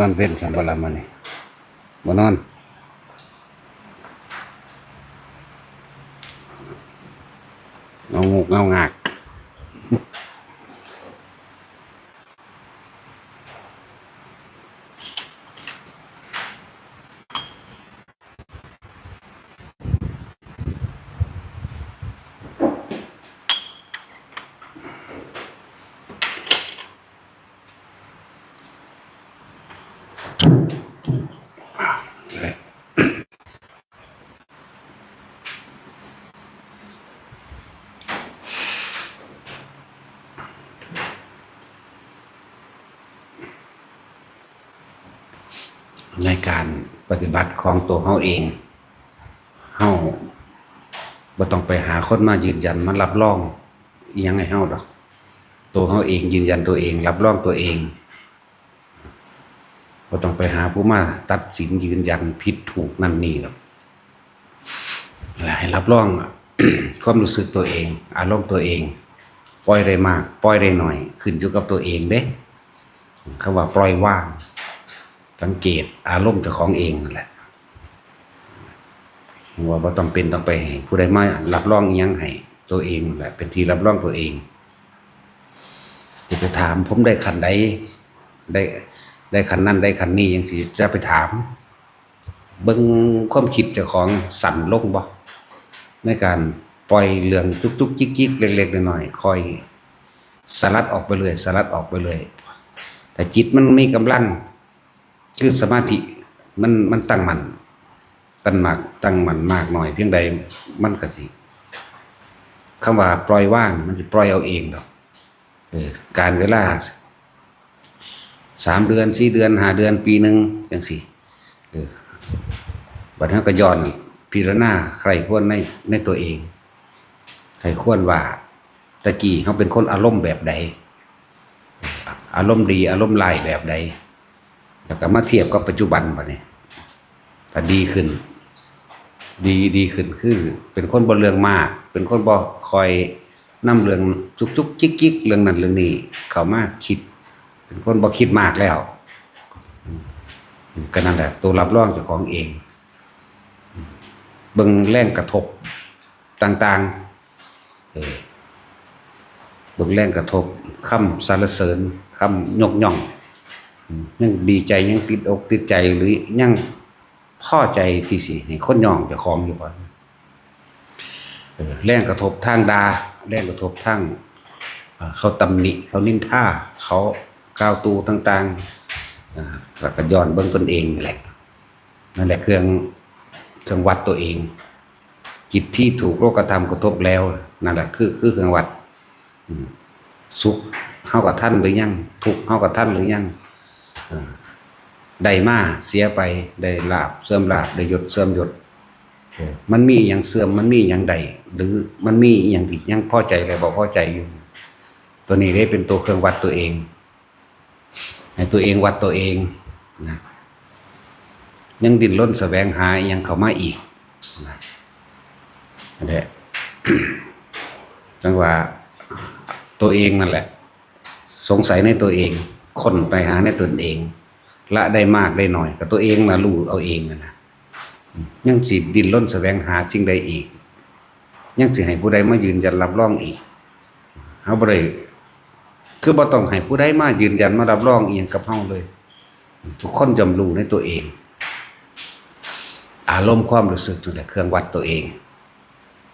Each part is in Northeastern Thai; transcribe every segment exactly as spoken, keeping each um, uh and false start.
นอนเว็นสันบ่ละมื้อนี้ บ่นอน เงางกเงางาก ในการปฏิบัติของตัวเฮาเอง เฮาบ่ต้องไปหาคนมายืนยัน มารับรองอิหยังให้เฮาดอก ตัวเฮาเองยืนยันตัวเอง รับรองตัวเอง บ่ต้องไปหาผู้มาตัดสินยืนยันผิดถูกนั่นนี่ดอก ให้รับรอง ความรู้สึกตัวเอง อารมณ์ตัวเอง ปล่อยได้มาก ปล่อยได้น้อย ขึ้นอยู่กับตัวเองเด้ คำว่าปล่อยวาง สังเกตอารมณ์เจ้าของเองนั่นแหละ ว่าบ่จำเป็นต้องไปให้ผู้ใดมารับรองอิหยังให้ ตัวเองนั่นแหละเป็นที่รับรองตัวเอง จะไปถามผมได้ขั้นใด ได้ ได้ขั้นนั้นได้ขั้นนี้จั่งซี้ จะไปถาม เบิ่งความคิดเจ้าของสั้นลงบ่ ในการปล่อยเรื่องจุกๆจิกๆเล็กๆน้อยๆ ค่อยสลัดออกไปเรื่อย สลัดออกไปเรื่อย ถ้าจิตมันมีกำลัง คือสมาธิมัน มันตั้งมั่น ตั้งมาก ตั้งมั่นมากน้อยเพียงใด มันก็สิ คำว่าปล่อยวาง มันสิปล่อยเอาเองดอก เออ การเวลา สามเดือน สี่เดือน ห้าเดือน ปีหนึ่ง จั่งซี้ เออ บัดเฮาก็ย้อนพิจารณาใคร่ครวญใน ในตัวเอง ใคร่ครวญว่า แต่กี้เฮาเป็นคนอารมณ์แบบใด อารมณ์ดี อารมณ์ร้ายแบบใด แล้วก็มาเทียบกับปัจจุบันบัดนี้ ถ้าดีขึ้น ดี ดีขึ้น คือเป็นคนบ่เรื่องมาก เป็นคนบ่ค่อยนำเรื่องจุกๆจิกๆเรื่องนั้นเรื่องนี้เข้ามาคิด เป็นคนบ่คิดมากแล้ว ก็นั่นแหละ ตัวรับรองเจ้าของเอง เบิ่งแรงกระทบต่างๆ เออ เบิ่งแรงกระทบ คำสรรเสริญ คำยกย่อง อืม ยังดีใจ ยังติดอกติดใจ หรือยังพอใจที่สิให้คนย่องเจ้าของอยู่บ่ เออ แรงกระทบทางด่า แรงกระทบทาง อ่า เขาตำหนิ เขานินทา เขากล่าวตู่ต่างๆ อ่า แล้วก็ย้อนเบิ่งตนเองนี่แหละ นั่นแหละเครื่อง เครื่องวัดตัวเอง จิตที่ถูกโลกธรรมกระทบแล้ว นั่นแหละคือ คือเครื่องวัด อืม สุขเฮากะทันหรือยัง ทุกข์เฮากะทันหรือยัง เออ ได้มาเสียไป ได้ลาภเสื่อมลาภ ได้ยศเสื่อมยศ เออ มันมีอิหยังเสื่อม มันมีอิหยังได้ หรือมันมีอิหยังที่ยังพอใจและบ่พอใจอยู่ ตัวนี้ได้เป็นตัวเครื่องวัดตัวเอง ให้ตัวเองวัดตัวเองนะ ยังดิ้นรนแสวงหาอิหยังเข้ามาอีกนะ นั่นแหละ จั่งว่าตัวเองนั่นแหละ สงสัยในตัวเอง ค้นไปหาในตนเอง ละได้มากได้น้อย ก็ตัวเองน่ะรู้เอาเองนั่นนะ ยังสิดิ้นรนแสวงหาสิ่งใดอีก ยังสิให้ผู้ใดมายืนยันรับรองอีก เฮาบ่ได้ คือบ่ต้องให้ผู้ใดมายืนยันมารับรองอีหยังกับเฮาเลย ทุกคนย่อมรู้ในตัวเอง อารมณ์ความรู้สึกนั่นแหละเครื่องวัดตัวเอง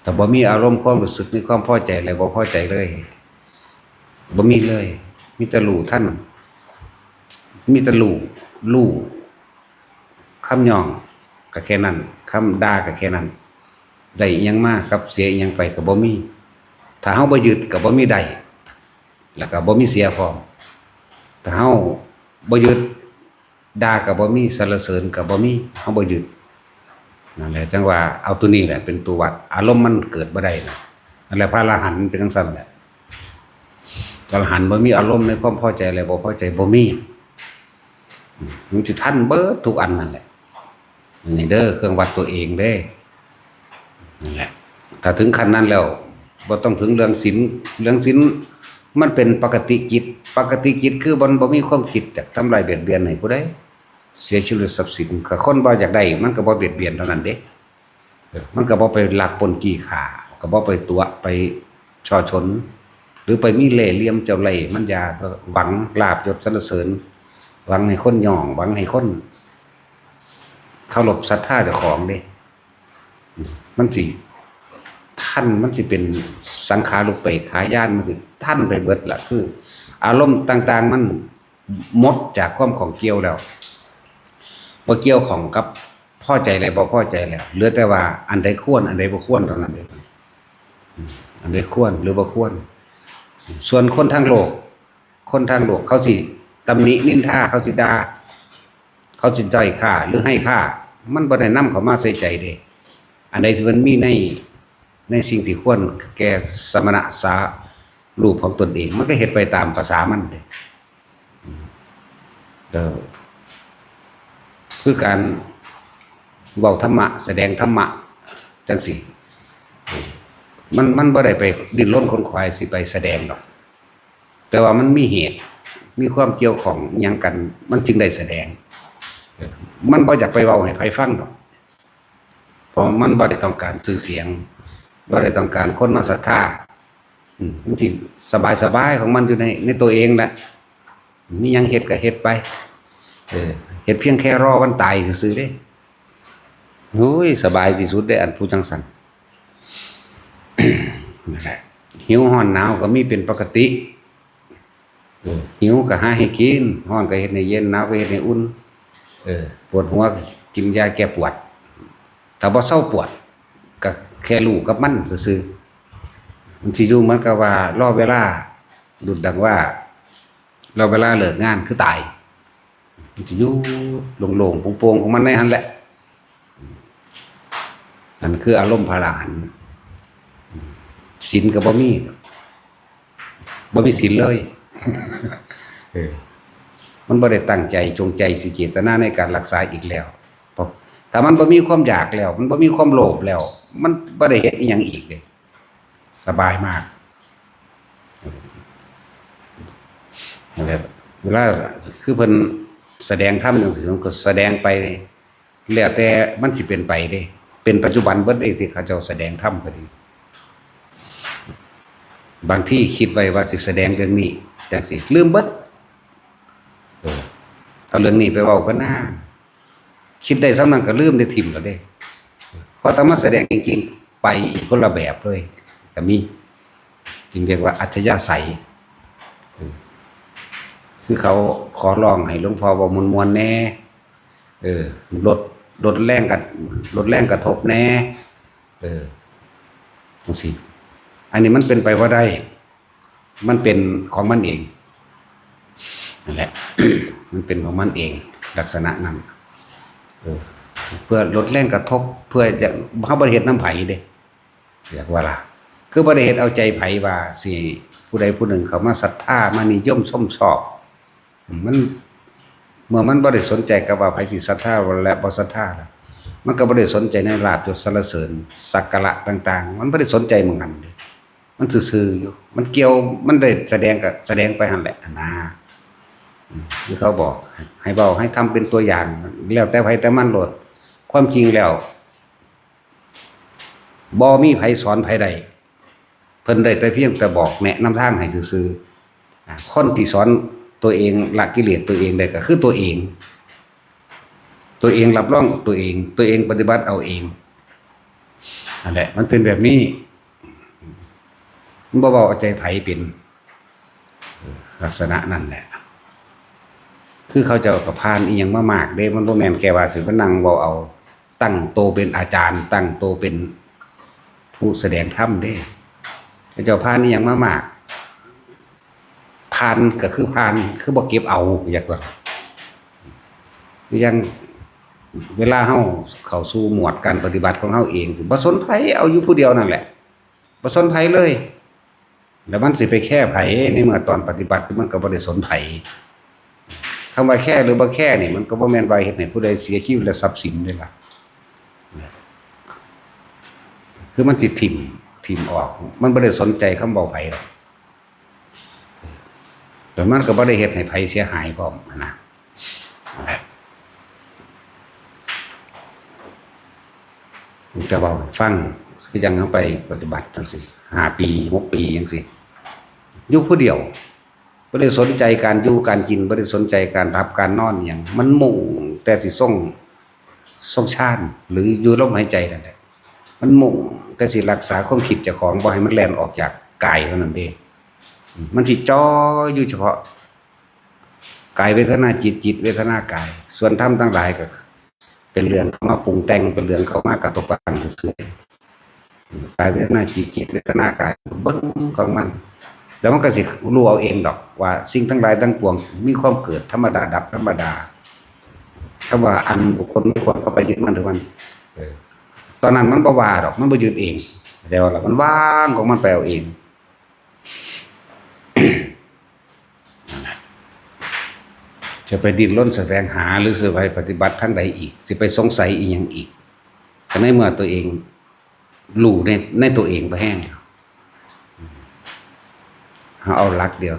ถ้าบ่มีอารมณ์ความรู้สึกในความพอใจและบ่พอใจเลย บ่มีเลย มีแต่รู้ทัน มีแต่รู้ รู้ คำย่องก็แค่นั้น คำด่าก็แค่นั้น ได้อิหยังมากับเสียอิหยังไปก็บ่มี ถ้าเฮาบ่ยึดก็บ่มีได้ แล้วก็บ่มีเสียพร้อม ถ้าเฮาบ่ยึด ด่าก็บ่มี สรรเสริญก็บ่มี เฮาบ่ยึด นั่นแหละ จั่งว่าเอาตัวนี้แหละเป็นตัววัด อารมณ์มันเกิดบ่ได้นะ นั่นแหละ พระอรหันต์เป็นจั่งซั้นแหละ อรหันต์บ่มีอารมณ์ในความพอใจและบ่พอใจ บ่มี อืม มันสิทันเบิดทุกอันนั่นแหละ นี่เด้อ เครื่องวัดตัวเองเด้ นั่นแหละ ถ้าถึงขั้นนั้นแล้ว บ่ต้องถึงเรื่องศีล เรื่องศีลมันเป็นปกติจิต ปกติจิตคือมันบ่มีความคิดอยากทำร้ายเบียดเบียนให้ผู้ใด เสียชีวิตทรัพย์สิน ก็คนบ่อยากได้ มันก็บ่เบียดเบียนเท่านั้นเด้ เออ มันก็บ่ไปลักปล้นจี้ฆ่า ก็บ่ไปตั๋วไปฉ้อฉล หรือไปมีเล่ห์เหลี่ยมเจ้าเล่ห์มันยา หวังลาภยศสรรเสริญ หวังให้คนยอง หวังให้คนเคารพศรัทธาเจ้าของเด้ มันสิทัน มันสิเป็นสังขารุปเปกขายาน มันสิทันไปเบิดล่ะ คืออารมณ์ต่างๆ มันหมดจากความข้องเกี่ยวแล้ว บ่เกี่ยวข้องกับพอใจและบ่พอใจแล้ว เหลือแต่ว่าอันใดควร อันใดบ่ควรเท่านั้นเอง อันใดควรหรือบ่ควร ส่วนคนทางโลก คนทางโลกเขาสิตำหนินินทา เขาสิด่า เขาสิด้อยค่าหรือให้ค่า มันบ่ได้นำเข้ามาใส่ใจเด้ อันใดที่มันมีใน ในสิ่งที่ควรแก่สมณะสารูปของตนเอง มันก็เฮ็ดไปตามภาษามันเด้ เออ คือการเว้าธรรมะ แสดงธรรมะจังซี้ มัน มันบ่ได้ไปดิ้นรนขนขวายสิไปแสดงดอก แต่ว่ามันมีเหตุ มีความเกี่ยวข้องหยังกัน มันจึงได้แสดง มันบ่อยากไปเว้าให้ไผฟังดอก เพราะมันบ่ได้ต้องการชื่อเสียง บ่ได้ต้องการคนมาศรัทธา อืม มันสิสบายๆ ของมันอยู่ใน ในตัวเองแหละ มีหยังเฮ็ดก็เฮ็ดไป เออ เฮ็ดเพียงแค่รอวันตายซื่อๆ เด้ โอ้ย สบายที่สุดเด้ อันผู้จังซั่น นั่นแหละ หิวร้อนหนาวก็มีเป็นปกติ เออ หิวก็หาให้กิน ร้อนก็เฮ็ดให้เย็น หนาวก็เฮ็ดให้อุ่น เออ ปวดหัวก็กินยาแก้ปวด ถ้าบ่เซาปวด ก็แค่รู้กับมันซื่อๆ มันสิอยู่เหมือนกับว่ารอเวลา ดุจดังว่า รอเวลาเลิกงานคือตาย มันสิอยู่โล่งๆ โปร่งๆ ของมันในหั่นแหละ นั่นคืออารมณ์พระอรหันต์ ศีลก็บ่มี บ่มีศีลเลย เออ มันบ่ได้ตั้งใจจงใจสิเจตนาในการรักษาอีกแล้ว เพราะถ้ามันบ่มีความอยากแล้ว มันบ่มีความโลภแล้ว มันบ่ได้เฮ็ดอิหยังอีกเลย สบายมาก นั่นแหละ เวลาคือเพิ่นแสดงธรรมจังซี้ มันก็แสดงไป แล้วแต่มันสิเป็นไปเด้ เป็นปัจจุบันเบิดเด้ที่เขาเจ้าแสดงธรรมก็ดี บางทีคิดไว้ว่าสิแสดงเรื่องนี้จังซี้ ลืมเบิด เออ เอาเรื่องนี้ไปเว้ากันนะ คิดได้ส่ำนั้นก็ลืมได้ถิ่มแล้วเด้ พอต้องมาแสดงจริงๆ ไปอีกคนละแบบเลย ก็มี จึงเรียกว่าอัธยาศัย เออ คือเขาขอร้องให้หลวงพ่อเว้าม่วนๆ แหน่ เออ ลด ลดแรงกระ ลดแรงกระทบแหน่ เออ จังซี้ อันนี้มันเป็นไปบ่ได้ มันเป็นของมันเอง นั่นแหละ มันเป็นของมันเอง ลักษณะนั้น เออ เพื่อลดแรงกระทบ เพื่อจะ เฮาบ่ได้เฮ็ดนำไผเด้ เรียกว่าล่ะ คือบ่ได้เฮ็ดเอาใจไผว่าสิผู้ใดผู้หนึ่งเข้ามาศรัทธา มานิยมชมชอบ มัน เมื่อมันบ่ได้สนใจกับว่าไผสิศรัทธาและบ่ศรัทธาล่ะ มันก็บ่ได้สนใจในลาภยศสรรเสริญ สักการะต่างๆ มันบ่ได้สนใจหม่องนั้นเด้ มันซื่อๆ อยู่ มันเกี่ยว มันได้แสดงก็แสดงไปหั่นแหละนะ อืม ที่เขาบอกให้เว้า ให้ทำเป็นตัวอย่าง แล้วแต่ไผแต่มันโลด ความจริงแล้ว บ่มีไผสอนไผได้ เพิ่นได้แต่เพียงแต่บอกแนะนำทางให้ซื่อๆ อ่า คนที่สอนตัวเองละกิเลสตัวเองได้ก็คือตัวเอง ตัวเองรับรองตัวเอง ตัวเองปฏิบัติเอาเอง นั่นแหละ มันเป็นแบบนี้ มันบ่เว้าเอาใจไผเป็น ลักษณะนั่นแหละ คือเขาเจ้าก็ผ่านอิหยังมามากเด้ มันบ่แม่นแค่ว่าสิมานั่งเว้าเอา ตั้งโตเป็นอาจารย์ ตั้งโตเป็นผู้แสดงธรรมเด้ เขาเจ้าผ่านอิหยังมามาก ผ่านก็คือผ่าน คือบ่เก็บเอา อยากว่า อย่างเวลาเฮาเข้าสู่หมวดการปฏิบัติของเฮาเอง บ่สนไผ เอาอยู่ผู้เดียวนั่นแหละ บ่สนไผเลย แล้วมันสิไปแคร์ไผ ในเมื่อตอนปฏิบัติมันก็บ่ได้สนไผ คำว่าแคร์หรือบ่แคร์นี่ มันก็บ่แม่นว่าเฮ็ดให้ผู้ใดเสียชีวิตและทรัพย์สินเด้ล่ะ คือมันสิถิ่ม ถิ่มออก มันบ่ได้สนใจคำเว้าไผดอก แล้วมันก็บ่ได้เฮ็ดให้ไผเสียหายพร้อมหั้นนะ นั่นแหละ จะเว้าให้ฟัง คือจั่งเฮาไปปฏิบัติจั่งซี้ ห้าปี หกปีจั่งซี้ อยู่ผู้เดียว บ่ได้สนใจการอยู่การกิน บ่ได้สนใจการหลับการนอนอิหยัง มันมุ่งแต่สิทรง ทรงฌาน หรืออยู่ลมหายใจนั่นแหละ มันมุ่งแต่สิรักษาความคิดเจ้าของ บ่ให้มันแล่นออกจากกายเท่านั้นเด้ มันสิจ่ออยู่เฉพาะ กายเวทนาจิต จิตเวทนากาย ส่วนธรรมทั้งหลายก็เป็นเรื่องเข้ามาปรุงแต่ง เป็นเรื่องเข้ามากระทบกระทั่งซื่อๆ กายเวทนาจิต จิตเวทนากาย เบิ่งของมัน แล้วมันก็สิรู้เอาเองดอกว่าสิ่งทั้งหลายทั้งปวงมีความเกิดธรรมดา ดับธรรมดา คำว่าอันบุคคลไม่ควรเข้าไปยึดมั่นถือมั่น เออ ตอนนั้นมันบ่ว่าดอก มันบ่ยึดเอง แต่ว่ามันวางของมันไปเอาเอง จะไปดิ้นรนแสวงหาหรือสิไปปฏิบัติทางใดอีก สิไปสงสัยอีหยังอีก ก็ในเมื่อตัวเองรู้ใน ในตัวเองบ่แฮงแล้ว เฮาเอาหลักเดียว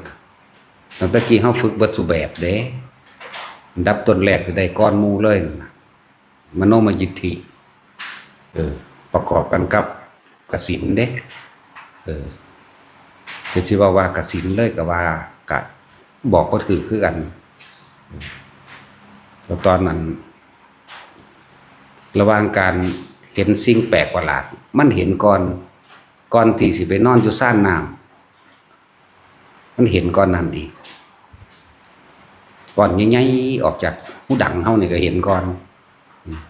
ตั้งแต่กี้เฮาฝึกเบิดซุแบบเด้ อันดับต้นแรกสิได้ก่อนหมู่เลยนั่นน่ะ มโนมยิทธิ เออ ประกอบกันกับกสิณเด้ เออ จะสิว่าว่ากสิณเลยก็ว่า ก็บอกบ่ถืกคือกัน แล้วตอนนั้น ระหว่างการเห็นสิ่งแปลกประหลาด มันเห็นก่อน ก่อนที่สิไปนอนอยู่ซานน้ำ มันเห็นก่อนนั้นอีก ก่อนใหญ่ๆ ออกจากฮูดังเฮานี่ก็เห็นก่อน อืม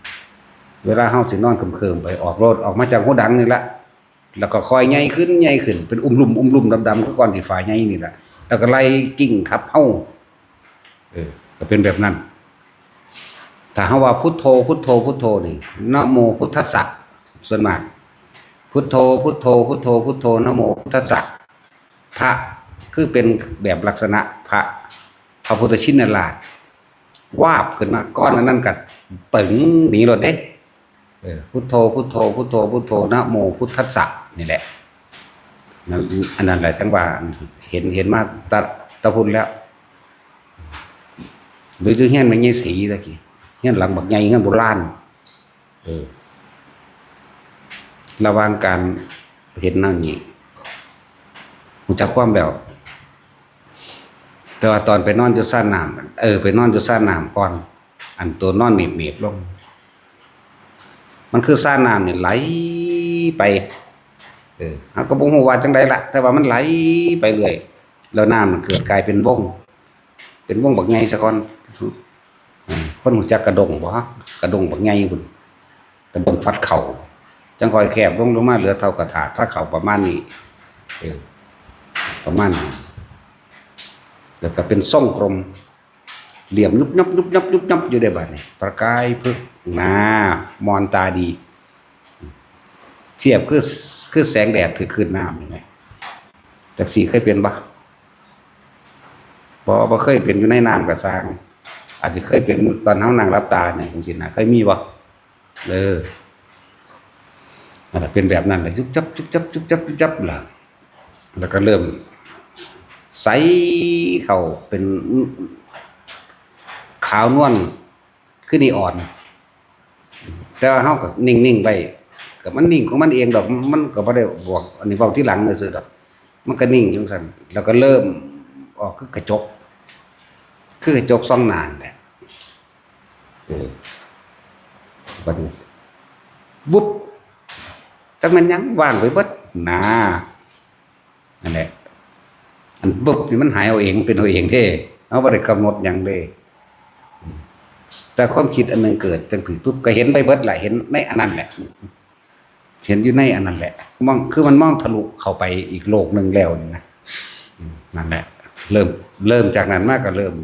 เวลาเฮาสินอนเคิมๆ ไป ออกโลด ออกมาจากฮูดังนี่ละ แล้วก็ค่อยใหญ่ขึ้น ใหญ่ขึ้น เป็นอุ้มลุ่ม อุ้มลุ่มดำๆ คือก่อนสิฟ้าใหญ่นี่ละ แล้วก็ไล่กิ่งทับเฮา เออ ก็เป็นแบบนั้น ถ้าเฮาว่าพุทโธ พุทโธ พุทโธนี่ นะโมพุทธัสสะ ส่วนมาก พุทโธ พุทโธ พุทโธ พุทโธ นะโมพุทธัสสะ พระ คือเป็นแบบลักษณะพระ พระพุทธชินราช วาบขึ้นมา ก่อนอันนั้นก็ปึ๋งหนีโลดเด้ เออ พุทโธ พุทโธ พุทโธ พุทโธ นะโมพุทธัสสะ นี่แหละ นั่น อันนั้นแหละ จั่งว่าเห็น เห็นมาแต่ แต่พุ้นแล้ว หรือจะเฮียนแม่ใหญ่ศรีตะกี้ เฮียนหลังบักใหญ่ เฮือนโบราณ เออ ระหว่างการเห็นนั่นนี่ รู้จักความแล้ว แต่ว่าตอนไปนอนอยู่ซานน้ำ เออ ไปนอนอยู่ซานน้ำก่อน อันตัวนอนเมบๆ ลง มันคือซานน้ำนี่ไหลไป เออ เฮาก็บ่ฮู้ว่าจั่งใดละ แต่ว่ามันไหลไปเรื่อย แล้วน้ำมันเกิดกลายเป็นวง เป็นวงบักใหญ่ซะก่อน อืม คนรู้จักกระด้งบ่ กระด้งบักใหญ่พุ้น กระด้งฟัดเข่า จั่งค่อยแคบลง ลงมาเหลือเท่ากระถาดฟัดเข่าประมาณนี้ เออ ประมาณนี้ แล้วก็เป็นทรงกลม เหลี่ยมยุบยับ ยุบยับ ยุบยับอยู่ได้บัดนี้ ประกายพลึกหน้า มอนตาดี เทียบคือ คือแสงแดดถือคลื่นน้ำนี่แหม จักซี้เคยเป็นบ่ บ่ บ่เคยเป็นอยู่ในน้ำก็ซ่าง อาจจะเคยเป็นตอนเฮานั่งหลับตาเนี่ยจั่งซี้นะ เคยมีบ่ เออ นั่นแหละ เป็นแบบนั้นเลย จุบจับ จุบจับ จุบจับ จุบจับล่ะ แล้วก็เริ่มใสเข้าเป็นขาวนวล คือนีออน แต่ว่าเฮาก็นิ่งๆ ไว้ ก็มันนิ่งของมันเองดอก มันก็บ่ได้บอก อันนี้เว้าทีหลังซื่อๆ ดอก มันก็นิ่งจั่งซั้น แล้วก็เริ่มออกคือกระจก คือกระจกส่องหน้านั่นแหละ เออ บัดนี้ วุบ จักแม่นหยัง ว่างไปเบิด หน้า นั่นแหละ อันวุบนี่มันหายเอาเอง เป็นเอาเองเด้ เฮาบ่ได้กำหนดหยังเด้ แต่ความคิดอันหนึ่งเกิดจั่งซี้ปุ๊บ ก็เห็นไปเบิดแหละ เห็นในอันนั้นแหละ เห็นอยู่ในอันนั้นแหละ มอง คือมันมองทะลุเข้าไปอีกโลกหนึ่งแล้วนี่นะ อืม นั่นแหละ เริ่ม เริ่มจากนั้นมาก็เริ่ม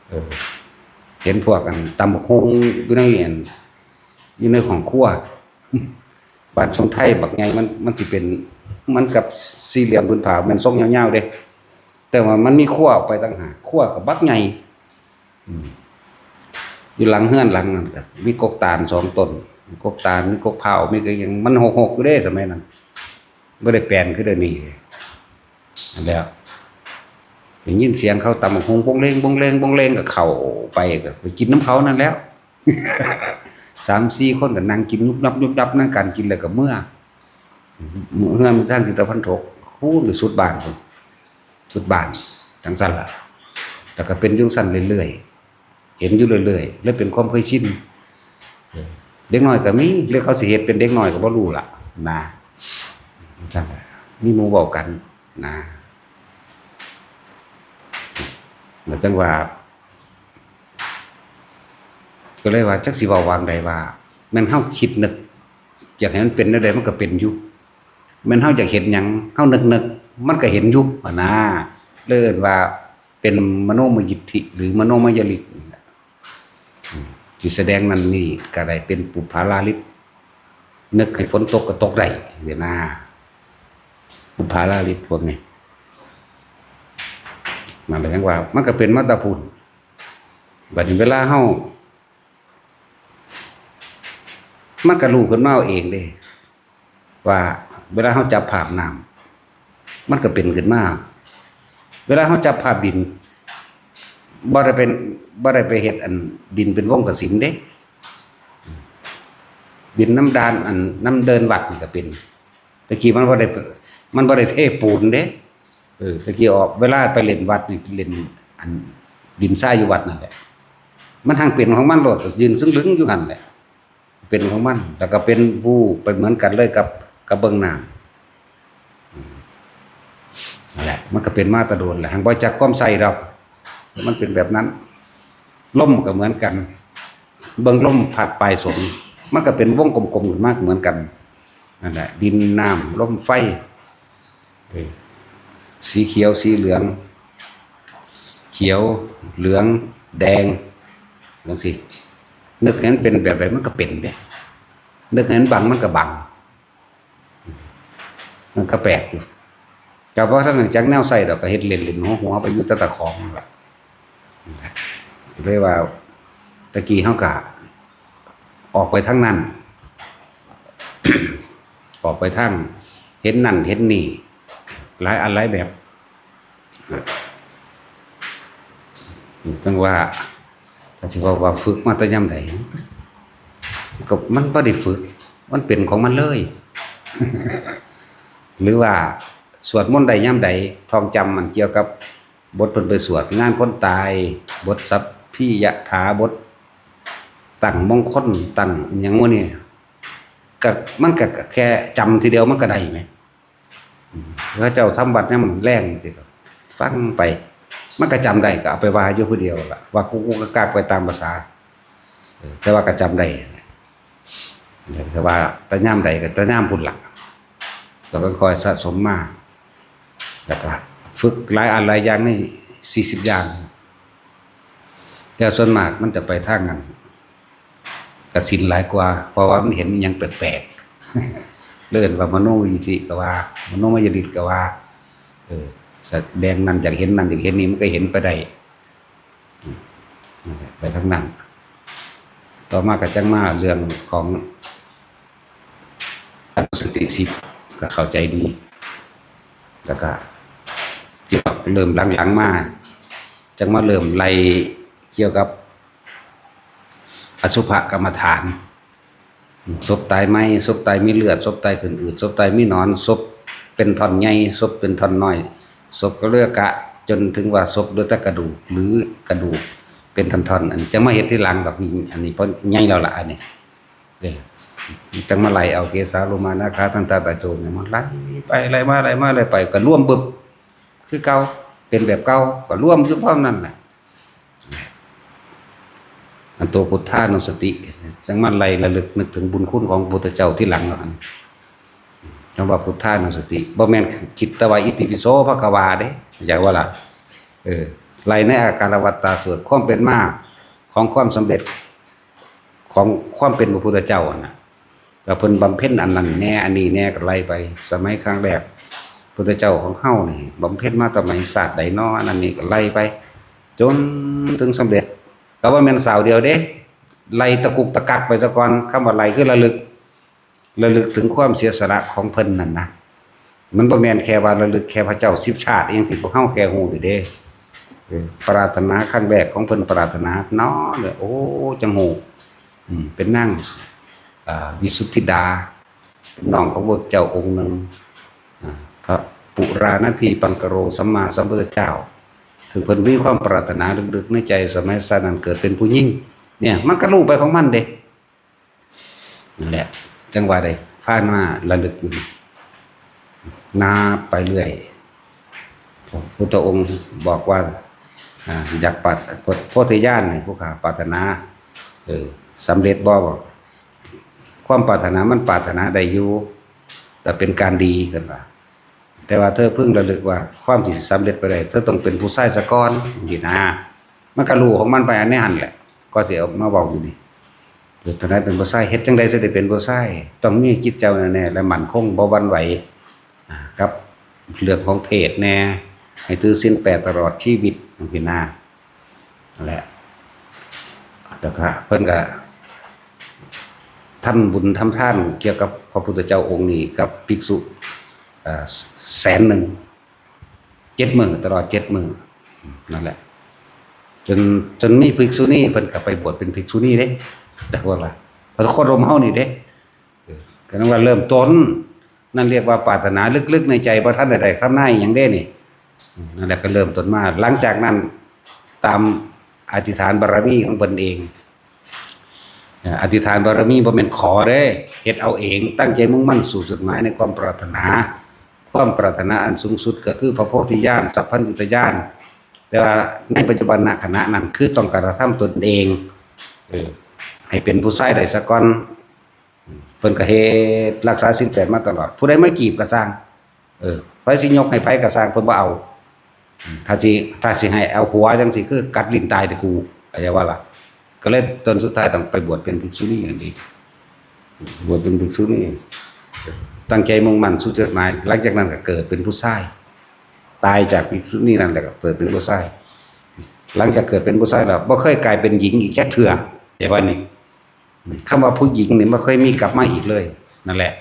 เออ เห็นพวกอันตำบักหุ่งอยู่ในอัน อยู่ในห้องครัว บ้านทรงไทยบักใหญ่ มัน มันสิเป็น มันกับสี่เหลี่ยมผืนผ้า แม่นทรงยาวๆ เด้ แต่ว่ามันมีครัวออกไปต่างหาก ครัวก็บักใหญ่ อืม อยู่หลังเฮือนหลังนั้นก็มีกกตาลสองต้น มีกกตาล มีกกพร้าว มีกกหยัง มันหกๆ อยู่เด้ สมัยนั้น บ่ได้แปลนคือเดี๋ยวนี้ นั่นแหละ ได้ยินเสียงเขาตำบักหุ่ง บงเลง บงเลง บงเลง ก็เข้าไป ก็ไปกินนำเขานั่นแหล้ว เ สามสี่คนก็นั่งกินยุบยับยุบยับ นั่งกันกินแล้วก็เมือ เมือทางทิศตะวันตก พู้นไปสุดบ้านพู้น สุดบ้าน จั่งซั้นล่ะ แล้วก็เป็นจั่งซั้นเรื่อยๆ เห็นอยู่เรื่อยๆ เลยเป็นความเคยชิน เออ เด็กน้อยก็มี หรือเขาสิเฮ็ดเป็นเด็กน้อยก็บ่รู้ล่ะ นะ จั่งซั้นล่ะ มีหมู่เว้ากัน นะ แล้วจั่งว่า ก็เลยว่าจักสิเว้าว่าจั่งใดว่า แม่นเฮาคิดนึก อยากให้มันเป็นแนวใดมันก็เป็นอยู่ แม่นเฮาอยากเห็นหยัง เฮานึกนึก มันก็เห็นอยู่ หั้นนะ เลยเอิ้นว่าเป็นมโนมยิทธิ หรือมโนมยฤทธิ์ อืม ที่แสดงนั้นนี่ก็ได้เป็นปุพพาลาฤทธิ์ นึกให้ฝนตกก็ตกได้ จั่งซี้นะ ปุพพาลาฤทธิ์พวกนี้ นั่นแหละจั่งว่า มันก็เป็นมาแต่พู้น บัดนี้เวลาเฮา มันก็รู้ขึ้นมาเอาเองเด้ ว่าเวลาเฮาจับภาพน้ำ มันก็เป็นขึ้นมา เวลาเฮาจับภาพดิน บ่ได้เป็น บ่ได้ไปเฮ็ดอันดินเป็นวงกสิณเด้ ดินนำดานอันนำเดินวัดนี่ก็เป็น ตะกี้มันบ่ได้ มันบ่ได้เทปูนเด้ เออ ตะกี้ออก เวลาไปเล่นวัดนี่ เล่นอันดินทรายอยู่วัดนั่นแหละ มันหั้งเป็นของมันโลด ยืนซึ่งลึงอยู่หั่นแหละ เป็นของมัน แล้วก็เป็นผู้ไปเหมือนกันเลยกับ กับเบิ่งน้ำ อืม นั่นแหละ มันก็เป็นมาแต่โดนแหละ หั้งบ่จักความใส่ดอก มันเป็นแบบนั้น ลมก็เหมือนกัน เบิ่งลมพัดปลายสน มันก็เป็นวงกลมๆ ขึ้นมาเหมือนกัน นั่นแหละ ดิน น้ำ ลม ไฟ เออ สีเขียว สีเหลือง เขียว เหลือง แดง จั่งซี้ นึกให้มันเป็นแบบใดมันก็เป็นเด้ นึกให้มันบังมันก็บัง มันก็แปลกอยู่ แต่ว่าถ้าหลังจากแนวใส่ดอกก็เฮ็ดเล่นๆ หัวๆ ไปอยู่แต่ตะของนั่นล่ะ เลยว่า ตะกี้เฮาก็ออกไปทางนั้น ออกไปทาง เห็นนั่นเห็นนี่ หลายอันหลายแบบ จั่งว่า ถ้าสิว่า ว่าฝึกมาแต่ยามใด ก็มันบ่ได้ฝึก มันเป็นของมันเลย หรือว่าสวดมนต์ได้ยามใด ท่องจำมันเกี่ยวกับบทเพิ่นไปสวดงานคนตาย บทสัพพียถา บทตั้งมงคล ตั้งหยังหมู่นี้ ก็ มันก็แค่จำทีเดียวมันก็ได้แหม อืม เขาเจ้าทำวัดยามแลงจั่งซี้ก็ฟังไป มันก็จำได้ ก็เอาไปว่าอยู่ผู้เดียวล่ะ ว่ากุกกุกกักกักไปตามภาษา เออ แต่ว่าก็จำได้ แต่ว่าแต่ยามใดก็แต่ยามพู้นล่ะ แล้วก็ค่อยสะสมมา แล้วก็ฝึกหลายอันหลายอย่างในสี่สิบอย่าง แต่ส่วนมากมันจะไปทางนั้น กสิณหลายกว่า เพราะว่ามันเห็นอิหยังแปลกๆ เอิ้นว่ามโนมยิทธิก็ว่า มโนมยฤทธิ์ก็ว่า เออ แสดงนั่นอยากเห็นนั่นอยากเห็นนี่มันก็เห็นไปได้ อืม นั่นแหละ ไปทางนั้น ต่อมาก็จั่งมาเรื่องของอนุสติสิบ ก็เข้าใจดี แล้วก็เริ่มหลังๆ มา จั่งมาเริ่มไล่เกี่ยวกับอสุภกรรมฐาน ศพตายใหม่ ศพตายมีเลือด ศพตายขึ้นอืด ศพตายมีหนอน ศพเป็นท่อนใหญ่ ศพเป็นท่อนน้อย ศพก็เหลือกะ จนถึงว่าศพเหลือแต่กระดูก หรือกระดูกเป็นท่อนๆ อันนี้จั่งมาเฮ็ดทีหลังดอก อันนี้เพราะใหญ่แล้วล่ะ อันนี้ เด้ จั่งมาไล่เอาเกสาโลมานาคาทันตาตะโจเนี่ย มันไล่ไปไล่มาไล่มาไล่ไป ก็รวมบึบ คือเก่า เป็นแบบเก่า ก็รวมอยู่พร้อมนั่นแหละ อันตัวพุทธานุสติ จั่งมาไล่ระลึกนึกถึงบุญคุณของพระพุทธเจ้าทีหลังเนาะ อันคำว่าพุทธานุสติ บ่แม่นคิดแต่ว่าอิติปิโสภะคะวาเด้ เข้าใจบ่ล่ะ เออ ไล่ในอาการวัตตาสูตร ความเป็นมาของความสำเร็จ ของความเป็นพระพุทธเจ้าหั่นน่ะ ก็เพิ่นบำเพ็ญอันนั้นแหน่ อันนี้แหน่ ก็ไล่ไป สมัยครั้งแรก พุทธเจ้าของเฮานี่บำเพ็ญมาแต่ไหนชาติใดน้อ อันนั้นนี่ก็ไล่ไป จนถึงสำเร็จ ก็บ่แม่นสาวเดียวเด้ ไล่ตะกุกตะกักไปซะก่อน คำว่าไล่คือระลึก ระลึกถึงความเสียสละของเพิ่นนั่นนะ มันบ่แม่นแค่ว่าระลึกแค่พระเจ้าสิบชาติอิหยังที่พวกเฮาแค่ฮู้นี่เด้ เออ ปรารถนาครั้งแรกของเพิ่นปรารถนาเนาะ เลย โอ้ จั่งฮู้ อืมเป็นนางอ่าวิสุทธิดา เป็นน้องของพระเจ้าองค์หนึ่งอ่าพระปุราณทีปังกโรสัมมาสัมพุทธเจ้า ซึ่งเพิ่นมีความปรารถนาลึกๆในใจสมัยชาตินั้นเกิดเป็นผู้หญิง เนี่ยมันก็รู้ไปของมันเด้ นั่นแหละจังว่าได้พามาระลึกอยู่นับไปเรื่อยพุทธองค์บอกว่าอ่าอยากปัดโพธิญาณให้ผู้ข้าปรารถนาเออสำเร็จบ่บอกความปรารถนามันปรารถนาได้อยู่แต่เป็นการดีกันว่า แต่ว่าเธอเพิ่งระลึกว่าความที่สิสำเร็จไปได้เธอต้องเป็นผู้ชายซะก่อนสินะมันก็รู้ของมันไปอันนี้หันแหละก็สิเอามาบอกอยู่นี่เกิดตอนนั้นเป็นผู้ชายเฮ็ดจังใดจะได้เป็นผู้ชายต้องมีจิตใจแน่ๆและมั่นคงบ่หวั่นไหวอ่ากับเรื่องของเพศแน่ให้ถือศีลแปดตลอดชีวิตสินะนั่นแหละแล้วก็เพิ่นก็ทำบุญทำทานเกี่ยวกับพระพุทธเจ้าองค์นี้กับภิกษุ เอ่อแสนหนึ่งเจ็ดมื้อตลอดเจ็ดมื้อนั่นแหละจนจนมีภิกษุณีเพิ่นก็ไปบวชเป็นภิกษุณีเด้แต่ว่าละพระโคดมเฮานี่เด้เออก็นั่นว่าเริ่มต้นนั่นเรียกว่าปรารถนาลึกๆในใจบ่ทันได้ได้ทำนายหยังเด้นี่นั่นแหละก็เริ่มต้นมาหลังจากนั้นตามอธิษฐานบารมีของเพิ่นเอง อธิษฐานบารมีบ่แม่นขอเด้เฮ็ดเอาเองตั้งใจมุ่งมั่นสู่จุดหมายในความปรารถนา ความปรารถนาอันสูงสุดก็คือพระโพธิญาณสัพพัญญุตญาณแต่ว่าในปัจจุบันขณะนั้นคือต้องการทำตนเองเออให้เป็นผู้ชายได้ซะก่อนเพิ่นก็เฮ็ดรักษาศีลแปดมาตลอด ผู้ใดมาจีบก็ซ่างเออไผสิยกให้ไผก็ซ่างเพิ่นบ่เอา ถ้าสิถ้าสิให้เอาหัวจังสิคือกัดลิ้นตายแต่กูอะไรว่าล่ะก็เลยตนสุดท้ายต้องไปบวชเป็นภิกษุณีนั่นเองบวชเป็นภิกษุณีตั้งใจมุ่งมั่นสุดจุดหมายหลังจากนั้นก็เกิดเป็นผู้ชายตายจากภิกษุณีนั่นแหละก็เกิดเป็นผู้ชายหลังจากเกิดเป็นผู้ชายแล้วบ่เคยกลายเป็นหญิงอีกแค่เถื่อแต่ว่านี่ คำว่าผู้หญิงนี่ไม่เคยมีกลับมาอีกเลยนั่นแหละ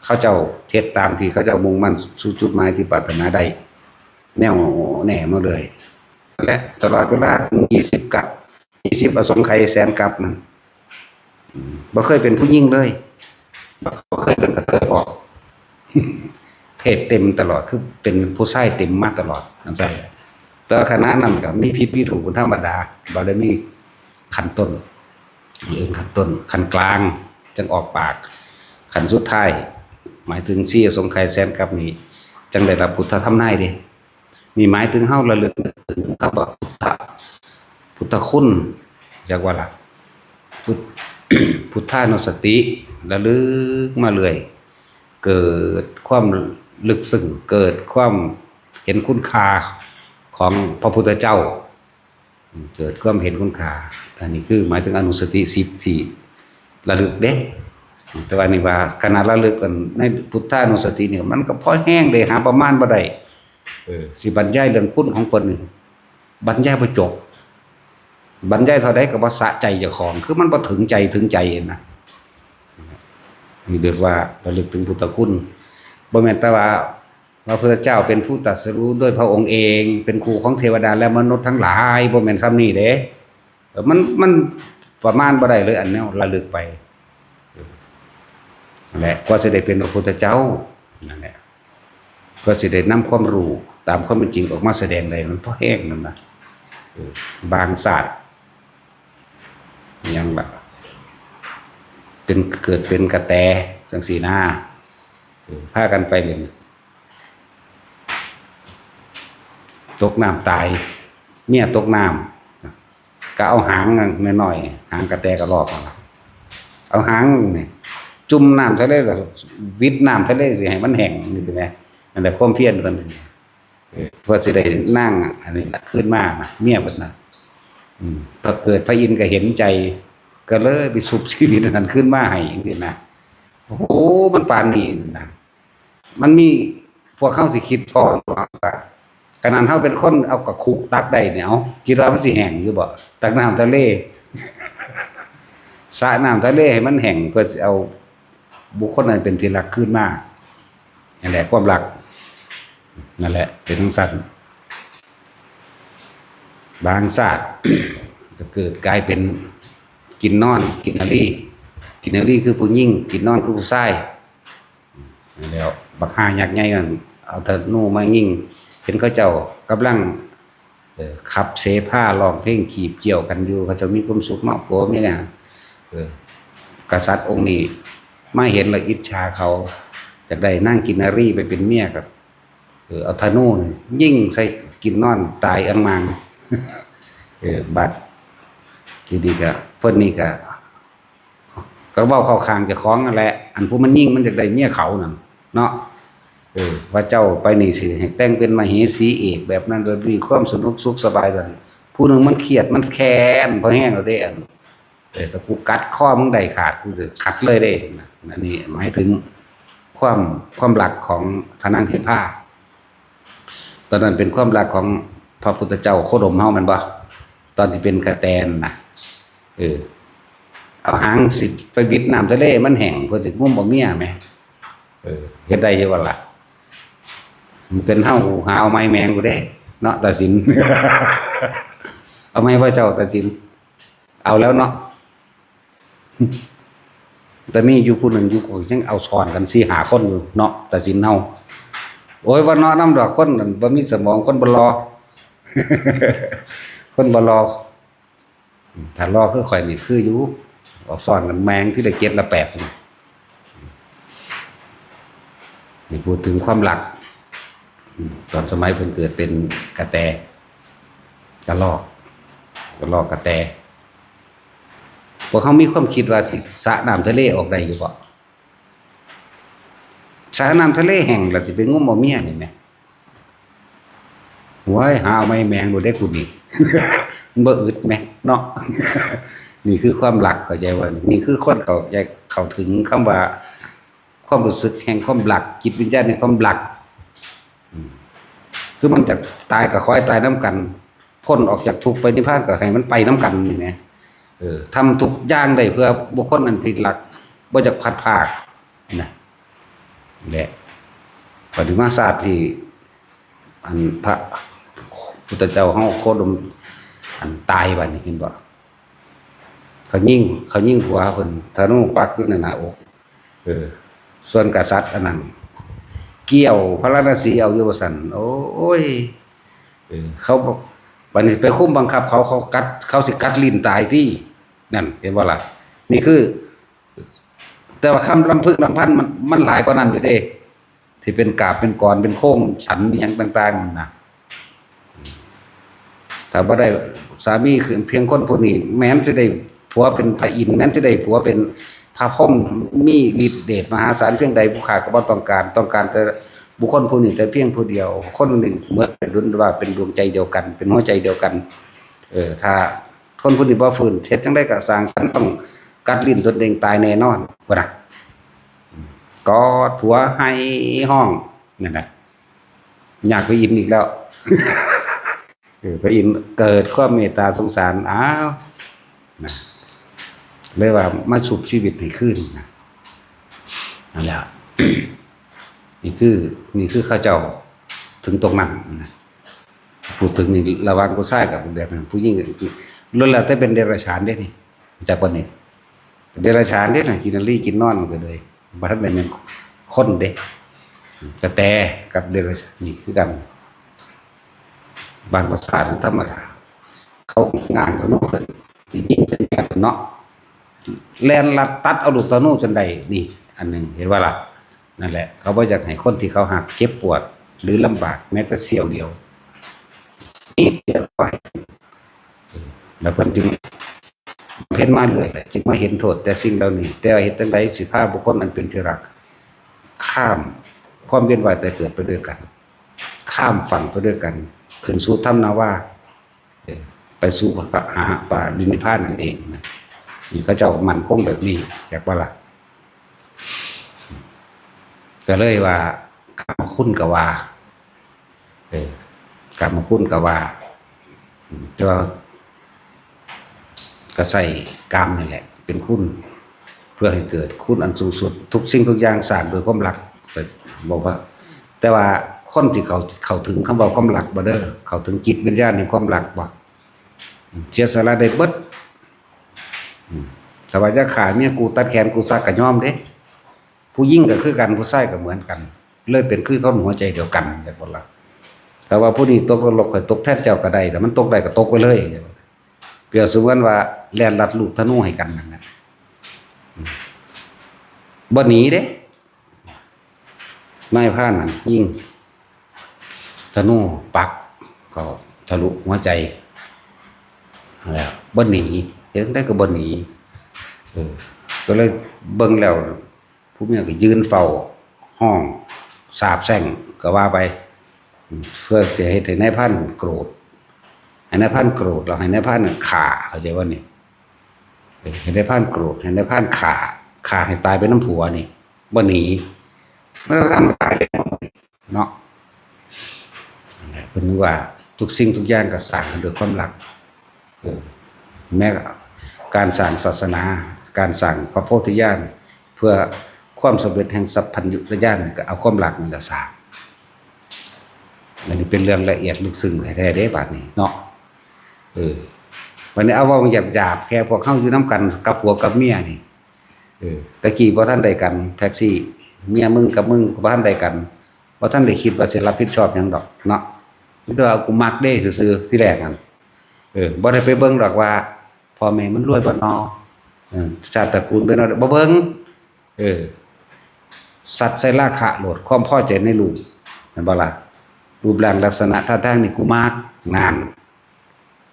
เขาเจ้าเฮ็ดตามที่เขาเจ้ามุ่งมั่นสู่จุดหมายที่ปรารถนาได้แน่วแน่มาเลยและตลอดเวลาถึงยี่สิบกับยี่สิบอสงไขยแสนกับนั้นบ่เคยเป็นผู้หญิงเลยบ่เคยเป็นกระเทยออกเพศเต็มตลอดคือเป็นผู้ชายเต็มมาตลอดนั่นใช่แต่ขณะนั้นก็มีผิดมีถูกธรรมดาบ่ได้มีขั้นต้น เอื่นขั้นต้นขั้นกลางจังออกปากขั้นสุดท้ายหมายถึงสี่อสงไขยแสนกับนี้จังได้รับพุทธธรรมนายเด้นี่หมายถึงเฮาระลึกนึกถึงคำว่าพุทธพุทธคุณจักว่าละพุทธพุทธานุสติระลึกมาเรื่อยเกิดความลึกซึ้งเกิดความเห็นคุณค่าของพระพุทธเจ้า เกิดความเห็นคุณค่าอันนี้คือหมายถึงอนุสติสิบที่ระลึกเด้แต่ว่านี่ว่าขณะระลึกกันในพุทธานุสติเนี่ยมันก็พอแห้งเลยหาประมาณบ่ได้เออสิบรรยายเรื่องคุณของเพิ่นนี่บรรยายบ่จบบรรยายเท่าใดก็บ่สะใจเจ้าของคือมันบ่ถึงใจถึงใจนะนี่เรียกว่าระลึกถึงพุทธคุณบ่แม่นแต่ว่า พระพุทธเจ้าเป็นผู้ตรัสรู้ด้วยพระองค์เอง เป็นครูของเทวดาและมนุษย์ทั้งหลายบ่แม่นซ้ำนี่เด้เออมันมันประมาณบ่ได้เลยอันนี้ระลึกไปนั่นแหละกว่าจะได้เป็นพระพุทธเจ้านั่นแหละก็จะได้นำความรู้ตามความเป็นจริงออกมาแสดงได้มันพอแห้งนั่นนะเออบางศาสตร์ยังละเป็นเกิดเป็นกระแตสังสีนาเออพากันไปเลย ตกน้ำตายเมียตกน้ำก็เอาหางน้อยๆหางกระแตกระรอกเอาหางนี่จุ่มน้ำทะเลแล้ววิดน้ำทะเลสิให้มันแห้งนี่สิแหมนั่นแหละความเพียรเพิ่นเออเพื่อสิได้นางอันนี้ล่ะขึ้นมานะเมียเพิ่นนะอืมพอเกิดพระอินทร์ก็เห็นใจ ก็เลยไปชุบชีวิตอันนั้นขึ้นมาให้จังซี่นะโอ้โหมันปานนี้นะ มันมีพวกเขาสิคิดพออยู่ว่าขนาดเขาเป็นคนเอากระคุกตักได้เนี่ยเอาคิดว่ามันสิแห้งอยู่บ่ตักน้ำทะเลสระน้ำทะเลให้มันแห้งเพื่อสิเอาบุคคลนั้นเป็นที่รักขึ้นมานั่นแหละความรักนั่นแหละเป็นทั้งสั้นบางชาติก็เกิดกลายเป็น กินนอน กินนารี กินนารีคือผู้หญิง กินนอนคือผู้ชาย แล้วบักห่ายักษ์ใหญ่นั่นเอาธนูมายิง เห็นเขาเจ้ากำลัง เออ ขับเสพาร้องเพลงขีบเกี่ยวกันอยู่ เขาเจ้ามีความสุขเนาะ ผัวเมีย เออ กษัตริย์องค์นี้มาเห็นแล้วอิจฉาเขา อยากได้นางกินนารีไปเป็นเมีย กับ เออ เอาธนูนี่ยิงใส่กินนอนตายอังมัง เออ บัดทีนี้ก็เพิ่นนี่ก็ ก็เว้าเข้าข้างเจ้าของนั่นแหละ อันผู้มันยิงมันอยากได้เมียเขานั่นเนาะ เออ ว่าเจ้าไปนี่สิให้แต่งเป็นมเหสีเอกแบบนั้นแบบนี้ ความสนุกสุขสบายกัน ผู้หนึ่งมันเครียดมันแค้นพอแห้งแล้วเด้ อัน เออ ถ้ากูกัดคอมึงได้ขาด กูจะกัดเลยเด้นะ อันนี้หมายถึงความ ความรักของพระนางเทพา ตอนนั้นเป็นความรักของพระพุทธเจ้าโคดมเฮาแม่นบ่ ตอนที่เป็นกระแตนนะ เออ เอาหางสิไปวิดน้ำทะเลมันแห้ง เพิ่นสิงุ้มเอาเมียแหม เออ เฮ็ดได้อยู่บ่ล่ะ มันเป็นเฮาหาเอาไม้แมงกูเด้ เนาะ ตาสิน เอาไม้พระเจ้าตาสิน เอาแล้วเนาะ แต่มีอยู่ผู้หนึ่งอยู่ก็ยังเอาซ้อนกันสี่ห้าคนอยู่เนาะ ตาสินเฮา โอ้ย บ่เนาะนำดอก คนนั่นบ่มีสมอง คนบ่หล่อ คนบ่หล่อ ถ้าหล่อคือข่อยนี่คืออยู่ เอาซ้อนกันแมงที่ได้เจ็ดละแปดนี่ นี่พูดถึงความรัก อืม ตอนสมัยเพิ่นเกิดเป็นกระแต กระรอก กระรอกกระแต พวกเขามีความคิดว่าสิสระน้ำทะเลออกได้อยู่บ่ สระน้ำทะเลแห้งแล้วสิไปงมเอาเมียนี่แหม โอ้ย หาเอาไม้แมงโลดเด้กูนี่ มันบ่อึดแหมเนาะ นี่คือความรัก เข้าใจบ่ นี่คือคนเข้าใจ เข้าถึงคำว่า ความรู้สึกแห่งความรัก จิตวิญญาณแห่งความรัก อืม คือมันจะตายก็ขอให้ตายนำกัน พ้นออกจากทุกข์ไปนิพพานก็ให้มันไปนำกันนี่นะ เออ ทำทุกอย่างได้เพื่อบุคคลอันที่รัก บ่อยากพลัดพรากนะ และปฏิมาชาติที่ อันพระพุทธเจ้าเฮาโคดม อันตายบัดนี้เห็นบ่ เขายิง เขายิงหัวเพิ่น ธนูปักอยู่ในหน้าอก เออ ส่วนกษัตริย์อันนั้น เกี่ยวพาราณสีเอาอยู่ว่าซั่น โอ้ย เออ เขาบอก บัดนี้ไปคุมบังคับเขา เขากัด เขาสิกัดลิ้นตายติ นั่น เห็นบ่ล่ะ นี่คือ แต่ว่าคำลำพึงลำพันมัน มันหลายกว่านั้นอยู่เด้ ที่เป็นกาบเป็นกรเป็นโค้งฉันอิหยังต่างๆนั่นนะ ถ้าบ่ได้สามีคือเพียงคนผู้นี้ แม้นสิได้ผัวเป็นพระอินทร์ แม้นสิได้ผัวเป็นพระพรหม มีฤทธิ์เดชมหาศาลเพียงใด ผู้ข้าก็บ่ต้องการ ต้องการแต่บุคคลผู้นี้แต่เพียงผู้เดียว คนหนึ่งเหมือนเป็นดุลว่าเป็นดวงใจเดียวกัน เป็นหัวใจเดียวกัน เออ ถ้าคนผู้นี้บ่ฟื้น เฮ็ดจั่งใดก็ซ่าง ฉันต้องกัดลิ้นตนเองตายแน่นอน ว่านะ กอดผัวไห้ฮ้อง นั่นน่ะ อยากไปอินอีกแล้ว เออ พระอินทร์เกิดความเมตตาสงสาร อ้าว นะ เลยว่ามาชุบชีวิตให้คืนนะ นั่นแหละ นี่คือ นี่คือเขาเจ้าถึงตรงนั้นนะ พูดถึงนี่ระหว่างผู้ชายกับแบบนั้น ผู้หญิงก็ล้วนแล้วแต่เป็นเดรัจฉานเด้นี่ จากวันนี้ เดรัจฉานเด้นะ กินนารีกินนอนมันก็เลย บ่ทันได้แม่นคนเด้ กระแตกับเดรัจฉานนี่คือกัน บางภาษาธรรมดา เขางานเขาเนาะ สิยิงจั่งใดเนาะ แล่นลัดตัดเอาลูกธนูจั่งใด นี่ อันหนึ่ง เห็นบ่ล่ะ นั่นแหละ เขาบ่อยากให้คนที่เขาฮักเจ็บปวด หรือลำบากแม้แต่เสี้ยวเดียว นี่เดียวไป แล้วเพิ่นจึง เพิ่นมาเรื่อยแหละ จึงมาเห็นโทษแต่สิ่งเหล่านี้ แต่ว่าเฮ็ดจั่งใดสิพาบุคคลอันเป็นที่รัก ข้ามความเวียนว่ายตายเกิดไปด้วยกัน ข้ามฝั่งไปด้วยกัน ขึ้นสู่ธรรมนาวา เออ ไปสู่พระหาปรินิพพานนั่นเองนะ นี่เขาเจ้ามั่นคงแบบนี้ อยากว่าล่ะ ก็เลยว่า กามคุณก็ว่า เออ กามคุณก็ว่า อืม แต่ว่า ก็ใช้กามนี่แหละ เป็นคุณ เพื่อให้เกิดคุณอันสูงสุด ทุกสิ่งทุกอย่างสร้างด้วยความรัก ก็บอกว่า แต่ว่าคนที่เขา เข้าถึงคำว่าความรักบ่เด้อ เข้าถึงจิตวิญญาณในความรักบ่ เสียสละได้เบิด อืม ถ้าว่าจะฆ่าเมียกูตัดแขนกูซะก็ยอมเด้ ผู้หญิงก็คือกัน ผู้ชายก็เหมือนกัน เลยเป็นคือคนหัวใจเดียวกันจั่งซี้ล่ะ แต่ว่าผู้นี้ตกนรก ข้อยตกแทนเจ้าก็ได้ ถ้ามันตกได้ก็ตกไปเลย เปรียบเสมือนว่าแล่นลัดลูกธนูให้กันนั่นน่ะ อืม บ่หนีเด้ นายพรานนั่นยิงธนูปักเข้าทะลุหัวใจแล้ว บ่หนี เฮ็ดจั่งใดก็บ่หนี เออ ก็เลยเบิ่งแล้ว ผู้เมียก็ยืนเฝ้า ฮ้องสาปแช่งก็ว่าไป เพื่อจะเฮ็ดให้นายพรานโกรธ ให้นายพรานโกรธ แล้วให้นายพรานน่ะฆ่า เข้าใจบ่นี่ เออ ให้นายพรานโกรธ ให้นายพรานฆ่า ฆ่าให้ตายไปนำผัวนี่ บ่หนี มันก็ทำตายเลยเนาะ นั่นแหละ เพิ่นว่าทุกสิ่งทุกอย่างก็สร้างขึ้นด้วยความรัก เออ แม้การสร้างศาสนา การสร้างพระโพธิญาณ เพื่อความสำเร็จแห่งสัพพัญญุตญาณนี่ก็เอาความรักนี่แหละสร้าง อันนี้เป็นเรื่องละเอียดลึกซึ้งแท้ๆเด้ บาดนี้เนาะ เออ บัดนี้เอาเว้าหยาบๆ แค่พวกเฮาอยู่นำกันกับผัวกับเมียนี่ เออ ตะกี้บ่ทันได้กัน แท็กซี่ เมียมึงกับมึงบ่ทันได้กัน บ่ทันได้คิดว่าสิรับผิดชอบหยังดอกเนาะ มีแต่ว่ากูมักเด้ซื่อๆ ทีแรกนั่น เออ บ่ได้ไปเบิ่งดอกว่าพ่อแม่มันรวยบ่นอ เออ ชาติตระกูลเป็นบ่เบิ่ง เออ สัตว์ใส่ราคะโลด ความพอใจในรูป แม่นบ่ล่ะ รูปร่างลักษณะท่าทางนี่กูมัก นั่น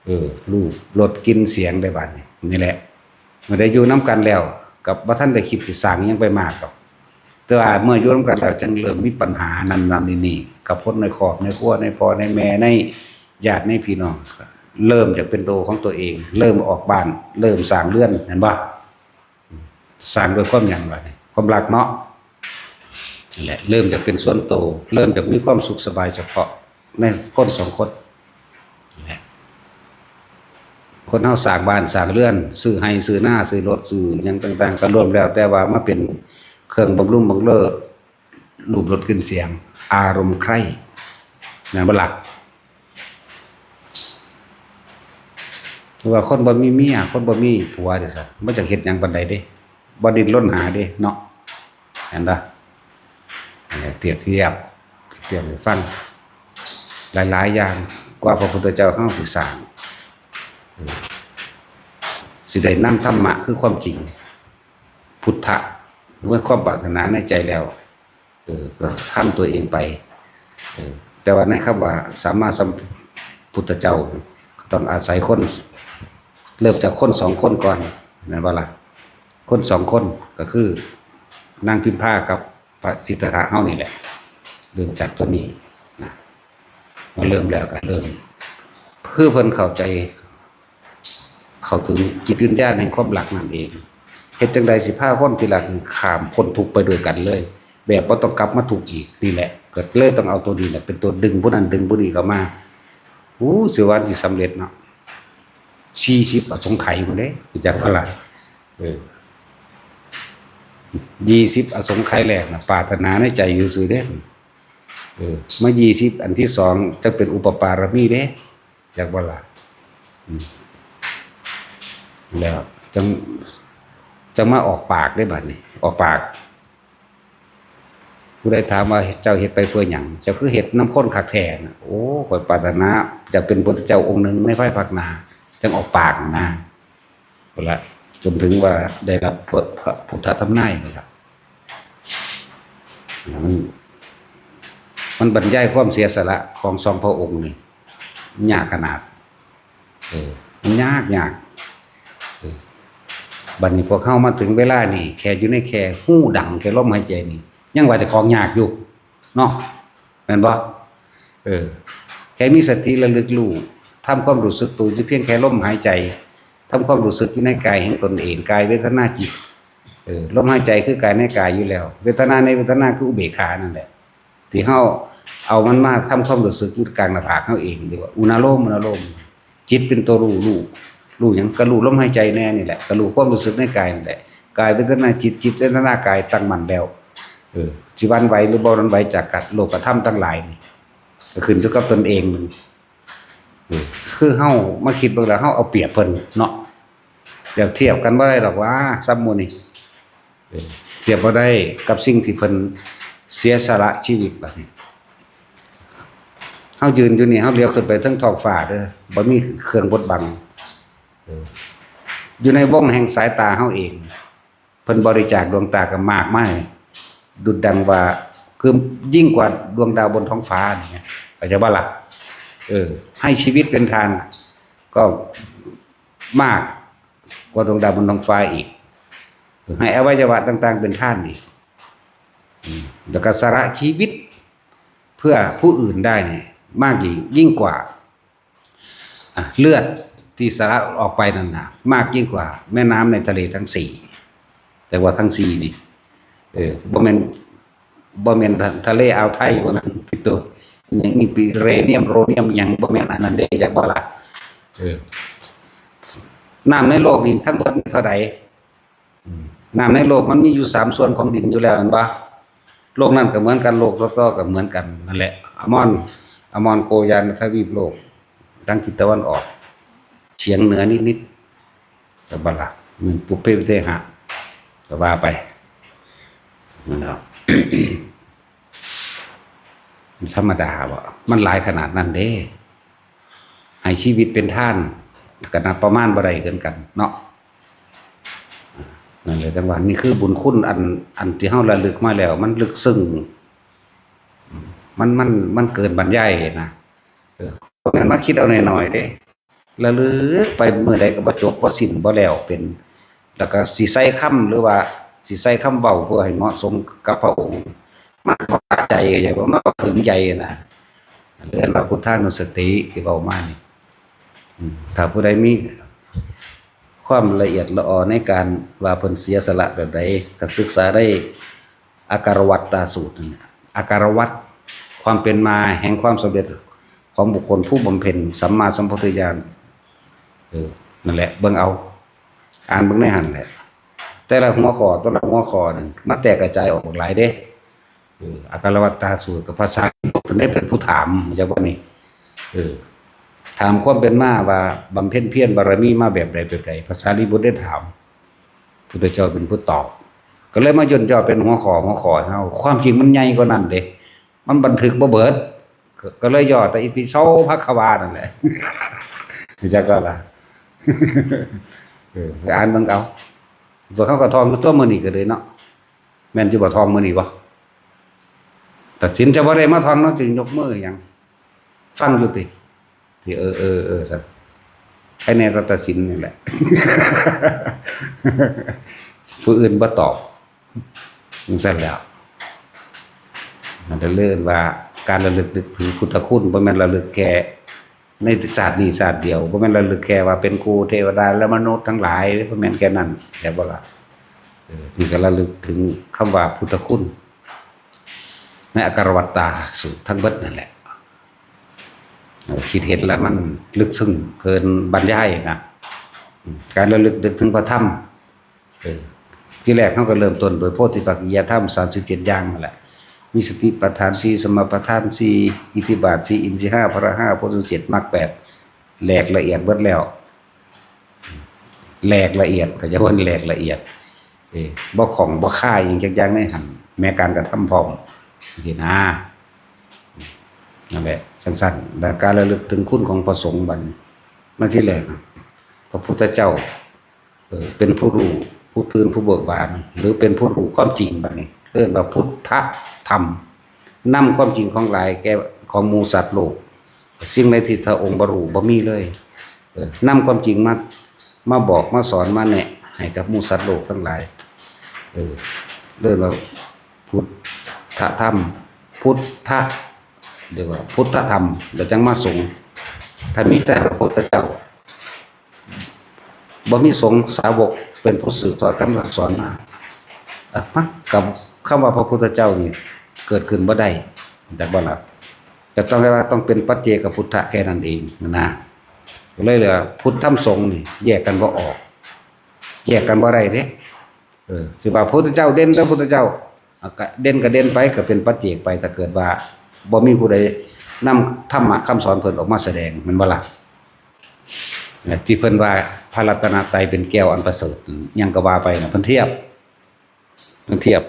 เออ รูป รส กลิ่น เสียง ได้บาดนี้ นี่แหละ เมื่อได้อยู่นำกันแล้ว กับบ่ทันได้คิดสิสร้างหยังไปมากดอก แต่ว่าเมื่ออยู่นำกันแล้ว จั่งเริ่มมีปัญหานั่นๆ นี่ๆ กับคนในครอบในครัว ในพ่อในแม่ ในญาติในพี่น้อง เริ่มจากเป็นตัวของตัวเอง เริ่มออกบ้าน เริ่มสร้างเรือน แม่นบ่ สร้างด้วยความหยังวะนี่ ความรักเนาะ นั่นแหละ เริ่มจากเป็นส่วนตัว เริ่มจากมีความสุขสบายเฉพาะในคนสองคน นั่นแหละ คนเฮาสร้างบ้านสร้างเรือน ซื้อไร่ซื้อนา ซื้อรถ ซื้อหยังต่างๆ ก็ล้วนแล้วแต่ว่ามาเป็นเครื่องบำรุงบำเรอ รูป รส กลิ่น เสียง อารมณ์ใคร่ แม่นบ่ล่ะ หรือว่าคนบ่มีเมีย คนบ่มีผัวจั่งซี้ มันจักเฮ็ดหยังปานใดเด้ บ่ดิ้นรนหาเด้เนาะ เห็นบ่ เออ เปรียบเทียบ เปรียบให้ฟัง หลายๆ อย่างกว่าพระพุทธเจ้าเฮาสิสร้าง เออ สิได้นำธรรมะคือความจริง พุทธะ ด้วยความปรารถนาในใจแล้ว เออ ก็ทำตัวเองไป เออ แต่ว่าในคำว่าสัมมาสัมพุทธเจ้า ก็ต้องอาศัยคน เริ่มจากคนสองคนก่อน แม่นบ่ล่ะ คนสองคนก็คือนางพิมพากับพระสิทธัตถะเฮานี่แหละ เริ่มจากตัวนี้นะ มาเริ่มแล้วก็เริ่ม คือเพิ่นเข้าใจ เข้าถึงจิตวิญญาณแห่งความรักนั่นเอง เฮ็ดจั่งใดสิพาคนที่รักข้ามพ้นทุกข์ไปด้วยกันเลย แบบบ่ต้องกลับมาทุกข์อีก นี่แหละ ก็เลยต้องเอาตัวนี้แหละเป็นตัวดึงผู้นั้นดึงผู้นี้เข้ามา อู้ สิว่าสิสำเร็จเนาะ สี่สิบอสงไขยพุ้นเด้ รู้จักบ่ล่ะ เออ ยี่สิบอสงไขยแรกน่ะ ปรารถนาในใจซื่อๆเด้ เออ มายี่สิบอันที่สองจั่งเป็นอุปปารมีเด้ จักบ่ล่ะ อืม แล้วจั่ง จั่งมาออกปากเด้บัดนี้ ออกปาก ผู้ใดถามว่าเจ้าเฮ็ดไปเพื่อหยัง เจ้าคือเฮ็ดนำคนคักแท้นะ โอ้ ข้อยปรารถนาอยากเป็นพุทธเจ้าองค์หนึ่งในภายภาคหน้า จั่งออกปากนะ พุ้นละ จนถึงว่าได้รับพระ พระพุทธทำนายพุ้นละ มัน มันบรรยายความเสียสละของสองพระองค์นี่ ยากขนาด เออ มันยาก ยาก เออ บัดนี้พวกเฮามาถึงเวลานี่ แค่อยู่ในแค่ฮูดัง แค่ลมหายใจนี่ ยังว่าเจ้าของยากอยู่ เนาะ แม่นบ่ เออ แค่มีสติระลึกรู้ ทำความรู้สึกตัวอยู่เพียงแค่ลมหายใจ ทำความรู้สึกอยู่ในกายแห่งตนเอง กายเวทนาจิต เออ ลมหายใจคือกายในกายอยู่แล้ว เวทนาในเวทนาคืออุเบกขานั่นแหละ ที่เฮาเอามันมาทำความรู้สึกอยู่กลางหน้าผากเฮาเอง เรียกว่าอุณาโลม อุณาโลม จิตเป็นตัวรู้ รู้ รู้หยัง ก็รู้ลมหายใจแน่นี่แหละ ก็รู้ความรู้สึกในกายนี่แหละ กายเวทนาจิต จิตเวทนากายตั้งมั่นแล้ว เออ สิหวั่นไหวหรือบ่หวั่นไหวจากกับโลกธรรมทั้งหลายนี่ ก็ขึ้นอยู่กับตนเองมัน เออ คือเฮามาคิดเบิ่งแล้ว เฮาเอาเปรียบเพิ่นเนาะ เปรียบเทียบกันบ่ได้ดอกว่า ซ้ำหมู่นี่ เออ เทียบบ่ได้กับสิ่งที่เพิ่นเสียสละชีวิตบัดนี้ เฮายืนอยู่นี่ เฮาเหลียวขึ้นไปเทิงท้องฟ้าเด้อ บ่มีเครื่องบดบัง เออ อยู่ในวงแห่งสายตาเฮาเอง เพิ่นบริจาคดวงตาก็มากมาย ดุจดังว่า คือยิ่งกว่าดวงดาวบนท้องฟ้านี่ไง เข้าใจบ่ล่ะ เออ ให้ชีวิตเป็นทาน ก็มากกว่าดวงดาวบนท้องฟ้าอีก ให้อวัยวะต่างๆเป็นทานอีก อืม แล้วก็สละชีวิตเพื่อผู้อื่นได้เนี่ย มากยิ่ง ยิ่งกว่า อ่ะ เลือดที่สละออกไปนั่นนะ มากยิ่งกว่าแม่น้ำในทะเลทั้งสี่ แต่ว่าทั้งสี่นี่ เออ บ่แม่น บ่แม่นทะ ทะเลอ่าวไทย บ่แม่น พี่ตัว ยังมีปีเรเนียม โรเนียม หยัง บ่แม่นอันนั้นเด้ จักบ่ล่ะ เออ น้ำในโลกนี่ทั้งหมดมีเท่าใด อืม น้ำในโลกมันมีอยู่สามส่วนของดินอยู่แล้ว แม่นบ่ โลกนั้นก็เหมือนกัน โลกต่อๆก็เหมือนกัน นั่นแหละ อามอน อามอนโกยานทวีปโลก ทางทิศตะวันออก เฉียงเหนือนิดๆ แต่บ่ล่ะ มันปุพเพวิเทหะ ก็ว่าไป นั่นแหละ มันธรรมดาบ่ มันหลายขนาดนั้นเด้ ให้ชีวิตเป็นทาน ก็นับประมาณบ่ได้คือกันเนาะ นั่นแหละ จังว่านี่คือบุญคุณอัน อันที่เฮาระลึกมาแล้ว มันลึกซึ้ง มัน มัน มันเกินบรรยายนะ เออ บ่แม่นมาคิดเอาน้อยๆเด้ ระลึกไปมื้อใดก็บ่จบบ่สิ้นบ่แล้วเป็น แล้วก็สิใส่คำ หรือว่าสิใส่คำเว้าเพื่อให้เหมาะสมกับพระองค์ มันก็บาดใจ เข้าใจบ่ มันก็ถึงใจนะ เรื่องว่าพุทธานุสติที่เว้ามานี่ อืม ถ้าผู้ใดมีความละเอียดละออในการว่าเพิ่นเสียสละแบบใด ก็ศึกษาได้ อาการวัตตาสูตรนั่นน่ะ อาการวัต ความเป็นมาแห่งความสำเร็จของบุคคลผู้บำเพ็ญสัมมาสัมโพธิญาณ เออ นั่นแหละ เบิ่งเอา อ่านเบิ่งในหั่นแหละ แต่ละหัวข้อ แต่ละหัวข้อนั่น มาแตกกระจายออกหลายเด้ เออ อาการวัตตาสูตรกับภาษาลิบุตรเพิ่นได้เป็นผู้ถาม จักว่านี่ เออ ถามความเป็นมาว่าบำเพ็ญเพียรบารมีมาแบบใดแบบใด ภาษาลิบุตรได้ถาม พุทธเจ้าเป็นผู้ตอบ ก็เลยมาย่นย่อเป็นหัวข้อ หัวข้อให้เฮา ความจริงมันใหญ่กว่านั้นเด้ มันบันทึกบ่เบิด ก็ ก็เลยย่อแต่อิติโสภะคะวานั่นแหละ จักก็ล่ะ เออ ไปอ่านเบิ่งเอา พวกเขาก็ท่องอยู่ตัวมื้อนี้ก็เลยเนาะ แม่นอยู่บ่ ท่องมื้อนี้บ่ ตัดสินจะบ่ได้มาท่องเนาะ สิยกมือหยัง ฟังอยู่ติ ที่ เออ เออ เออ ซั่น ใครแน่ตัดสินนี่แหละ ผู้อื่นบ่ตอบ จั่งซั่นแหล้ว มันจะเรียกว่าการระลึกนึกถึงพุทธคุณ บ่แม่นระลึกแค่ในชาตินี้ชาติเดียว บ่แม่นระลึกแค่ว่าเป็นครูเทวดาและมนุษย์ทั้งหลาย บ่แม่นแค่นั้น เข้าใจบ่ล่ะ เออ นี่ก็ระลึกถึงคำว่าพุทธคุณ ในอาการวัตตาสูตรทั้งเบิดนั่นแหละ เออ คิดเห็นแล้วมันลึกซึ้งเกินบรรยายนะ อืม การระลึกนึกถึงพระธรรม เออ ที่แรกเขาก็เริ่มต้นโดยโพธิปักขิยธรรมสามสิบเจ็ดอย่างนั่นแหละ มีสติปัฏฐานสี่ สมาปัฏฐานสี่ อิทธิบาทสี่ อินทรีย์ห้า พละห้า โพชฌังค์เจ็ด มรรคแปด แหลกละเอียดเบิดแล้ว แหลกละเอียด เขาจะว่าแหลกละเอียด เออ บ่ข้องบ่คาอิหยังจักอย่างในหั่น แม้การกระทำพร้อม จั่งซี้นะ นั่นแหละ จั่งซั่น แล้วการระลึกถึงคุณของพระสงฆ์บัดนี้ มาที่แรก พระพุทธเจ้า เออ เป็นผู้รู้ ผู้ตื่น ผู้เบิกบาน หรือเป็นผู้รู้ความจริงบัดนี้ เอิ้นว่าพุทธธรรม นำความจริงของหลายแก่ ของหมู่สัตว์โลก สิ่งใดที่พระองค์บ่รู้บ่มีเลย เออ นำความจริงมา มาบอก มาสอน มาแนะให้กับหมู่สัตว์โลกทั้งหลาย เออ เรียกว่าพุทธธรรม พุทธ เรียกว่าพุทธธรรม แล้วจั่งมาสงฆ์ ถ้ามีแต่พระพุทธเจ้า บ่มีสงฆ์สาวกเป็นผู้สืบทอดคำสั่งสอนมา อ่ะ มา กับคำว่าพระพุทธเจ้านี่เกิดขึ้นบ่ได้ จักบ่ล่ะ จะต้องเรียกว่าต้องเป็นปัจเจกพุทธะแค่นั้นเองนะ ก็เลยเหลือพุทธธรรมสงฆ์นี่แยกกันบ่ออก แยกกันบ่ได้เด้ เออ สิว่าพุทธเจ้าเด่น พระพุทธเจ้า อ่ะ ก็เด่นก็เด่นไป ก็เป็นปัจเจกไป ถ้าเกิดว่าบ่มีผู้ใดนำธรรมะคำสอนเพิ่นออกมาแสดง แม่นบ่ล่ะ? ที่เพิ่นว่าพระรัตนตรัยเป็นแก้วอันประเสริฐ หยังก็ว่าไปนะ เพิ่นเทียบ เพิ่นเทียบ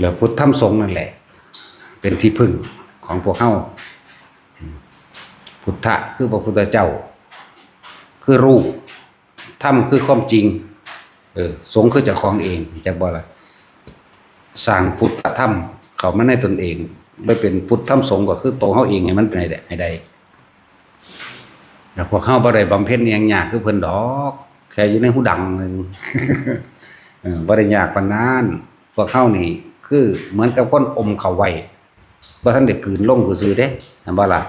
แล้วพุทธธรรมสงฆ์นั่นแหละ เป็นที่พึ่งของพวกเฮา พุทธะคือพระพุทธเจ้า คือรู้ ธรรมคือความจริง เออ สงฆ์คือเจ้าของเอง จักบ่ล่ะ สร้างพุทธธรรมเข้ามาในตนเอง แล้วเป็นพุทธธรรมสงฆ์ก็คือตัวเฮาเองให้มันเป็นให้ได้ ให้ได้ แล้วพวกเฮาบ่ได้บำเพ็ญอิหยังยากคือเพิ่นดอก แค่อยู่ในหูดังหนึ่ง เออ บ่ได้ยากปานนั้น พวกเฮานี่คือเหมือนกับคนอมเข้าไว้ บ่ทันได้กลืนลงซื่อๆเด้ แม่นบ่ล่ะ?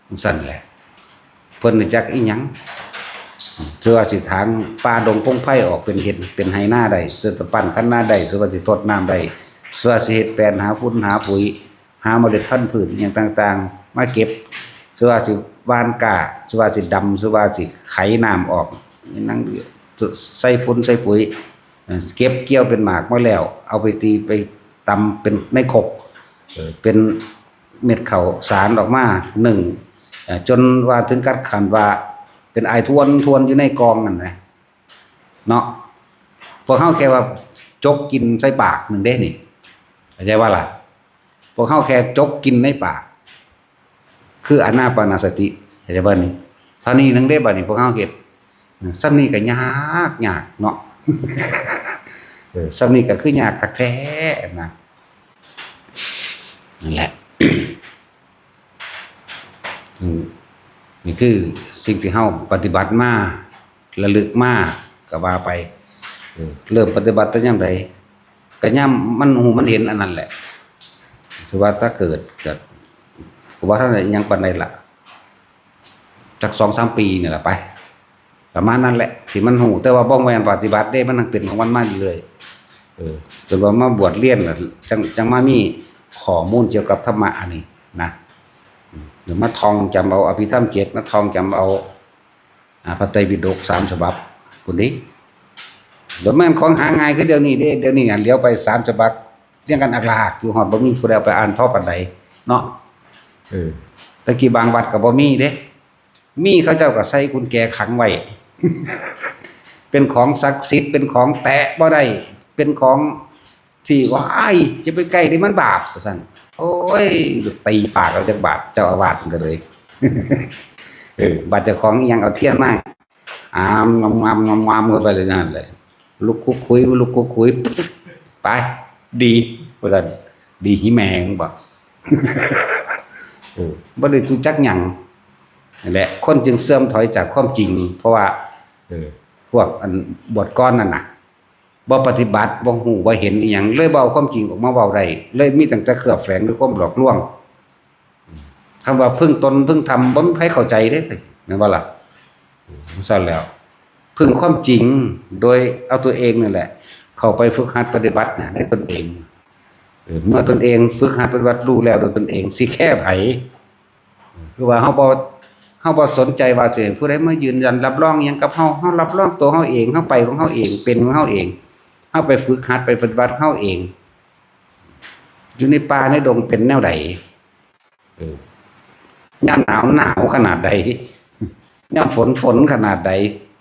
จั่งซั้นแหละ เพิ่นรู้จักอีหยัง ถือว่าสิถางป่าดงพงไพรออกเป็นเฮ็ด เป็นไฮ่นาได้ สิตะปั้นคันนาได้ สิว่าสิทดน้ำได้ สิว่าสิเฮ็ดแปลนหาฝุ่นหาปุ๋ย หาเมล็ดพันธุ์พืชอิหยังต่างๆ มาเก็บ สิว่าสิหว่านกล้า สิว่าสิดำ สิว่าสิไขน้ำออก นั่งใส่ฝุ่นใส่ปุ๋ย เอ่อ เก็บเกี่ยวเป็นหมากมาแล้ว เอาไปตีไปตำเป็นในครก เอ่อ เป็นเม็ดข้าวสารออกมานึ่ง เอ่อ จนว่าถึงกับขั้นว่าเป็นไอทวนๆอยู่ในกองนั่นนะ เนาะ พวกเฮาแค่ว่าจกกินใส่ปากหนึ่งเด้นี่ เข้าใจบ่ล่ะ? พวกเฮาแค่จกกินในปาก คืออานาปานสติ เข้าใจบ่นี่? เท่านี้หนึ่งเด้ บัดนี้พวกเฮาเฮ็ด เออ ส่ำนี้ก็ยาก ยากเนาะ เออ ส่ำนี้ก็คือยากคักแท้นะ นั่นแหละ อืม นี่คือสิ่งที่เฮาปฏิบัติมา ระลึกมา ก็ว่าไป เออ เริ่มปฏิบัติแต่ยามใด ก็ยามมันฮู้มันเห็นอันนั้นแหละ สิว่าถ้าเกิด ก็ ก็บ่ทันได้หยังปานใดล่ะ จักสองสามปีนี่ล่ะไป ประมาณนั้นแหละ ที่มันฮู้ แต่ว่าบ่แม่นปฏิบัติเด้ มันยังเป็นของมันมาเรื่อยๆ เออ จนว่ามาบวชเรียนล่ะ จั่ง จั่งมามีข้อมูลเกี่ยวกับธรรมะอันนี้นะ อืม เดี๋ยวมาท่องจำเอาอภิธรรมเจ็ด มาท่องจำเอา อ่า พระไตรปิฎกสามฉบับ พุ้นเด้ แล้วแม่นของหาง่ายคือเดี๋ยวนี้เด้ เดี๋ยวนี้หั้นเหลียวไปสามฉบับ เรียงกันอักลากอยู่ ฮอดบ่มีผู้ใดเอาไปอ่านพอปานใดเนาะ เออ แต่กี้บางวัดก็บ่มีเด้ มีเขาเจ้าก็ใส่กุญแจขังไว้ เป็นของศักดิ์สิทธิ์ เป็นของแตะบ่ได้ เป็นของที่ "ว้าย จะไปใกล้นี่มันบาป" ว่าซั่น โอ้ย ตีปากเอาจักบาด เจ้าอาวาสมันก็เลย เออ บาดเจ้าของอิหยังเอาเทียนมา อาม งามๆ งามๆ เข้าไปเลยนั่นแหละ ลุกคุกคุย ลุกคุกคุย ไป ดี ว่าซั่น ดีหิแมงบ่ เออ บ่ได้รู้จักหยัง นั่นแหละ คนจึงเสื่อมถอยจากความจริง เพราะว่า เออ พวกอันบวชก่อนนั่นน่ะ บ่ปฏิบัติ บ่ฮู้ บ่เห็นอิหยัง เลยบ่เอาความจริงออกมาเว้าได้ เลยมีตั้งแต่เคลือบแฝงด้วยความหลอกลวง คำว่าพึ่งตนพึ่งธรรม บ่มีใครเข้าใจเด้ แม่นบ่ล่ะ? อืม ซั่นแล้ว พึ่งความจริง โดยเอาตัวเองนั่นแหละ เข้าไปฝึกหัดปฏิบัติน่ะ ในตนเอง เออ เมื่อตนเองฝึกหัดปฏิบัติรู้แล้วโดยตนเอง สิแค่ไผ คือว่าเฮาบ่ เฮาบ่สนใจว่าสิให้ผู้ใดมายืนยันรับรองอิหยังกับเฮา เฮารับรองตัวเฮาเอง เฮาไปของเฮาเอง เป็นของเฮาเอง เฮาไปฝึกหัดไปปฏิบัติของเฮาเอง อยู่ในป่าในดงเป็นแนวใด เออ ยามหนาวหนาวขนาดใด ยามฝนฝนขนาดใด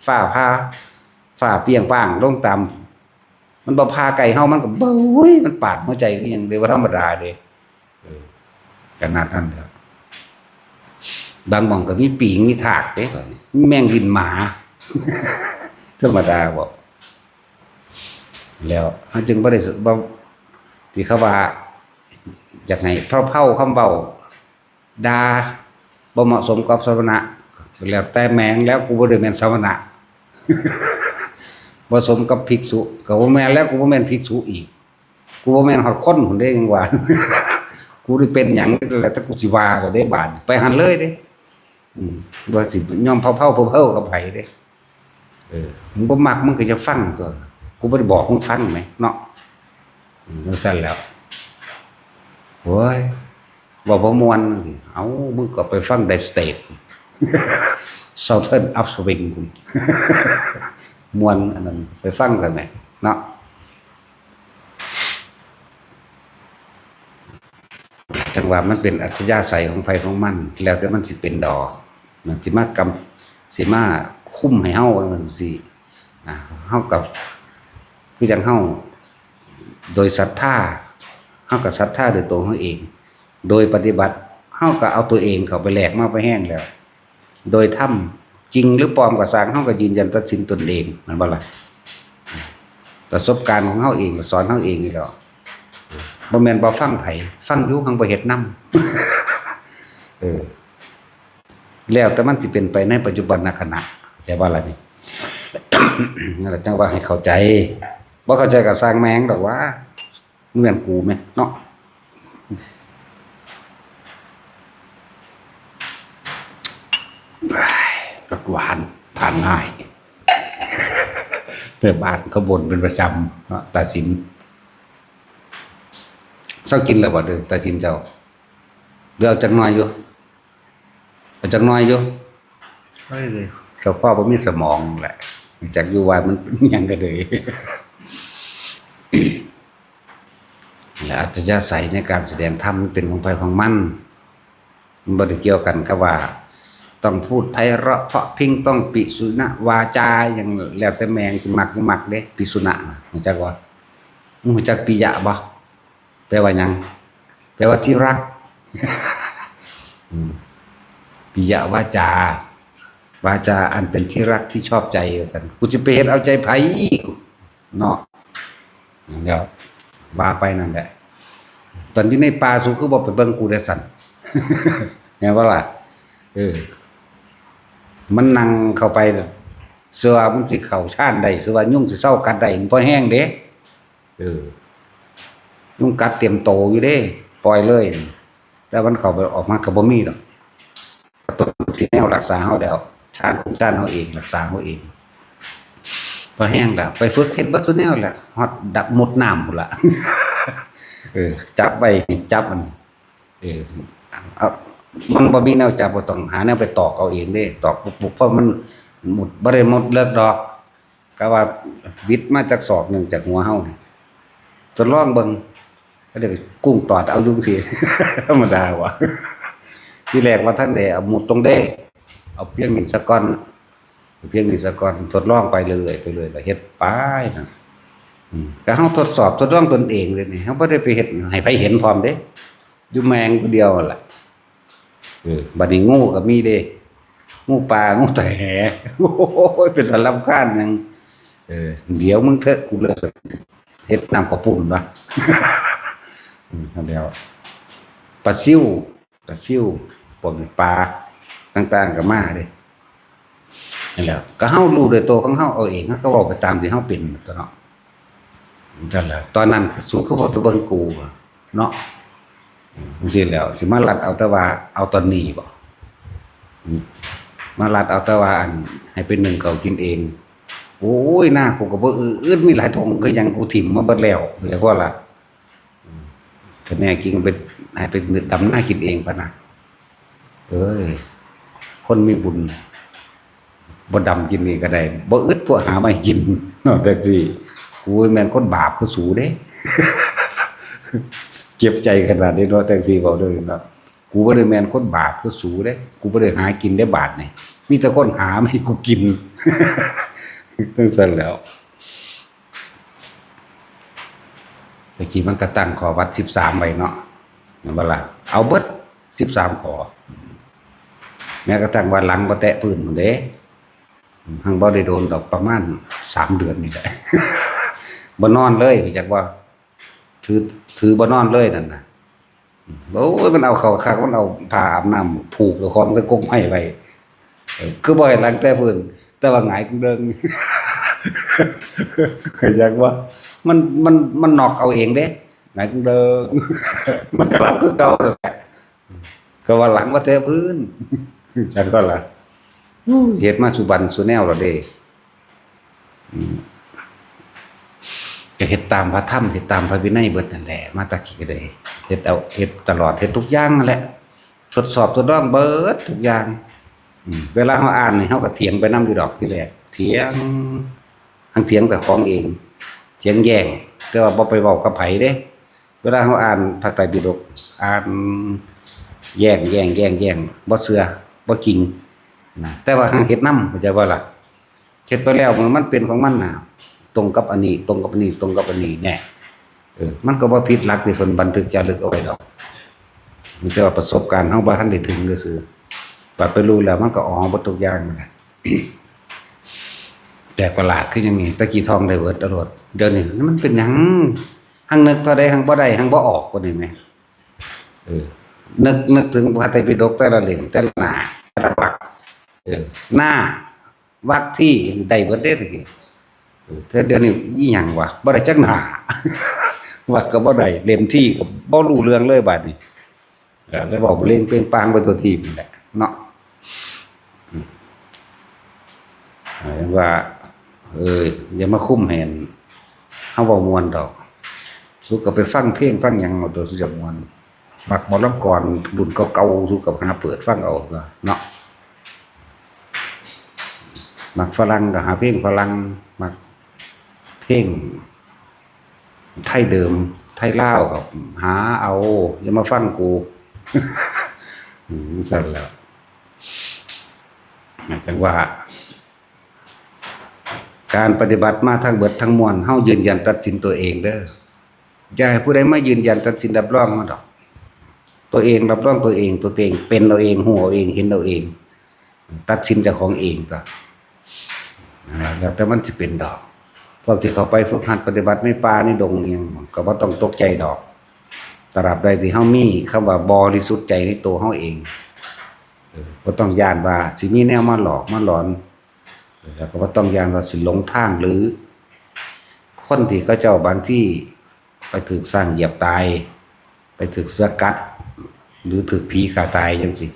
ฟ้าผ่า ฟ้าเปรี้ยงป้างลงตาม มันบ่ผ่าใกล้เฮา มันก็ เบ้ย มันปาดหัวใจคือหยังเด้ บ่ธรรมดาเด้ เออ ขนาดนั้นแล้ว บางหม่องก็มีปีงมีทากเด้ บัดนี้ มีแมงบินหมา ธรรมดาบ่ แล้วเฮาจึงบ่ได้ บ่ ที่เขาว่า อยากให้เผาๆคำเว้า ด่า บ่เหมาะสมกับสมณะ แล้วแต่แม่ง แล้วกูบ่ได้แม่นสมณะ บ่สมกับภิกษุ ก็บ่แม่น แล้วกูบ่แม่นภิกษุอีก กูบ่แม่นฮอดคนพุ้นเด้ ยังว่า กูได้เป็นหยังแล้ว แต่กูสิว่าก็ได้บาด ไปหั้นเลยเด้ อืม ว่าสิยอมเผาๆ เผาๆกับไผเด้ เออ มึงบ่มักมึงก็อย่าฟังตั๊ว กูบ่ได้บอกมึงฟังแหมเนาะ อืม จั่งซั้นแล้ว โอ้ย เว้าบ่ม่วน เอ้า มึงก็ไปฟัง Dire Straits Southern Upswing พุ้น ม่วนอันนั้น ไปฟังกันแหมเนาะ จั่งว่ามันเป็นอัธยาศัยของไผของมัน แล้วแต่มันสิเป็นดอก นะ สิมากำ สิมาคุมให้เฮาจั่งซี้ นะ เฮาก็คือจั่งเฮา โดยศรัทธา เฮาก็ศรัทธาโดยตัวเฮาเอง โดยปฏิบัติ เฮาก็เอาตัวเองเข้าไปแลกมาพอแฮงแล้ว โดยธรรม จริงหรือปลอมก็ซ่าง เฮาก็ยืนยันตัดสินตนเอง แม่นบ่ล่ะ ประสบการณ์ของเฮาเองก็สอนเฮาเองนี่แหละ บ่แม่นบ่ฟังไผ ฟังอยู่ หังบ่เฮ็ดนำ เออ แล้วแต่มันสิเป็นไปในปัจจุบันขณะ เข้าใจบ่ล่ะนี่ นั่นล่ะจั่งว่าให้เข้าใจ บ่เข้าใจก็ซ่างแม่งดอกว่า บ่แม่นกูแหมเนาะ รสหวาน ทานง่าย แต่บ้านเขาบ่นเป็นประจำเนาะ ตาสิน เซากินแล้วบ่เด้อ ตาสินเจ้า หรือเอาจักหน่อยอยู่ เอาจักหน่อยอยู่ เฮ้ย เจ้าพ่อบ่มีสมองแหละ จักอยู่ว่ามันเป็นหยังก็เลย และอัธยาศัยในการแสดงธรรมมันเป็นของไผของมัน มันบ่ได้เกี่ยวกันกับว่า ต้องพูดไพเราะเพราะพริ้ง ต้องปิสุณวาจา หยัง แล้วแต่แม่งสิมักบ่มักเด้ ปิสุณะน่ะ รู้จักบ่ รู้จักปิยะบ่ แปลว่าหยัง แปลว่าที่รัก อืม ปิยวาจา วาจาอันเป็นที่รักที่ชอบใจ ว่าซั่น กูสิไปเฮ็ดเอาใจไผอีก เนาะ เดี๋ยว ว่าไปนั่นแหละ ตอนอยู่ในป่า สูคือบ่ไปเบิ่งกูแด่ซั่น แม่นบ่ล่ะ เออ มันนั่งเข้าไป เชื่อว่ามันสิเข้าฌานได้ เชื่อว่ายุงสิเซากัดได้ มันพอแฮงเด้ เออ ยุงกัดเต็มโตอยู่เด้ ปล่อยเลย แต่มันเข้าไปออกมาก็บ่มีดอก กระตุ้นสิแนวรักษาเฮาแล้ว ฌานของฌานเฮาเอง รักษาเฮาเอง พอแฮงแล้ว ไปฝึกเฮ็ดเบิดซุแนวแหละ ฮอดดับมุดน้ำพุ้นละ เออ จับไว้ จับมัน เออ เอา มันบ่มีแนวจับ ก็ต้องหาแนวไปตอกเอาเองเด้ ตอกปุ๊บๆ เพราะมันมุด บ่ได้มุดเลิกดอก ก็ว่าวิดมาจักศอกหนึ่งจากหัวเฮานี่ ทดลองเบิ่ง ก็เดี๋ยวกุ้งตอดเอาอยู่จั่งซี้ ธรรมดาว่ะ ทีแรกว่าท่านได้เอามุดตรงเด้ เอาเพียงนี้ซะก่อน เพียงนี้ซะก่อน ทดลองไปเรื่อยๆ ไปเรื่อย แล้วเฮ็ดไปนะ อืม ก็เฮาทดสอบทดลองตนเองเลยนี่ เฮาบ่ได้ไปเฮ็ดให้ไผเห็นพร้อมเด้ อยู่แม่งผู้เดียวนั่นล่ะ เออ บัดนี้งูก็มีเด้ งูป่า งูตะแห โอ้ย เป็นตารำคาญหยัง เออ เดี๋ยวมึงเถอะ กูเลิกเฮ็ดน้ำข้าวปุ้นวะ อืม นั่นแล้ว ปลาซิว ปลาซิว พวกนี้ปลาต่างๆ ก็มาเด้ นั่นแหละ ก็เฮารู้ด้วยตัวของเฮาเอาเอง เฮาก็เว้าไปตามที่เฮาเป็นตัวเนาะ นั่นแหละ ตอนนั้นก็สู้คือบ่ไปเบิ่งกูเนาะ จั่งซี้แล้ว สิมาลัดเอาแต่ว่าเอาตอนนี้บ่ มาลัดเอาแต่ว่าอันให้ไปนึ่งข้าวกินเอง โอ้ย หน้ากูก็บ่อึด มีหลายถงคือหยัง กูถิ่มมาเบิดแล้ว เข้าใจบ่ล่ะ ถ้าแน่จริงไป ให้ไปดำนากินเองปะนะ เอ้ย คนมีบุญ บ่ดำกินนี่ก็ได้ บ่อึดพวกหามาให้กิน เนาะ จั่งซี้ กูแม่นคนบาปคือสูเด้ เจ็บใจขนาดนี้เนาะ จั่งซี้ เว้าเด้อเนาะ กูบ่ได้แม่นคนบาปคือสูเด้ กูบ่ได้หากินได้บาดนี่ มีแต่คนหามาให้กูกิน จั่งซั่นแหล้ว ตะกี้มันก็ตั้งข้อวัดสิบสามไว้เนาะ แม่นบ่ล่ะ เอาเบิดสิบสามข้อ แม้กระทั่งว่าหลังบ่แตะพื้นพู้นเด้ หังบ่ได้โดนดอก ประมาณสามเดือนนี่แหละ บ่นอนเลย รู้จักบ่ ถือ ถือบ่นอนเลยนั่นน่ะ โอ้ย มันเอาเข้าคัก มันเอาผ้าอาบน้ำผูกเจ้าของใส่กกไม้ไว้ เออ คือบ่ให้หลังแตะพื้น แต่ว่าหงายกึ่งเดิง เข้าใจบ่ มัน มัน มันน็อกเอาเองเด้ หงายกึ่งเดิง มันก็หลับคือเก่านั่นแหละ ก็ว่าหลังบ่แตะพื้น จั่งก็ล่ะ อู้ เฮ็ดมาซุบั้นซุแนวแล้วเด้ อืม ก็เฮ็ดตามพระธรรม เฮ็ดตามพระวินัยเบิดนั่นแหละ มาแต่กี้ก็ได้ เฮ็ดเอา เฮ็ดตลอด เฮ็ดทุกอย่างนั่นแหละ ทดสอบทดลองเบิดทุกอย่าง อืม เวลาเฮาอ่านนี่ เฮาก็เถียงไปนำอยู่ดอกทีแรก เถียง ทั้งเถียงแต่ของเอง เถียงแย้ง แต่ว่าบ่ไปเว้ากับไผเด้ เวลาเฮาอ่านพระไตรปิฎก อ่านแย้ง แย้ง แย้ง แย้ง บ่เชื่อ บ่จริง นะ แต่ว่าหั้งเฮ็ดนำ เข้าใจบ่ล่ะ เฮ็ดไปแล้วมัน มันเป็นของมันน่ะ ตรงกับอันนี้ ตรงกับอันนี้ ตรงกับอันนี้ แน่ เออ มันก็บ่ผิดหลักที่เพิ่นบันทึกจารึกเอาไว้ดอก มีแต่ว่าประสบการณ์เฮาบ่ทันได้ถึงซื่อๆ บัดไปรู้แล้วมันก็ออกเบิดทุกอย่างนั่นแหละ แปลกประหลาดคือหยังนี่ แต่กี้ท่องได้เบิดเอาโลด เดี๋ยวนี้มันเป็นหยัง หั้งนึกเท่าใดหั้งบ่ได้ หั้งบ่ออก ว่านี่แหม เออ นึก นึกถึงพระไตรปิฎกแต่ละเล่ม แต่ละหน้า แต่ละวรรค เออ หน้า วรรค ที่ ได้เบิดเด้ตะกี้ เออ แต่เดี๋ยวนี้อีหยังวะ บ่ได้จักหน้า วรรคก็บ่ได้ เล่ม ที่ ก็บ่รู้เรื่องเลยบาดนี้ ก็เลยเว้าเปล่งเปล่งปางไปทั่วทีปนี่แหละเนาะ อืม เรียกว่า เอ้ย อย่ามาคุมให้เฮาเว้าม่วนดอก สูก็ไปฟังเพลงฟังหยังเอาตัวสูอยากม่วน มักหมอลำก่อนรุ่นเก่าๆ สูก็หาเปิดฟังเอาเนาะ มักฝรั่งก็หาเพลงฝรั่ง มักเพลงไทยเดิม ไทยลาวก็หาเอา อย่ามาฟังกู อืม ซั่นแหล้ว จั่งว่า การปฏิบัติมาทั้งเบิดทั้งมวล เฮายืนยันตัดสินตัวเองเด้อ อย่าให้ผู้ใดมายืนยันตัดสินรับรองเฮาดอก ตัวเองรับรองตัวเอง ตัวเองเป็นเอาเอง ฮู้เอาเอง เห็นเอาเอง ตัดสินเจ้าของเองตัว นั่นล่ะ แล้วแต่มันสิเป็นดอก พวกที่เข้าไปฝึกหัดปฏิบัติในป่าในดงอิหยัง ก็บ่ต้องตกใจดอก ตราบใดที่เฮามีคำว่าบริสุทธิ์ใจในตัวเฮาเอง เออ บ่ต้องย้านว่าสิมีแนวมาหลอกมาหลอน แล้วก็บ่ต้องย้านว่าสิหลงทาง หรือคนที่เขาเจ้าบางทีไปถืกช้างเหยียบตาย ไปถืกเสือกัด หรือถืกผีฆ่าตายจั่งซี้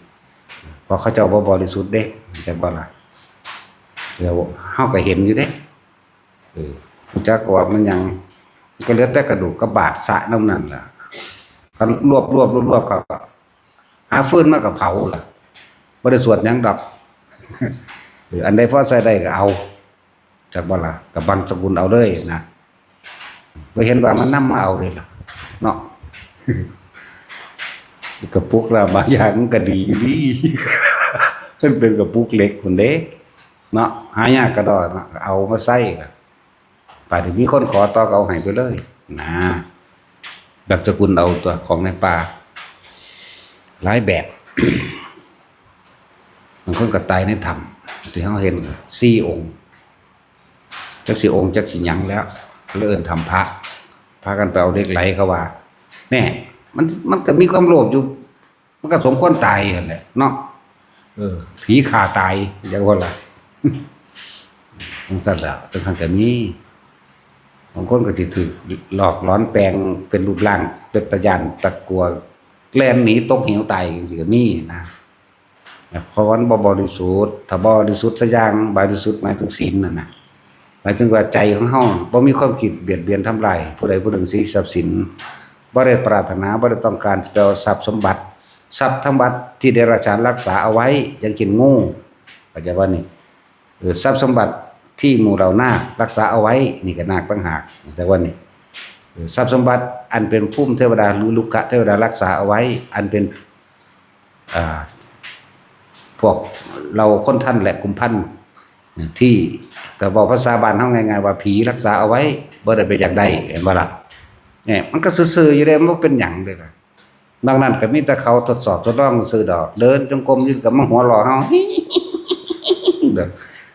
เพราะเขาเจ้าบ่บริสุทธิ์เด้ จักบ่ล่ะ แล้วเฮาก็เห็นอยู่เด้ เออ รู้จักว่ามันหยัง ก็เหลือแต่กระดูกกับบาดซะนำนั่นล่ะ ก็รวบๆๆๆ ก็หาฟืนมาก็เผาล่ะ บ่ได้สวดหยังดอก เออ อันใดพอใช้ได้ก็เอา จักบ่ล่ะ ก็บังสกุลเอาเลยนะ บ่เห็นว่ามันนำมาเอาเลยล่ะ เนาะ กระปุกละบางอย่างมันก็ดีอยู่ดี มันเป็นกระปุกเหล็กพุ้นเด้ เนาะ หายากกระดอกเนาะ เอามาใส่ล่ะ บาดนี้มีคนขอต่อก็เอาให้ไปเลย นะ บังสกุลเอาตัวของในป่า หลายแบบ บางคนก็ตายในถ้ำ ที่เฮาเห็นสี่องค์ จักสิองค์จักสิหยังแล้ว เลยเอิ้นถ้ำพระ พากันไปเอาเหล็กไหลเขาว่า แน่ มัน มันก็มีความโลภอยู่ มันก็สมควรตายหั่นแหละเนาะ เออ ผีฆ่าตาย จั่งว่าล่ะ จั่งซั่นล่ะ จั่งซั่นก็มี บางคนก็สิถืกหลอกหลอนแปลงเป็นรูปร่างเป็นตาย้านตะกัว แล่นหนีตกเหวตายจั่งซี้ก็มีนะ เพราะว่ามันบ่บริสุทธิ์ ถ้าบ่บริสุทธิ์ซะอย่าง บริสุทธิ์หมายถึงศีลนั่นน่ะ หมายถึงว่าใจของเฮาบ่มีความคิดเบียดเบียนทำลายผู้ใดผู้หนึ่ง ชีวิตทรัพย์สิน บ่ได้ปรารถนา บ่ได้ต้องการจะเอาทรัพย์สมบัติ ทรัพย์สมบัติที่เดรัจฉานรักษาเอาไว้ อย่างเช่นงู เข้าใจบ่นี่ เออ ทรัพย์สมบัติที่หมู่เหล่านาครักษาเอาไว้ นี่ก็นาคต่างหาก แต่ว่านี่ เออ ทรัพย์สมบัติอันเป็นภูมิเทวดาหรือลุกขะเทวดารักษาเอาไว้ อันเป็น อ่า พวกเหล่าคนทันและกุมพัน ที่ แต่เว้าภาษาบ้านเฮาง่ายๆว่าผีรักษาเอาไว้ บ่ได้ไปอยากได้ เห็นบ่ล่ะ เนี่ย มันก็ซื่อๆอยู่เด้ มันบ่เป็นหยังเด้ล่ะ นอกนั้นก็มีแต่เขาทดสอบทดลองซื่อดอก เดินจงกรมอยู่ก็มาหัวเราะเฮา เด้อ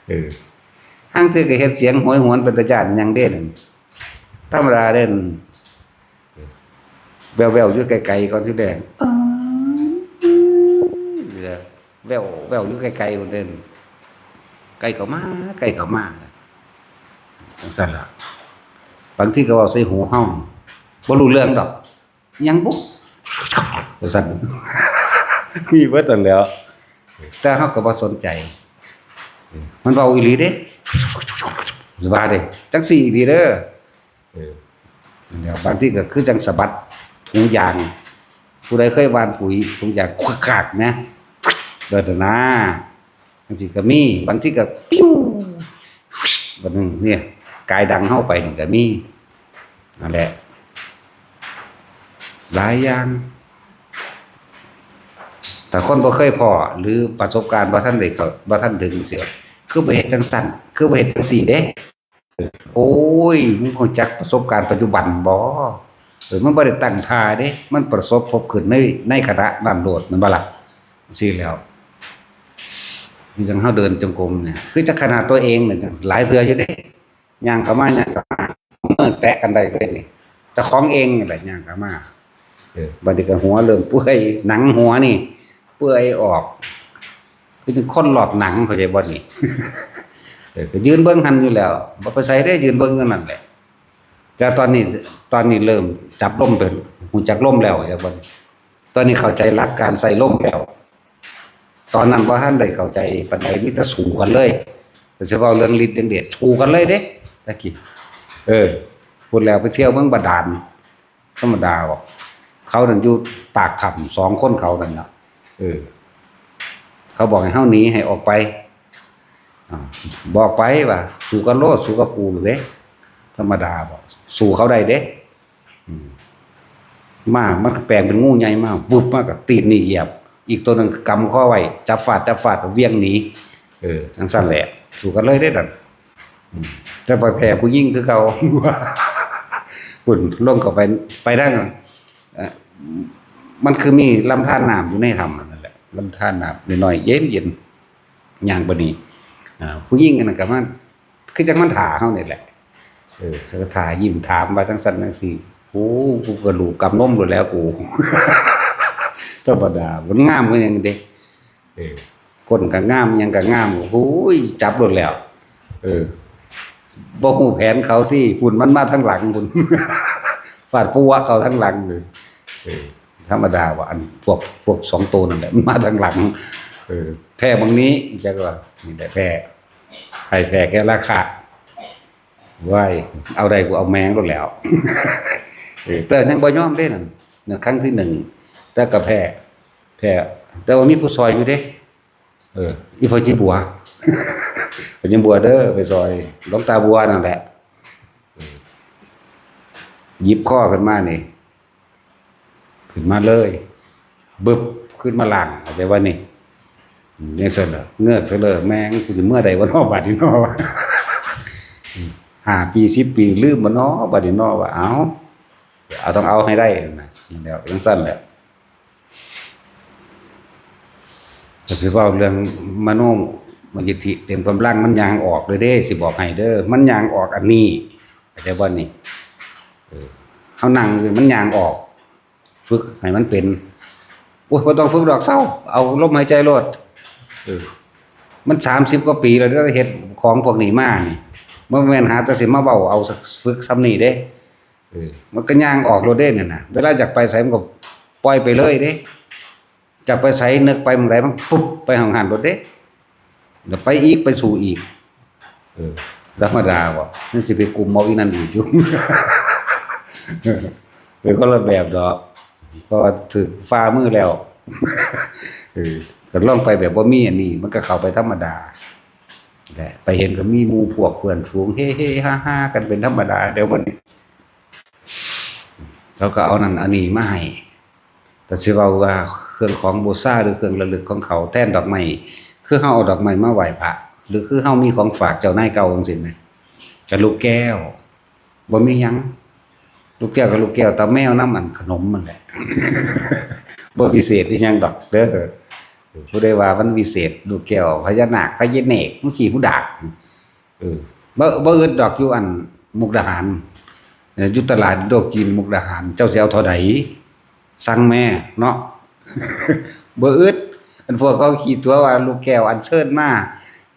เออ ห่างเทื่อก็เฮ็ดเสียงโหยหวนเป็นตาย้านหยังเด้นั่น ธรรมดาเด้นั่น แว่วๆอยู่ไกลๆก่อนทีแรก เออ แว่วๆอยู่ไกลๆพุ้นเด้นั่น ใกล้เข้ามา ใกล้เข้ามา จั่งซั่นล่ะ บางทีก็เว้าใส่หูเฮา บ่รู้เรื่องดอก หยังบุ ว่าซั่น มีเบิดนั่นแหล้ว แต่เฮาก็บ่สนใจ มันเว้าอีหลีเด้ ว่าเด้ จั่งซี้อีหลีเด้อ เออ นั่นแหละ บางทีก็คือจั่งสะบัดถุงยาง ผู้ใดเคยหว่านปุ๋ย ถุงยางควักๆนะ เบิดนะ จั่งซี้ก็มี บางทีก็ปิ้ว บัดนึงเนี่ย กายดังเฮาไปนี่ก็มี นั่นแหละ หลายอย่าง ถ้าคนบ่เคยพ้อ หรือประสบการณ์บ่ทันได้เข้า บ่ทันถึงสิว่า คือบ่เฮ็ดจั่งซั้น คือบ่เฮ็ดจั่งซี้เด้ โอ้ย มึงรู้จักประสบการณ์ปัจจุบันบ่ เออ มันบ่ได้ตั้งท่าเด้ มันประสบพบขึ้นใน ในขณะนั้นโลด แม่นบ่ล่ะ จั่งซี้แล้ว คือจั่งเฮาเดินจงกรมเนี่ย คือจั่งขนาดตัวเองเนี่ย หลายเทื่ออยู่เด้ ย่างเข้ามา ย่างเข้ามา มือแตะกันได้เลยนี่ เจ้าของเองนี่แหละย่างเข้ามา เออ บัดนี้ก็หัวเริ่มเปื่อย หนังหัวนี่ เปื่อยออก คือจั่งคนลอกหนัง เข้าใจบ่นี่ เออ ก็ยืนเบิ่งหั่นอยู่แล้ว บ่ไปไสเด้ ยืนเบิ่งอยู่นั่นแหละ แต่ตอนนี้ ตอนนี้เริ่มจับลมเป็น รู้จักลมแล้ว เข้าใจบ่นี่ ตอนนี้เข้าใจหลักการใส่ลมแล้ว ตอนนั้นบ่ทันได้เข้าใจปานใด มีแต่สู้กันเลย แต่สิเว้าเรื่องฤทธิ์เรื่องเดช สู้กันเลยเด้ ตะกี้ เออ พูดแล้วไปเที่ยวเมืองบาดาล ธรรมดาบ่ เขานั่นอยู่ปากถ้ำ สองคนเขานั่นน่ะ เออ เขาบอกให้เฮาหนี ให้ออกไป อ่า บอกไปว่า สู้กันโลด สู้กับกูเด้ ธรรมดาบ่ สู้เขาได้เด้ อืม มา มันก็แปลงเป็นงูใหญ่มา วึบมาก็ตีนนี่เหยียบ อีกตัวหนึ่งกำคอไว้ จับฟาด จับฟาด เหวี่ยงหนี เออ จั่งซั้นแหละ สู้กันเลยเด้นั่น อืม แต่ไปแพ้ผู้หญิงคือเก่า พุ่น ลงเข้าไป ไปทาง เอ่อ มันคือมีลำธารน้ำอยู่ในถ้ำนั่นแหละ ลำธารน้ำน้อยๆ เย็นๆ ย่างไปนี่ อ่า ผู้หญิงอันนั้นก็มา คือจั่งมันถ่าเฮานี่แหละ เออ แล้วก็ถ่ายิ้มถามว่าจั่งซั้นจั่งซี้ โอ้ กูก็ลูบกำนมโลดแล้วกู ธรรมดา มันงามคือหยังเด้ เออ คนก็งาม หยังก็งาม โอ้ย จับโลดแล้ว เออ บ่ฮู้แผนเขาที่ พุ่นมันมาทางหลังพุ่น ฟาดปัวเขาทางหลังเลย เออ ธรรมดาว่าอันพวก พวกสองตัวนั่นแหละ มันมาทางหลัง เออ แพ้บางนี้ จักว่า นี่แหละแพ้ ใครแพ้แค่ราคา ว้าย เอาได้กูเอาแม่งโลดแล้ว เออ แต่ยังบ่ยอมเด้นั่น นั่นครั้งที่หนึ่ง แต่ก็แพ้ แพ้ แต่ว่ามีผู้ซอยอยู่เด้ เออ อีพ่อจิบัว พ่อจิบัวเด้อ ไปซอย หลวงตาบัวนั่นแหละ เออ หยิบคอขึ้นมานี่ ขึ้นมาเลย บึบ ขึ้นมาล่าง เข้าใจว่านี่ อืม จั่งซั้นล่ะ เงือกซะเลย แม่ง กูสิเมือใดวะน้อ บาดนี้น้อ อืม ห้าปี สิบปี ลืมบ่น้อ บาดนี้น้อ ว่า เอ้า เอา ต้องเอาให้ได้นะ นั่นแหละ จั่งซั้นแหละ ก็สิเว้าเรื่องมโนมยิทธิเต็มกำลัง มันย่างออกเลยเด้ สิบอกให้เด้อ มันย่างออกอันนี้ เข้าใจบ่นี่ เออ เฮานั่งอยู่ มันย่างออก ฝึกให้มันเป็น โอ้ย บ่ต้องฝึกดอก เซา เอาลมหายใจโลด เออ มันสามสิบกว่าปีแล้ว ที่เฮ็ดของพวกนี้มานี่ บ่แม่นหาแต่สิมาเว้าเอา ฝึกส่ำนี้เด้ เออ มันก็ย่างออกโลดเด้นั่นน่ะ เวลาอยากไปไสมันก็ปล่อยไปเลยเด้ อยากไปไสนึกไปหม่องใดมันปุ๊บ ไปหม่องหั้นโลดเด้ แล้วไปอีก ไปสู่อีก เออ ธรรมดาบ่ มันสิไปกุมเอาอีนั่นอีกอยู่ เป็นคนละแบบดอก เพราะว่าถืกฝ่ามือแล้ว เออ ก็ลองไปแบบบ่มีอันนี้ มันก็เข้าไปธรรมดาแหละ ไปเห็นก็มีหมู่พวกเพื่อนฝูง เฮๆ ฮาๆ กันเป็นธรรมดา เดี๋ยวบัดนี้ เขาก็เอานั่นเอานี่มาให้ แต่สิเว้าว่าเครื่องของบูชาหรือเครื่องระลึกของเขาแทนดอกไม้ คือเฮาเอาดอกไม้มาไหว้พระ หรือคือเฮามีของฝากเจ้านายเก่าจั่งซี้แหม กับลูกแก้ว บ่มีหยัง ลูกแก้วกับลูกแก้วตาแมวนำอันขนมนั่นแหละ บ่พิเศษอีหยังดอกเด้อ ผู้ใดว่ามันวิเศษ ลูกแก้วพญานาค พญาเนก มันขี้หูดาก เออ บ่ บ่อึดดอก อยู่อันมุกดาหาร เอ่อ อยู่ตลาดโลกจีนมุกดาหาร เจ้าสิเอาเท่าใด สั่งแม่เนาะ บ่อึด อันพวกเขาขี้ตั๋วว่าลูกแก้วอัญเชิญมา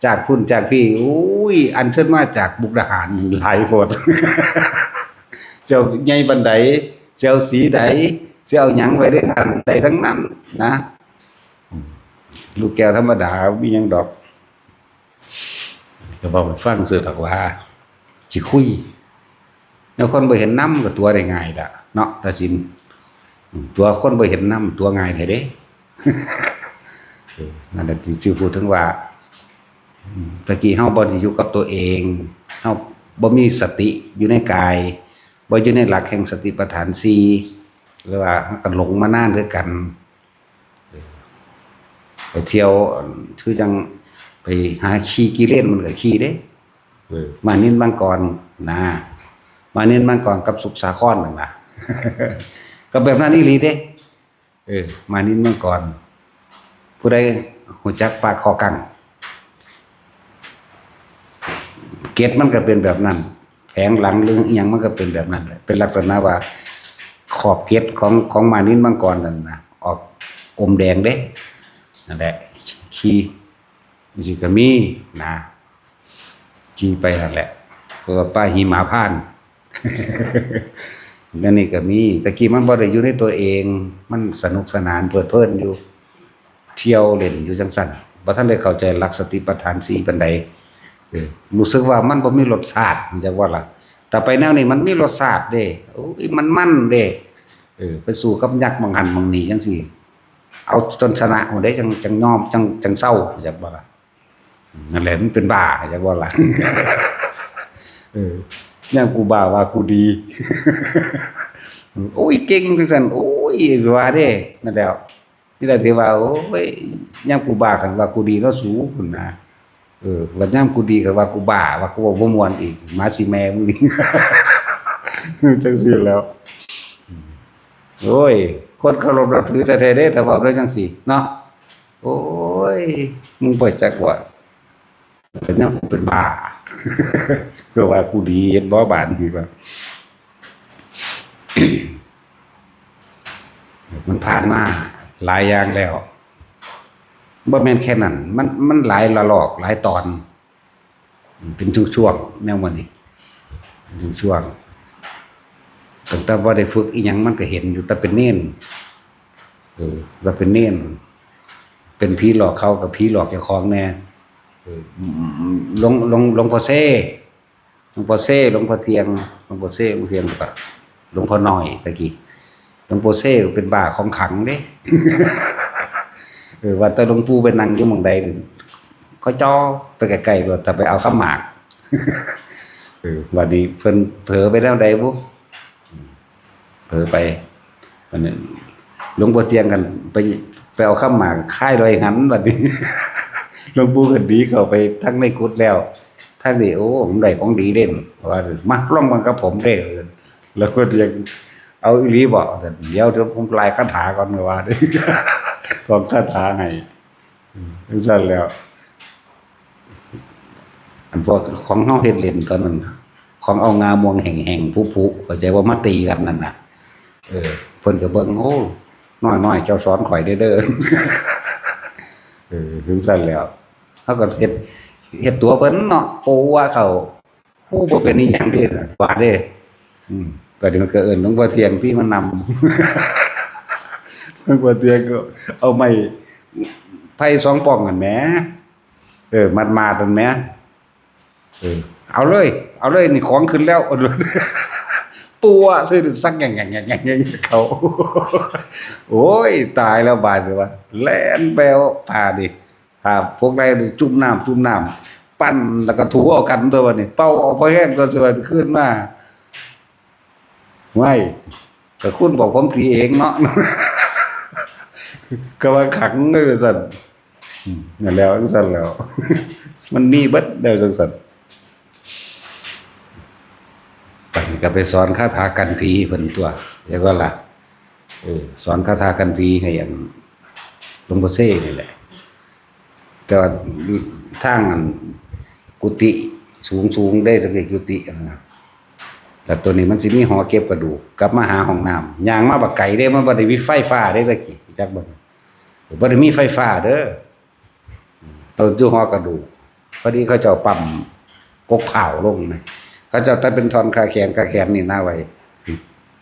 จากพุ้นจากพี้ โอ้ย อัญเชิญมาจากมุกดาหาร หลายโพด เจ้าใหญ่ปานใด เจ้าสีใด เจ้าหยังไว้ได้ทัน ได้ทั้งนั้นนะ ลูกแก้วธรรมดา มีหยังดอก ก็บอกให้ฟังซื่อดอกว่า สิคุย แล้วคนบ่เห็นนำก็ตั๋วได้ง่ายละเนาะ ตาสิน ตั๋วคนบ่เห็นนำตั๋วง่ายแท้เด้ เออ นั่นแหละที่สิพูดถึงว่า อืม ตะกี้เฮาบ่ได้อยู่กับตัวเอง เฮาบ่มีสติอยู่ในกาย บ่อยู่ในหลักแห่งสติปัฏฐานสี่ หรือว่าเฮาก็หลงมานานคือกัน เออ ไปเที่ยว คือจั่งไปหาขี่กิเลนมันก็ขี่เด้ เออ มานินมังกรนะ มานินมังกรกับสุขสาครนั่นนะ ก็แบบนั้นอีหลีเด้ เออ มานินมังกร ผู้ใดรู้จักปลาคอกัง เกล็ดมันก็เป็นแบบนั้น แผงหลังหรืออิหยังมันก็เป็นแบบนั้นแหละ เป็นลักษณะว่า ขอบเกล็ดของของมานินมังกรนั่นนะ ออกอมแดงเด้ นั่นแหละ ขี่ จั่งซี้ก็มีนะ ขี่ไปนั่นแหละ เพราะว่าปลาหิมะพานต์ นั่นนี่ก็มี แต่กี้มันบ่ได้อยู่ในตัวเอง มันสนุกสนานเพลิดเพลินอยู่ เที่ยวเล่นอยู่จั่งซั้น บ่ทันได้เข้าใจหลักสติปัฏฐานสี่ปานใด เออ รู้สึกว่ามันบ่มีรสชาติ จั่งว่าล่ะ แต่ไปแนวนี้มันมีรสชาติเด้ โอ้ย มันมันเด้ เออ ไปสู้กับยักษ์หม่องหั้นหม่องนี่จั่งซี้ เอาจนชนะหมดเด้ จั่ง จั่งยอม จั่ง จั่งเซา จั่งว่าล่ะ นั่นแหละ มันเป็นบ้า จั่งว่าล่ะ เออ ยามกูบ้าว่ากูดี โอ้ย เก่งจั่งซั้น โอ้ย ว่าเด้ นั่นแหละ นี่แหละที่ว่า โอ้ย ยามกูบ้าคันว่ากูดีเนาะสู พุ้นนะ เออ บัดยามกูดีคันว่ากูบ้า ว่ากูเว้าบ่ม่วนอีก หมาสิแม่มึงนี่ จั่งซี้แหล้ว โอ้ย คนเคารพนับถือแท้ๆเด้ ถ้าเว้าได้จั่งซี้เนาะ โอ้ย มึงไปจักว่า เป็นหยังกูเป็นบ้า คือว่ากูดี เห็นบ่บาดนี้ว่า มันผ่านมาหลายอย่างแล้ว บ่แม่นแค่นั้น มัน มันหลายระลอก หลายตอน เป็นช่วงๆ แนวหมู่นี้ เป็นช่วงๆ ตั้งแต่บ่ได้ฝึกอิหยัง มันก็เห็นอยู่ แต่เป็นเณร เออ ว่าเป็นเณร เป็นผีหลอกเขากับผีหลอกเจ้าของแน่ เออ หลวง หลวง หลวงพ่อเซ่ หลวงพ่อเซ่ หลวงพ่อเที่ยง หลวงพ่อเซ่ หลวงพ่อเที่ยง แล้วก็หลวงพ่อน้อย ตะกี้ หลวงพ่อเซ่เป็นบ้าของขลังเด้ เออ ว่าแต่หลวงปู่ไปนั่งอยู่หม่องใด เขาจ่อไปใกล้ๆ โลด แต่ไปเอาขันหมาก เออ บัดนี้เพิ่นเผลอไปแนวใดบุ เผลอไป อันนั้น หลวงพ่อเที่ยงกันไป ไปเอาขันหมากคายลอยหันบัดนี้ หลวงปู่ก็หนีเข้าไปทางในกุฏิแล้ว ทางนี้ โอ้ ผมได้ของดีเด่น ว่า มาลองเบิ่งกับผมเด้อ แล้วก็ยังเอาอีหลีบ่ เดี๋ยวผมไล่คาถาก่อน ว่า ของคาถาให้ อืม จั่งซั้นแหล้ว อันพวกของเฮาเฮ็ดเล่นตอนนั้น ของเอางาม่วงแห้งๆ ผุๆ เข้าใจว่ามาตีกันนั่นน่ะ เออ เพิ่นก็เบิ่ง โอ้ น้อยๆ เจ้าสอนข่อยเด้อ เด้อ เออ จั่งซั้นแหล้ว เฮาก็เฮ็ด เฮ็ดตัวเพิ่นเนาะ โอ้ ว่าเขา ฮู้บ่เป็นอีหยังเด้ล่ะ ว่าเด้ อืม บัดนี้มันก็เอิ้นหลวงพ่อเที่ยงที่มานำ หลวงพ่อเที่ยงก็เอาไม้ไผ่สองป่องนั่นแหม เออ มัดๆ นั่นแหม เออ เอาเลย เอาเลย นี่ของขึ้นแล้ว ปัวใส่สักแง่งๆๆๆ เขา โอ้ย ตายแล้วบาดนี้ว่า แล่นไปเอาผ้านี่ ครับ พวกใดนี่จุ่มน้ำ จุ่มน้ำ ปั่นแล้วก็ถูเอากันตัวบัดนี้ เป่าออกพอแห้งตัวสิว่าขึ้นมา ไว้ ก็คุณบอกผมตีเองเนาะ ก็ว่าขังเลยว่าซั่น อืม นั่นแหล้ว จั่งซั้นแหล้ว มันมีเบิดแนวจั่งซั้น บัดนี้ก็ไปสอนคาถากันผีเพิ่นตัว เรียกว่าล่ะ เออ สอนคาถากันผีให้อันหลวงพ่อเซ่นี่แหละ แต่ว่าทางอันกุฏิสูงๆ ได้สักกุฏิอันนะ แล้วตัวนี้มันสิมีหอเก็บกระดูก กลับมาหาห้องน้ำ ย่างมาบักไกลเด้ มันบ่ได้มีไฟฟ้าเด้ตะกี้ จักบ่ บ่ได้มีไฟฟ้าเด้อ ตอนอยู่หอกระดูก พอดีเขาเจ้าปั๊มกกพร้าวลงนะ เขาเจ้าตัดเป็นท่อนคาแขน คาแขนนี่นะไว้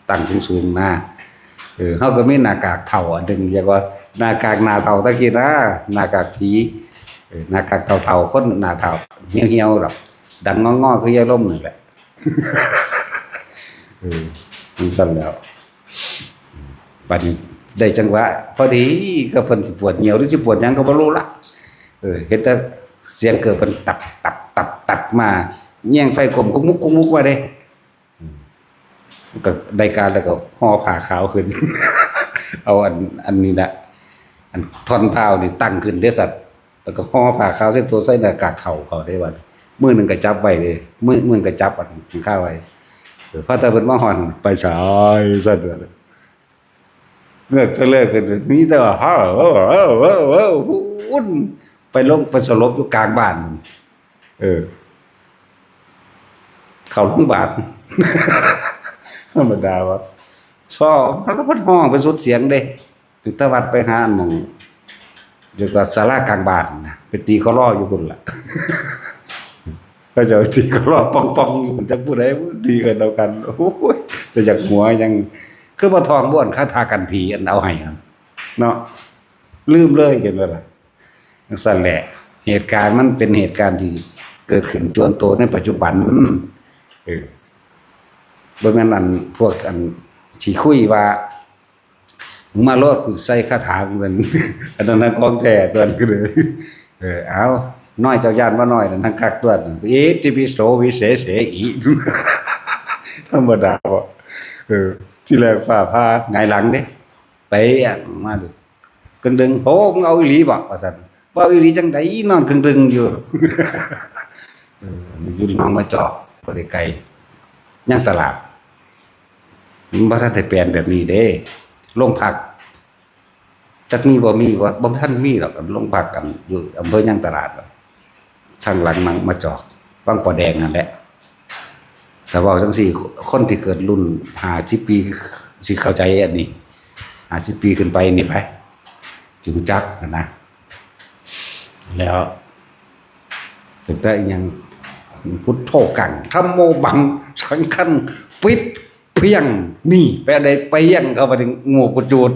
ตั้งสูงๆ นะ เออ เฮาก็มีหน้ากากเฒ่าอันหนึ่ง เรียกว่าหน้ากากหน้าเฒ่าตะกี้นะ หน้ากากผี เออ หน้ากากเฒ่าๆ คนหน้าเฒ่า เหี่ยวๆ ดอก ดังงอๆ คือยายลมนั่นแหละ เออ จั่งซั้นแหล้ว บัดนี้ได้จังหวะ พอดีก็เพิ่นสิปวดเหี่ยวหรือสิปวดหยังก็บ่รู้ละ เออ เห็นแต่เสียงเกิดเพิ่นตับตับตับตับมา แย่งไฟกลมกุกมุกกุกมุกมาเด้ อืม ก็ได้การแล้วก็ห่อผ้าขาวขึ้น เอาอัน อันนี้ละ อันท่อนเท้านี่ตั้งขึ้นเด้สัตว์ แล้วก็ห่อผ้าขาวเช็ดตัวใส่หน้ากากเฒ่าเขาได้บัด มือหนึ่งก็จับไว้เลย มือมือหนึ่งก็จับอันข้างไว้ เออ พอแต่เพิ่นมาฮอด ไปใสสัตว์ เงือกเสลอขึ้น มีแต่ว่า เฮ้อ เฮ้อ เฮ้อ เฮ้อ เฮ้อ พุ่น ไปลง ไปสลบอยู่กลางบ้าน เออ เข้าโรงพยาบาล ธรรมดาว่า ซ้อ แล้วเพิ่นฮ้องไปสุดเสียงเด้ ตั้งแต่วัดไปหาหม่อง เรียกว่าศาลากลางบ้านนะ ไปตีเขาล่ออยู่พุ่นล่ะ เขาเจ้าตีเขาล่อปองๆอยู่ จักผู้ใดตีกันเอากัน โอ้ย แต่อยากหัวยัง คือบ่ท่องบ่ อันคาถากันผีอันเอาให้นั่น เนาะ ลืมเลย เห็นบ่ล่ะ จั่งซั้นแหละ เหตุการณ์มันเป็นเหตุการณ์ที่เกิดขึ้นจวนโตในปัจจุบัน เออ บ่แม่นอันพวกอันสิคุยว่า มึงมาโลด กูใส่คาถามึงนั่น อันนั้นนะของแท้ตัวนั้นก็เลย เออ เอา น้อยเจ้าย่านว่าน้อยนั่นทั้งคักตัวนั้น อิติปิโสวิเศษเสอิ ธรรมดาบ่ เออ ที่แรกฟ้าผ่าหงายหลังเด้ ไปอ่ะ มาดู กึ่งดึง โห มึงเอาอีหลีบ่ ว่าซั่น ว่าเอาอีหลีจังใด นอนกึ่งดึงอยู่ เออ อยู่หนองมาจอก บ่ได้ไกล ยังตลาด มันบ่ทันได้แปลนแบบนี้เด้ โรงพัก จักมีบ่มีบ่ บ่ทันมีดอก โรงพักกันอยู่อำเภอยางตลาด ทางหลังหนองมาจอก วังปอแดงนั่นแหละ ถ้าเว้าจั่งซี้ คนที่เกิดรุ่นห้าสิบปี สิเข้าใจอันนี้ ห้าสิบปีขึ้นไปนี่ไป จึงจักนะ แล้ว ตั้งแต่อิหยัง พุทโธกัง ธัมโมบัง สังฆัง ปิด เพียง นี่ ไปอันใดเพียง เข้าไปถึงหมู่กุจูด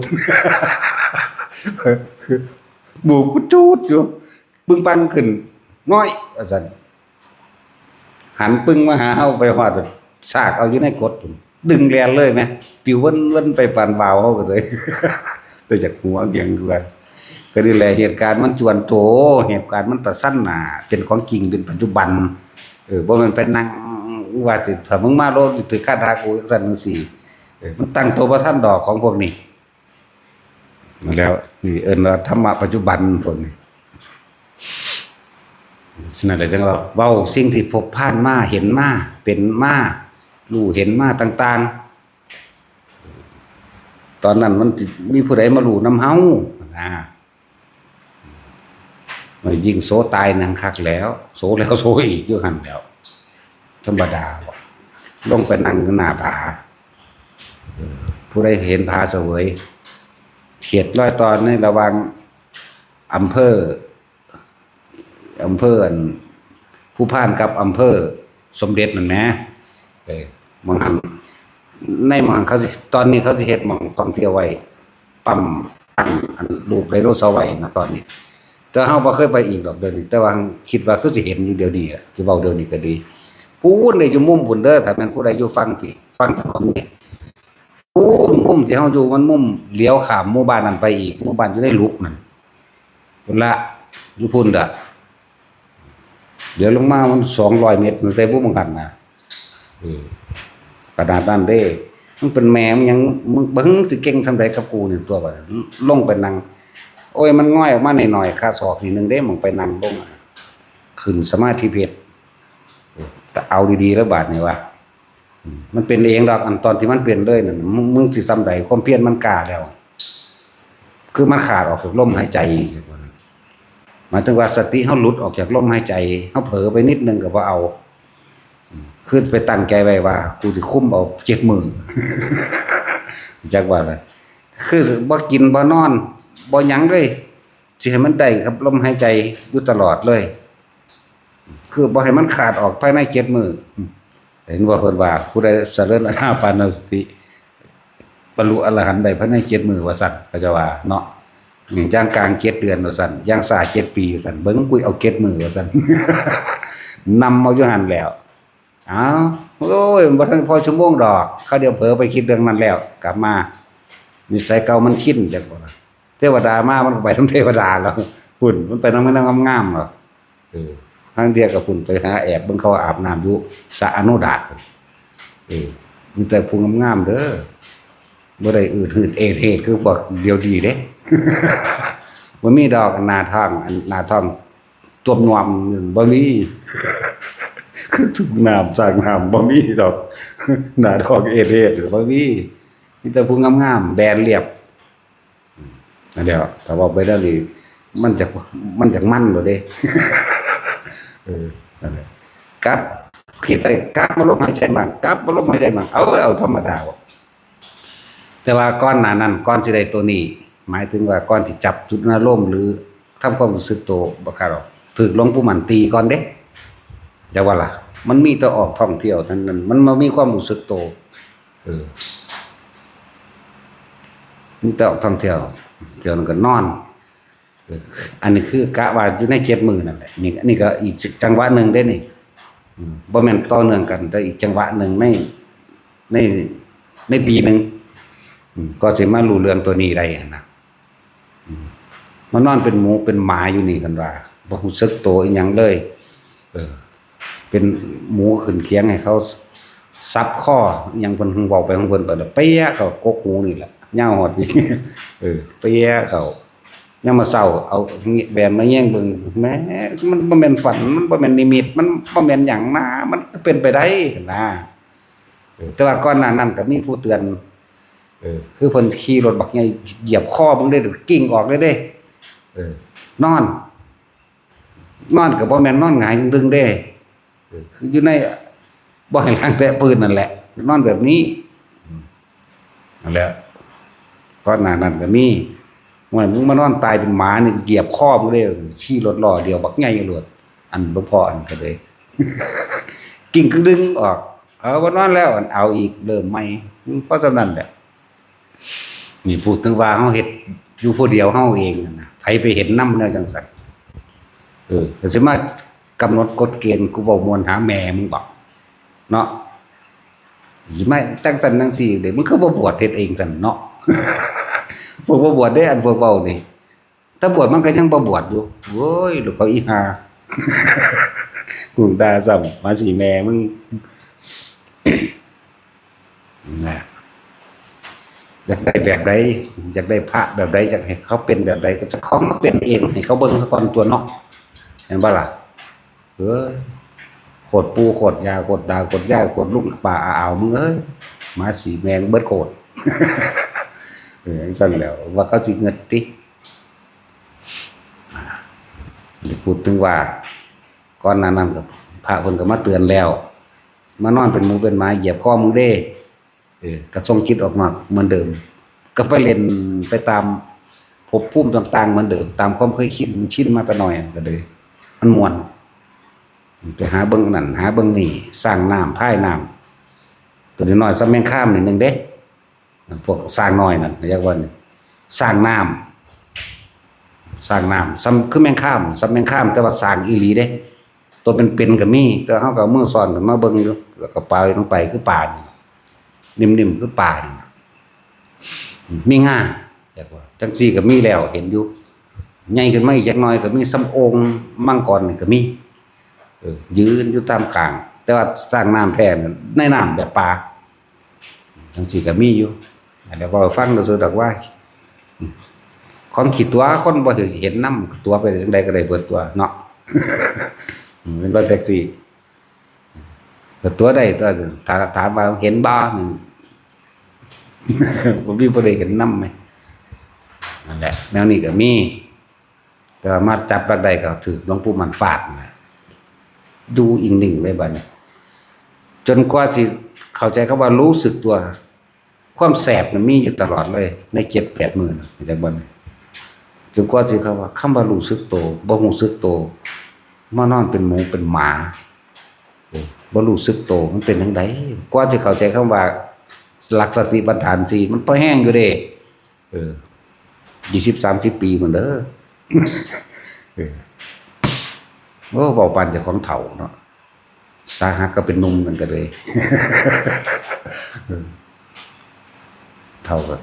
หมู่กุจูดอยู่ ปึ้งปังขึ้น น้อย ว่าซั่น หันปึ้งมาหาเฮา ไปฮอด ซากเอาอยู่ในกด ดึงแล่นเลยแหม ปิวเวินๆไปปานวาว เฮาก็เลย แต่จากหัวเกียงเกลือ ก็นี่แหละ เหตุการณ์มันจวนโต เหตุการณ์มันประสันหน้า เป็นของจริง เป็นปัจจุบัน เออ บ่แม่นไปนั่งว่าสิ ถ้ามึงมาโลด สิถือคาถากูจั่งซั้นจั่งซี้ เออ มันตั้งตัวบ่ทันดอกของพวกนี้ แล้วนี่เอิ้นว่าธรรมะปัจจุบันพวกนี้ ฉะนั้นแหละจั่งว่าเว้าสิ่งที่พบผ่านมา เห็นมา เป็นมา รู้เห็นมาต่างๆ ตอนนั้นมันสิมีผู้ใดมารู้นำเฮา นะ มันยิ่งโสตายนั่งคักแล้ว โสแล้วโสอีกอยู่หั่นแหล้ว ธรรมดาบ่ ลงไปนั่งอยู่หน้าผา ผู้ใดเห็นผาเสวย เขตรอยต่อในระหว่างอำเภอ อำเภออัน ภูพานกับอำเภอสมเด็จนั่นแหม เออ หม่องหั่น ในหม่องหั่นเขาสิ ตอนนี้เขาสิเฮ็ดหม่องท่องเที่ยวไว้ ปั๊ม อัน อันรูปไดโนเสาร์ไว้นะตอนนี้ แต่เฮาบ่เคยไปอีกดอกเดี๋ยวนี้ แต่ว่าคิดว่าคือสิเห็นอยู่เดี๋ยวนี้ล่ะ สิเว้าเดี๋ยวนี้ก็ดี พู้นเลยอยู่มุมพู้นเด้อ ถ้าแม่นผู้ใดอยู่ฝั่งพี้ ฝั่งถนนนี่ พู้นมุมที่เฮาอยู่มันมุมเหลียวข้ามหมู่บ้านนั้นไปอีก หมู่บ้านอยู่ในหลุบนั่น พู้นละ อยู่พู้นเด้อ เดี๋ยวลงมามันสองร้อยเมตร มันแต่บ่เหมือนกันนะ เออ ขนาดนั้นเด้ มันเป็นแม่ มันยัง มึง มึงสิเก่งส่ำใดกับกูนี่ตัวบัดนี้ ลงไปนั่ง โอ้ย มันง่อยออกมาหน่อยๆ ขาศอกนิดนึงเด้ มึงไปนั่งลงอะ ขึ้นสมาธิเพชร แต่เอาดีๆ แล้วบาดนี้วะ อืม มันเป็นเองดอก อันตอนที่มันเป็นเลยนั่น มึง มึงสิส่ำใด ความเพียรมันกล้าแล้ว คือมันขาดออกจากลมหายใจ หมายถึงว่าสติเฮาหลุดออกจากลมหายใจ เฮาเผลอไปนิดนึงก็บ่เอา อืม คือไปตั้งใจไว้ว่า กูสิคุมเอาเจ็ดมื้อ จักว่าล่ะ คือบ่กินบ่นอน บ่หยังเลย สิให้มันได้กับลมหายใจอยู่ตลอดเลย คือบ่ให้มันขาดออกภายในเจ็ดมื้อ เห็นบ่ เพิ่นว่า ผู้ใดเจริญอานาปานสติ บรรลุอรหันต์ได้ภายในเจ็ดมื้อว่าซั่น เขาเจ้าว่าเนาะ อืม อย่างกลางเจ็ดเดือนว่าซั่น อย่างช้าเจ็ดปีว่าซั่น เบิ่ง กูเอาเจ็ดมื้อว่าซั่น นำเอาอยู่หั่นแล้ว อ้าว โอ้ย บ่ทันพอชั่วโมงดอก คราวเดียวเผลอไปคิดเรื่องนั้นแล้ว กลับมา นิสัยเก่ามันชิน จักบ่ล่ะ เทวดามา มันก็ไปนำเทวดาแล้ว พุ้น มันไปนำแม่นางงามๆ แล้ว เออ ลางเทื่อก็พุ้น ไปหาแอบเบิ่งเขาอาบน้ำอยู่สระอโนดาต เออ มีแต่ผู้งามๆ เด้อ บ่ได้อืดหืดเอดเหดคือพวกเดี๋ยวนี้เด้ บ่มีดอกหน้าท้อง อันหน้าท้องตวมนวม บ่มี คือถูกน้ำจากน้ำบ่มีดอก หน้าท้องเอดเอดบ่มี มีแต่ผู้งามๆ แบนเรียบ อันเดียว ถ้าว่าไปแล้วนี่ มันจะ มันจะมันเลยเด้ เออ นั่นแหละ กลับ คิดไป กลับมาลมหายใจมั่ง กลับมาลมหายใจมั่ง เอา เอาธรรมดา แต่ว่าก่อนหน้านั้น ก่อนสิได้ตัวนี้ หมายถึงว่าก่อนสิจับจุดอารมณ์หรือทำความรู้สึกตัวบ่คักดอก ถืกหลวงปู่มั่นตีก่อนเด้ จักว่าล่ะ มันมีแต่ออกท่องเที่ยวเท่านั้น มันบ่มีความรู้สึกตัว เออ มีแต่ออกท่องเที่ยว เที่ยวนั้นก็นอน เออ อันนี้คือกะว่าอยู่ในเจ็ดมื้อนั่นแหละ นี่ อันนี้ก็อีกจังหวะหนึ่งเด้นี่ อืม บ่แม่นต่อเนื่องกัน แต่อีกจังหวะหนึ่งใน ใน ในปีหนึ่ง อืม ก็สิมารู้เรื่องตัวนี้ได้หั้นนะ อืม มานอนเป็นหมูเป็นหมาอยู่นี่ คันว่า บ่รู้สึกตัวอิหยังเลย เออ เป็นหมูขึ้นเคียงให้เขาสับคออิหยัง เพิ่นเว้าไปของเพิ่นไปแล้ว เปี้ยะเข้ากกหูนี่แหละ ยาวฮอดนี่ เออ เปี้ยะเข้า ยามมื้อเช้าเอาแหวนมาแยงเบิ่ง แหม มันบ่แม่นฝัน มันบ่แม่นนิมิต มันบ่แม่นหยังนะ มันเป็นไปได้นะ เออ แต่ว่าก่อนหน้านั้นก็มีผู้เตือน เออ คือเพิ่นขี่รถบักใหญ่เหยียบคอมึงเด้ กิ้งออกเลยเด้ เออ นอน นอนก็บ่แม่นนอนหงายตึงๆเด้ เออ คืออยู่ใน บ่ให้หลังแตะพื้นนั่นแหละ นอนแบบนี้ อืม นั่นแหละ ก่อนหน้านั้นก็มี ว่ามึงมานอนตายเป็นหมานี่ เหยียบคอมึงเลย ขี่รถล้อเดียวบักใหญ่โลด อันหลวงพ่ออันก็เลย กิ้งกึ่งดึงออก เอา บ่นอนแล้ว อันเอาอีก เริ่มใหม่ อืม เพราะฉะนั้นแหละ นี่พูดถึงว่าเฮาเฮ็ดอยู่ผู้เดียวเฮาเองนั่นนะ ไผไปเห็นนำแนวจังซั่น เออ ก็สิมากำหนดกฎเกณฑ์ กูเว้าม่วนหาแม่มึงบอก เนาะ สิมาจังซั่นจังซี่เด้ มึงคือบ่บวชเฮ็ดเองซั่นเนาะ พวกบ่บวชเด้ อันพวกเว้านี่ ถ้าบวชมันก็ยังบ่บวชอยู่ โว้ย ลูกเขาอีห่า กูด่าซ้ำ มาสิแม่มึง นะ อยากได้แบบใด อยากได้พระแบบใด อยากให้เขาเป็นแบบใด ก็เจ้าของมาเป็นเอง ให้เขาเบิ่งซะก่อนตั๊วเนาะ เห็นบ่ล่ะ เอ้ย โคตรปู่โคตรย่า โคตรตาโคตรยาย โคตรลุงป้าอาอาว มึงเอ้ย หมาสิแม่งเบิดโคตร เออ จังซั่นแหล้ว ว่าเขาสิเงิดติ อ่า พูดถึงว่า ก่อนหน้านั้นก็พระเพิ่นก็มาเตือนแล้ว มานอนเป็นหมูเป็นหมาเหยียบคอมึงเด้ เออ ก็ส่งจิตออกนอกเหมือนเดิม ก็ไปเล่นไปตามภพภูมิต่างๆเหมือนเดิม ตามความเคยชิน มันชินมาแต่น้อยก็เลย มันม่วน ไปหาเบิ่งนั่น หาเบิ่งนี่ สร้างน้ำ พายน้ำ ตัวน้อยๆส่ำแมงคามนิดนึงเด้ พวกสร้างน้อยนั่น เรียกว่าสร้างน้ำ สร้างน้ำ ส่ำคือแมงคาม ส่ำแมงคาม แต่ว่าสร้างอีหลีเด้ ตัวเป็นๆก็มี แต่เฮาก็เอามือซ่อนขึ้นมาเบิ่งอยู่ แล้วก็ปล่อยลงไปคือปลานี่ นิ่มๆคือปลานี่ มีงา จักว่า จังซี่ก็มีแล้ว เห็นอยู่ ใหญ่ขึ้นมาอีกจักหน่อยก็มีส่ำโอ่งมังกรนี่ก็มี เออ ยืนอยู่ตามข้าง แต่ว่าสร้างน้ำแท้น่ะ ในน้ำแบบปลา จังซี่ก็มีอยู่ อันนี้เว้าให้ฟังซื่อๆดอกว่า ของขี้ตั๋ว คนบ่ถือเห็นนำ ตั๋วไปจังใดก็ได้เบิดตั๋วเนาะ อืม เป็นรถแท็กซี่ ก็ตั๋วได้ตั๋ว ถ้าถามว่าเห็นบ่ อืม บ่มีผู้ใดเห็นนำไหม นั่นแหละ แนวนี้ก็มี แต่ว่ามาจับหลักได้ก็ถืกหลวงปู่มั่นฟาดนะ อยู่อิงนิ่งเลยบัดนี้ จนกว่าสิเข้าใจคำว่ารู้สึกตัว ความแสบมันมีอยู่ตลอดเลย ในเจ็ดแปดมื้อนะ จักบัดนี้ จนกว่าสิเข้าว่า คำว่ารู้สึกโต บ่รู้สึกโต มานอนเป็นหมูเป็นหมา เออ บ่รู้สึกโต มันเป็นจั่งใด กว่าสิเข้าใจคำว่า หลักสติปัฏฐานสี่ มันพอแฮงอยู่เด้ เออ ยี่สิบ สามสิบ ปีพุ้นเด้อ เออ โอ้ เว้าปานเจ้าของเฒ่าเนาะ สาหักก็เป็นหนุ่มนั่นก็เลย เออ เฒ่าก็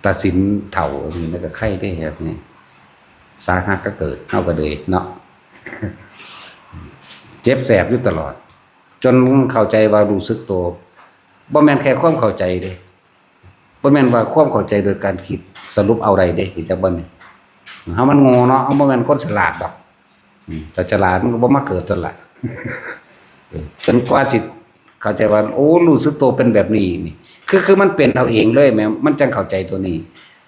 ตัดสินเฒ่า อันนี้มันก็ไคเด้ครับนี่ สาหักก็เกิด เฮาก็เลยเนาะ เจ็บแสบอยู่ตลอด จนเข้าใจว่ารู้สึกโต บ่แม่นแค่ความเข้าใจเด้ บ่แม่นว่าความเข้าใจโดยการคิดสรุปเอาได้เด้ รู้จักบ่นี่ เฮามันโง่เนาะ เฮาบ่แม่นคนฉลาดดอก อืม ถ้าฉลาดมันก็บ่มาเกิดตันละ เออ จนกว่าสิเข้าใจว่า โอ้ รู้สึกตัวเป็นแบบนี้นี่ คือ คือมันเป็นเอาเองเลยแหม มันจั่งเข้าใจตัวนี้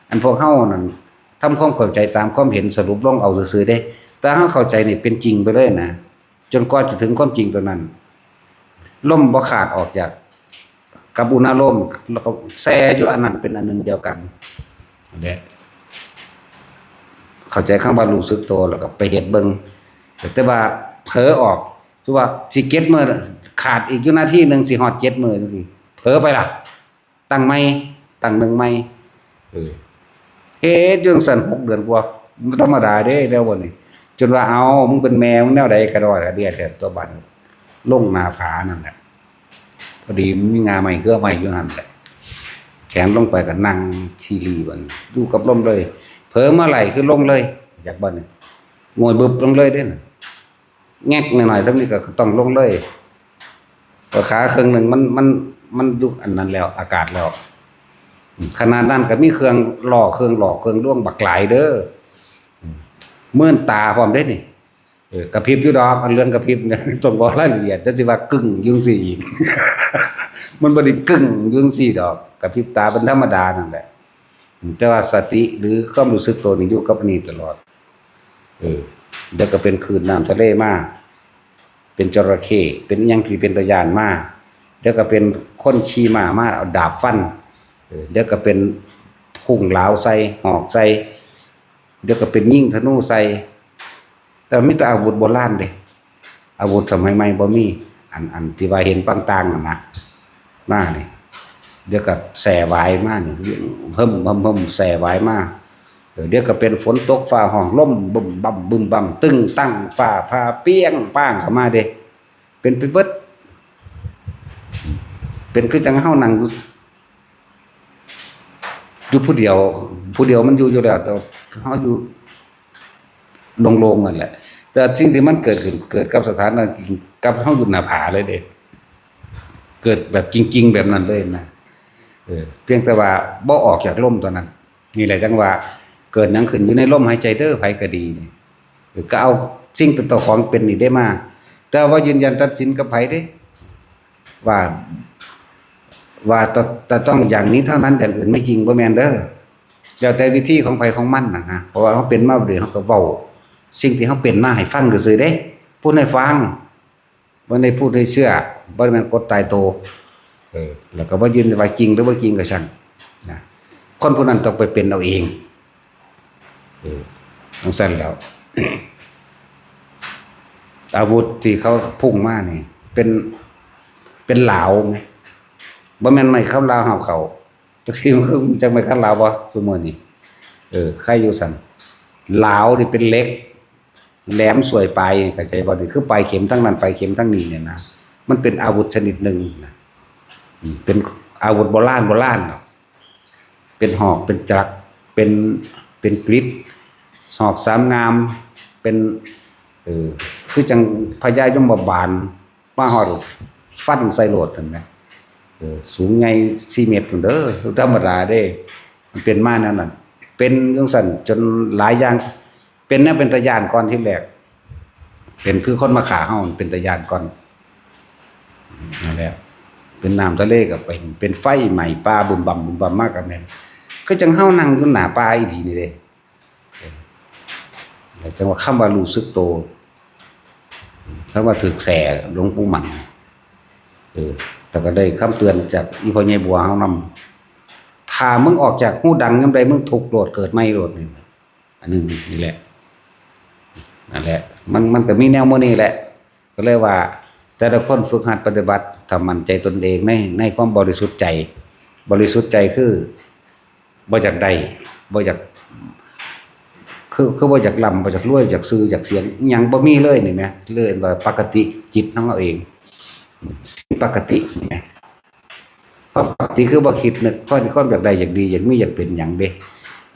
อันพวกเฮานั่นทำความเข้าใจตามความเห็น สรุปลงเอาซื่อๆเด้ แต่เฮาเข้าใจนี่เป็นจริงไปเลยนะ จนกว่าจะถึงความจริงตัวนั้น ลมบ่ขาดออกจาก กับอุณาโลม แล้วก็แช่อยู่อันนั้นเป็นอันหนึ่งเดียวกัน นั่นแหละ เข้าใจคำว่ารู้สึกตัว แล้วก็ไปเฮ็ดเบิ่ง แต่ว่าเผลอออก คือว่าสิเจ็ดมื้อ ขาดอีกอยู่นาทีหนึ่ง สิฮอดเจ็ดมื้อจังซี้ เผลอไปล่ะ ตั้งใหม่ ตั้งหนึ่งใหม่ เออ เฮ็ดอยู่จั่งซั้นหกเดือนกว่า บ่ธรรมดาเด้ แนวบ่นี่ จนว่า เอ้า มึงเป็นแม่ มึงแนวใดกะดอกกะเดี้ยแท้ตัวบัด ลงหน้าผานั่นแหละ พอดีมีง่าไม้เครือไม้อยู่หั่นแหละ แขนลงไปก็นั่งทีรีบัด อยู่กับลมเลย เผลอเมื่อไหร่คือลงเลย อยากบ่นี่ โงยบึบลงเลยเด้น่ะ แงกหน่อยๆ ส่ำนี้ก็ต้องลงเลย เพราะขาครึ่งหนึ่งมัน มัน มันอยู่อันนั้นแล้ว อากาศแล้ว ขนาดนั้นก็มีเครื่องล่อ เครื่องหลอก เครื่องลวงบักหลายเด้อ มื่นตาพร้อมเด้นี่ เออ กระพริบอยู่ดอก อันเรื่องกระพริบเนี่ย ต้องบอกรายละเอียด แล้วสิว่ากึ่งอยู่จั่งซี้อีก มันบ่ได้กึ่งอยู่จั่งซี้ดอก กระพริบตาเป็นธรรมดานั่นแหละ แต่ว่าสติหรือความรู้สึกตัวนี่อยู่กับอันนี้ตลอด เออ เดี๋ยวก็เป็นคลื่นน้ำทะเลมา เป็นจระเข้ เป็นหยังที่เป็นตาย้านมา เดี๋ยวก็เป็นคนขี่ม้ามาเอาดาบฟัน เออ เดี๋ยวก็เป็นพุ่งเหลาใส่ หอกใส่ เดี๋ยวก็เป็นยิงธนูใส่ แต่มีแต่อาวุธโบราณเด้ อาวุธสมัยใหม่บ่มี อัน อันที่ว่าเห็นปางต่างนั่นนะ มานี่ เดี๋ยวก็แส่หวายมานี่ เพิ่ม เพิ่ม เพิ่ม แส่หวายมา เออ เดี๋ยวก็เป็นฝนตกฟ้าฮ้อง ลมบึ้มบั้ม บึ้มบั้ม ตึ้งตั้ง ฟ้าผ่าเปรี้ยงป้างเข้ามาเด้ เป็นไปเบิด เป็นคือจั่งเฮานั่งอยู่ อยู่ผู้เดียว ผู้เดียวมันอยู่อยู่แล้ว แต่เฮาอยู่โล่งๆนั่นแหละ แต่สิ่งที่มันเกิดขึ้น เกิดกับสถานการณ์กับเฮาอยู่หน้าผาเลยเด้ เกิดแบบจริงๆแบบนั้นเลยนะ เออ เพียงแต่ว่าบ่ออกจากลมเท่านั้น นี่แหละจั่งว่า เกิดหยังขึ้นอยู่ในลมหายใจเด้อ ไผก็ดีนี่ เออ ก็เอาสิ่งที่เจ้าของเป็นนี่ได้มา แต่ว่ายืนยันตัดสินกับไผเด้ ว่า ว่าจะ จะต้องอย่างนี้เท่านั้น อย่างอื่นไม่จริง บ่แม่นเด้อ แล้วแต่วิธีของไผของมันน่ะนะ เพราะว่าเฮาเป็นมาแบบนี้ เฮาก็เว้าสิ่งที่เฮาเป็นมาให้ฟังซื่อๆเด้ พูดให้ฟัง บ่ได้พูดให้เชื่อ บ่ได้แม่นกฎตายตัว เออ แล้วก็บ่ยืนว่าจริงหรือบ่จริงก็ช่างนะ คนผู้นั้นต้องไปเป็นเอาเอง เออ จั่งซั้นแล้ว อาวุธที่เขาพุ่งมานี่ เป็น เป็นหลาวไง บ่แม่นไม้คำลาวเฮาเขา จักสิมันคือจักไม้คำลาวบ่ซุมื้อนี้ เออ ใครอยู่ซั่น หลาวนี่เป็นเหล็ก แหลมส่วยปลาย เข้าใจบ่ นี่คือปลายเข็มทั้งนั้น ปลายเข็มทั้งนี้เนี่ยนะ มันเป็นอาวุธชนิดหนึ่งนะ อืม เป็นอาวุธโบราณ โบราณเนาะ เป็นหอก เป็นจักร เป็น เป็นกริด หอกสามงาม เป็น เออ คือจั่งพญายมบาล มาฮอดฟันใส่โลดนั่นแหละ เออ สูงใหญ่สี่เมตรพู้นเด้อ ธรรมดาเด้ มันเป็นมาแนวนั้น เป็นจั่งซั้นจนหลายอย่าง เป็นแนวเป็นตาย้านก่อนทีแรก เป็นคือคนมาฆ่าเฮา เป็นตาย้านก่อน นั่นแหละ เป็นน้ำทะเลก็เป็น เป็นไฟไหม้ป่าบึ้มบั้มบึ้มบั้มมาก็แม่น คือจั่งเฮานั่งอยู่หน้าป่าอีหลีนี่เด้ จั่งว่าคำว่ารู้สึกโต คำว่าถืกแส่หลวงปู่มั่น เออ แล้วก็ได้คำเตือนจากอีพ่อใหญ่บัวเฮานำ ถ้ามึงออกจากฮูดังยามใด มึงทุกข์โลด เกิดใหม่โลดนี่ อันหนึ่งนี่แหละ นั่นแหละ มัน มันก็มีแนวมื้อนี้แหละ ก็เลยว่า แต่ละคนฝึกหัดปฏิบัติ ถ้ามั่นใจตนเองใน ในความบริสุทธิ์ใจ บริสุทธิ์ใจคือ บ่อยากได้ บ่อยาก คือ คือบ่อยากร่ำ บ่อยากรวย อยากชื่อ อยากเสียง อิหยังบ่มีเลยนี่แหม เลยว่าปกติจิตของเราเอง สิ่งปกตินี่แหม ความปกติคือบ่คิดนึก ความ ความอยากได้ อยากดี อยากมี อยากเป็นหยังเด้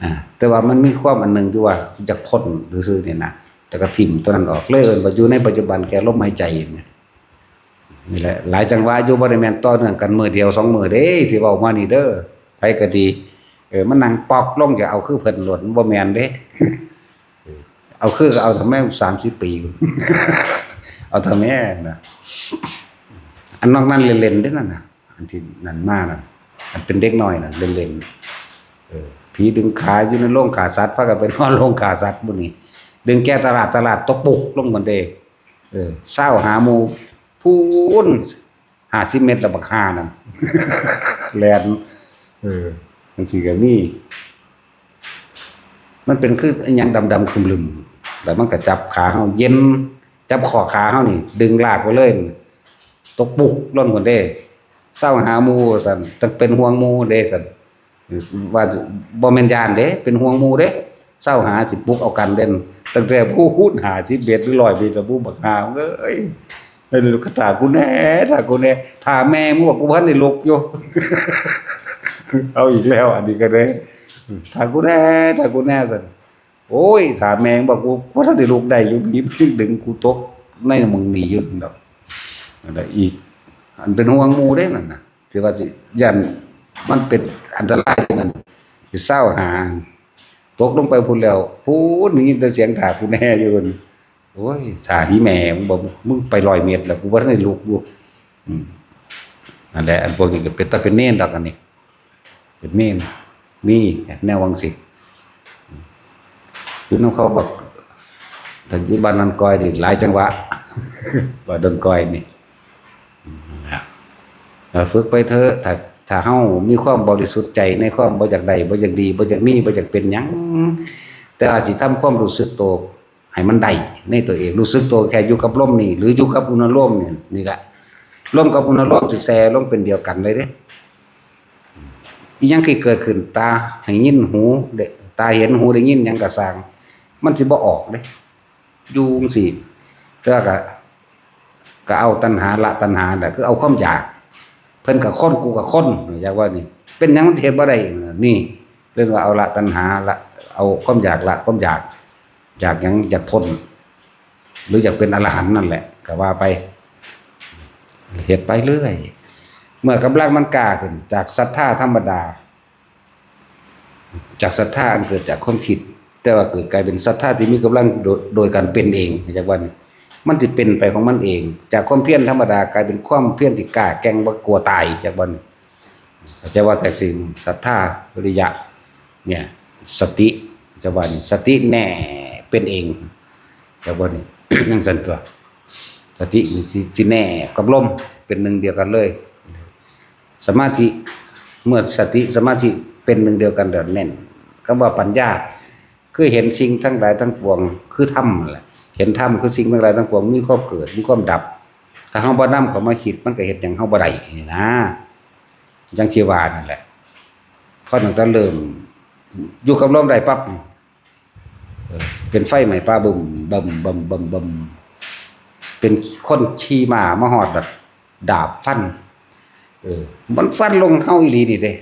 อ่า แต่ว่ามันมีความอันหนึ่งที่ว่าอยากพ้นซื่อๆนี่นะ แล้วก็ถิ่มตัวนั้นออก เลยเอิ้นว่าอยู่ในปัจจุบันแค่ลมหายใจนี่ นี่แหละ หลายจังหวะอยู่ บ่ได้แม่นต่อเนื่องกันมื้อเดียวสองมื้อเด้ ที่เว้ามานี่เด้อ ไผก็ดี เออ มันนั่งปอกลงจะเอาคือเพิ่นโลด มันบ่แม่นเด้ เอาคือก็เอาทำไม สามสิบ ปี เอาทำไมนะ อันนอกนั้นเล่นๆเด้อนั่นน่ะ อันที่นั่นมานั่น อันเป็นเด็กน้อยนั่นเล่นๆ เออ ผีดึงขาอยู่ในโรงฆ่าสัตว์ พากันไปนอนโรงฆ่าสัตว์มื้อนี้ ดึงแกตลาด ตลาดตกปุกลงหมดเด้ เออ เซาหาหมู่ พู้น ห้าสิบ เมตร แล้วบักห่านั่น แล่น เออ จังซี้ก็มี มันเป็นคืออิหยังดำๆ ครึมๆ แล้วมันก็จับขาเฮา เย็น จับข้อขาเฮานี่ ดึงลากไปเลย ตกปุกลงหมดเด้ เซาหาหมู่ซั่น ต้องเป็นห่วงหมู่เด้ซั่น ว่าบ่แม่นย่านเด้ เป็นห่วงหมู่เด้ เซาหาสิปลุกเอากันเด่น ตั้งแต่ผู้พูด ห้าสิบ เมตร หรือ ร้อย เมตร แล้วผู้บักห่าเอ้ย เออ ถ้ากูแน่ ถ้ากูแน่ ถ้าแม่มึงบอกกูพันได้ลุกอยู่ เอาอีกแล้ว อันนี้ก็ได้ ถ้ากูแน่ ถ้ากูแน่ซั่น โอ้ย ถ้าแม่มึงบอกกูพันได้ลุกได้อยู่ ผีมันดึงกูตกในหม่องนี้อยู่ดอก นั่นแหละอีก อันเป็นห่วงหมู่เด้นั่นน่ะ ที่ว่าสิย่านมันเป็นอันตรายนั่น สิเซาหา ตกลงไปพู้นแล้ว พู้นได้ยินแต่เสียงถ้ากูแน่อยู่นั่น โอ้ย ถ้าอีแม่มึงบอก มึงไป ร้อย เมตร แล้ว กูบ่ทันได้ลุกอยู่ อืม นั่นแหละ อันพวกนี้ก็เป็นตาเป็นเณรดอก อันนี้ เป็นเณร มีแนววังสิ อยู่นำเขาบัก แต่อยู่บ้านดอนกอยนี่หลายจังหวะ บ้านดอนกอยนี่ เอ่อ ฝึกไปเถอะ ถ้า ถ้าเฮามีความบริสุทธิ์ใจในความบ่อยากได้ บ่อยากดี บ่อยากมี บ่อยากเป็นหยัง แต่อาจสิทำความรู้สึกตัวให้มันได้ในตัวเอง รู้สึกตัวแค่อยู่กับลมนี่ หรืออยู่กับอนุโลมนี่ นี่แหละ ลมกับอนุโลมสิแซ่ลงเป็นเดียวกันเลยเด้ อีหยังที่เกิดขึ้น ตาให้ยิน หูได้ ตาเห็น หูได้ยินหยังก็ซ่าง มันสิบ่ออกเด้ อยู่จังซี้ แต่ว่าก็ ก็เอาตัณหาละตัณหาแหละ คือเอาความอยาก เพิ่นก็คน กูก็คน อยากว่านี่ เป็นหยังมันสิเฮ็ดบ่ได้ นี่ เรียกว่าเอาละตัณหา ละ เอาความอยาก ละความอยาก อยากหยัง อยากพ้น หรืออยากเป็นอรหันต์นั่นแหละ ก็ว่าไป เฮ็ดไปเรื่อย เมื่อกำลังมันกล้าขึ้น จากศรัทธาธรรมดา จากศรัทธาอันเกิดจากความคิด แต่ว่าเกิดกลายเป็นศรัทธาที่มีกำลังโดย โดยการเป็นเอง จากว่านี่ มันสิเป็นไปของมันเอง จากความเพียรธรรมดากลายเป็นความเพียรที่กล้าแกร่ง บ่กลัวตาย จากว่านี่ เข้าใจว่าแท้จริง ศรัทธา วิริยะ เนี่ย สติ จากว่านี่ สติแน่เป็นเอง จากว่านี่ จั่งซั่นตัว สตินี่สิ สิแน่กับลม เป็นหนึ่งเดียวกันเลย สมาธิ เมื่อสติสมาธิเป็นหนึ่งเดียวกันแล้วแน่น คำว่าปัญญา คือเห็นสิ่งทั้งหลายทั้งปวง คือธรรมนั่นแหละ เห็นธรรมคือสิ่งทั้งหลายทั้งปวงมีความเกิด มีความดับ ถ้าเฮาบ่นำเข้ามาคิด มันก็เฮ็ดหยังเฮาบ่ได้นี่นะ จั่งสิว่านั่นแหละ พอตั้งแต่เริ่มอยู่กับลมได้ปั๊บ เออ เป็นไฟไหม้ป่าบึ้ม บึ้ม บึ้ม บึ้ม บึ้ม เป็นคนขี่ม้ามาฮอดแบบดาบฟัน เออ มันฟันลงเฮาอีหลีนี่เด้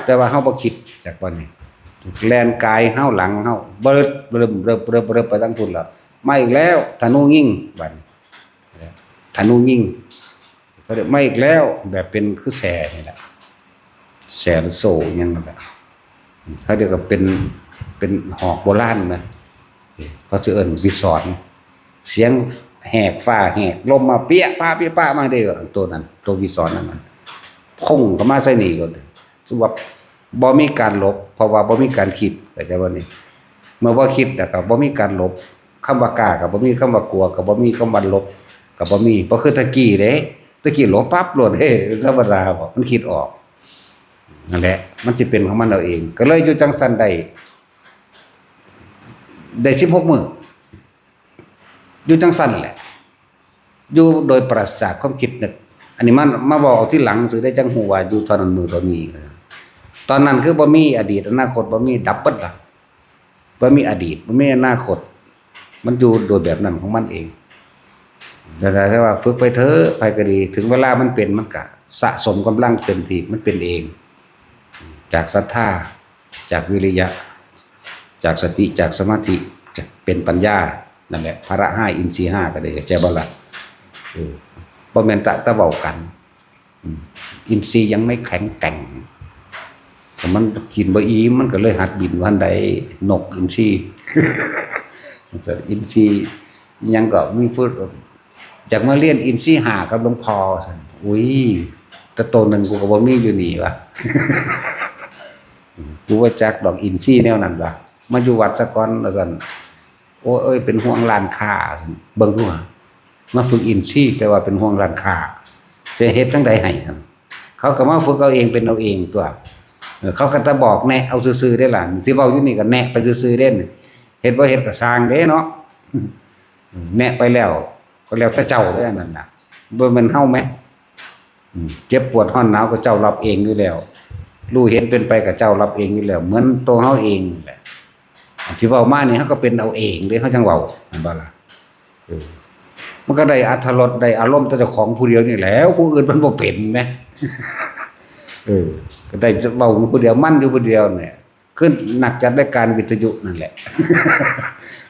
แต่ว่าเฮาบ่คิด จากวันนี้ แล่นกายเฮาหลังเฮา เบิด เริ่ม เริ่ม เริ่ม เริ่มไปทั้งพุ่นแล้ว มาอีกแล้ว ธนูยิง บัดนี้ ธนูยิง เขาเรียกมาอีกแล้ว แบบเป็นคือแส่นี่แหละ แส่หรือโซ่อิหยังนั่นแหละ เขาเรียกว่าเป็น เป็นหอกโบราณนะ เขาสิเอิ้นวิสร เสียงแหกฟ้าแหกลมมาเปี้ยะป้าเปี้ยะป้ามาเด้อ ตัวนั้น ตัววิสรนั่นน่ะ พุ่งเข้ามาใส่นี่ก่อน คือว่าบ่มีการหลบ เพราะว่าบ่มีการคิด เข้าใจบ่นี่ เมื่อบ่คิดแล้วก็บ่มีการหลบ คำว่ากล้าก็บ่มี คำว่ากลัวก็บ่มี คำว่าหลบก็บ่มี บ่คือตะกี้เด้ ตะกี้หลบปั๊บโลดเด้ ธรรมดาบ่ มันคิดออก นั่นแหละ มันสิเป็นของมันเอาเอง ก็เลยอยู่จั่งซั่นได้ ได้ สิบหก มื้อ อยู่จั่งซั่นแหละ อยู่โดยปราศจากความคิดนึก อันนี้มันมาเว้าเอาทีหลังซื่อได้ จั่งฮู้ว่าอยู่เท่านั้นมื้อเท่านี้ ตอนนั้นคือบ่มีอดีตอนาคต บ่มี ดับเบิดล่ะ บ่มีอดีต บ่มีอนาคต มันอยู่โดยแบบนั้นของมันเอง แต่ถ้าว่าฝึกไปเถอะ ไผก็ดี ถึงเวลามันเป็น มันก็สะสมกำลังเต็มที่ มันเป็นเอง จากศรัทธา จากวิริยะ จากสติ จากสมาธิ จะเป็นปัญญา นั่นแหละ พละห้า อินทรีย์ห้า ก็ได้ เข้าใจบ่ล่ะ เออ บ่แม่นแต่ แต่เว้ากัน อืม อินทรีย์ยังไม่แข็งแกร่ง ถ้ามันกินบ่อิ่ม มันก็เลยหัดบินว่าซั่นใด นกอินทรีย์ อินทรีย์ยังก็มีพุทธ อยากมาเรียนอินทรีย์ห้ากับหลวงพ่อ อุ้ย แต่โตหนึ่งกูก็บ่มีอยู่นี่วะ กูว่าจักดอกอินทรีย์แนวนั้นวะ มาอยู่วัดซะก่อนว่าซั่น โอ้ย เป็นห่วงร้านค้า เบิ่งดูหา มาฝึกอินทรีย์ แต่ว่าเป็นห่วงร้านค้า สิเฮ็ดจั่งใดให้ซั่น เขาก็มาฝึกเอาเองเป็นเอาเองตัว เออ เขาก็จะบอกแนะเอาซื่อๆได้ล่ะ ที่เว้าอยู่นี่ก็แนะไปซื่อๆเด้ เฮ็ดบ่เฮ็ดก็ซ่างเด้เนาะ แนะไปแล้ว ก็แล้วแต่เจ้าเด้อันนั้นน่ะ บ่แม่นเฮาแหม อืม เจ็บปวดร้อนหนาวก็เจ้ารับเองอยู่แล้ว รู้เห็นเป็นไปก็เจ้ารับเองอยู่แล้ว เหมือนตัวเฮาเองนี่แหละ ที่เว้ามานี่เฮาก็เป็นเอาเองเด้ เฮาจั่งเว้า แม่นบ่ล่ะ เออ มันก็ได้อรรถรสได้อารมณ์แต่เจ้าของผู้เดียวนี่แหละ ผู้อื่นมันบ่เป็นแหม เออ ก็ได้เว้าอยู่ผู้เดียว มันอยู่ผู้เดียวเนี่ย คือนักจัดรายการวิทยุนั่นแหละ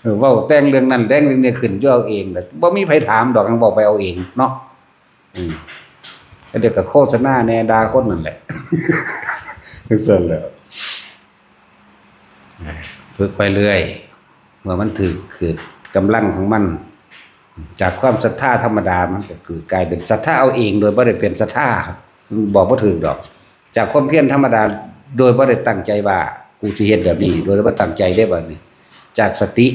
เออ เว้าแต่งเรื่องนั้นแต่งเรื่องนี้ขึ้นอยู่เอาเองแหละ บ่มีไผถามดอก เว้าไปเอาเองเนาะ อืม แล้วเดี๋ยวก็โฆษณาแหน่ ด่าคนนั่นแหละ จั่งซั้นแหละ ฝึกไปเรื่อย เมื่อมันถืกขีดกำลังของมัน จากความศรัทธาธรรมดา มันก็เกิดกลายเป็นศรัทธาเอาเอง โดยบ่ได้เป็นศรัทธา บอกบ่ถืกดอก จากความเพียรธรรมดา โดยบ่ได้ตั้งใจว่ากูสิเฮ็ดแบบนี้ โดยบ่ตั้งใจเด้บัดนี้ จากสติ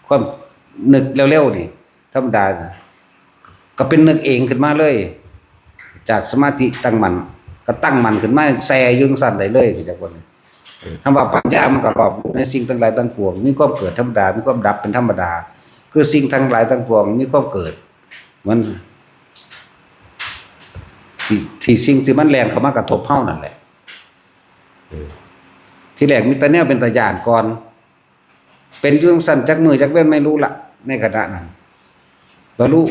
ความนึกเร็วๆนี่ ธรรมดา ก็เป็นนึกเองขึ้นมาเลย จากสมาธิตั้งมั่น ก็ตั้งมั่นขึ้นมา แช่อยู่จั่งซั้นได้เลย จักว่า เออ คำว่าปัญญามันก็รอบรู้ในสิ่งทั้งหลายทั้งปวง มีความเกิดธรรมดา มีความดับเป็นธรรมดา คือสิ่งทั้งหลายทั้งปวงมีความเกิด เหมือน ที่ ที่สิ่งที่มันแล่นเข้ามากระทบเฮานั่นแหละ เออ ที่แรกมีแต่แนวเป็นตาย้านก่อน เป็นอยู่จั่งซั้นจักมื้อจักเว็นไม่รู้ละ ในขณะนั้น บ่รู้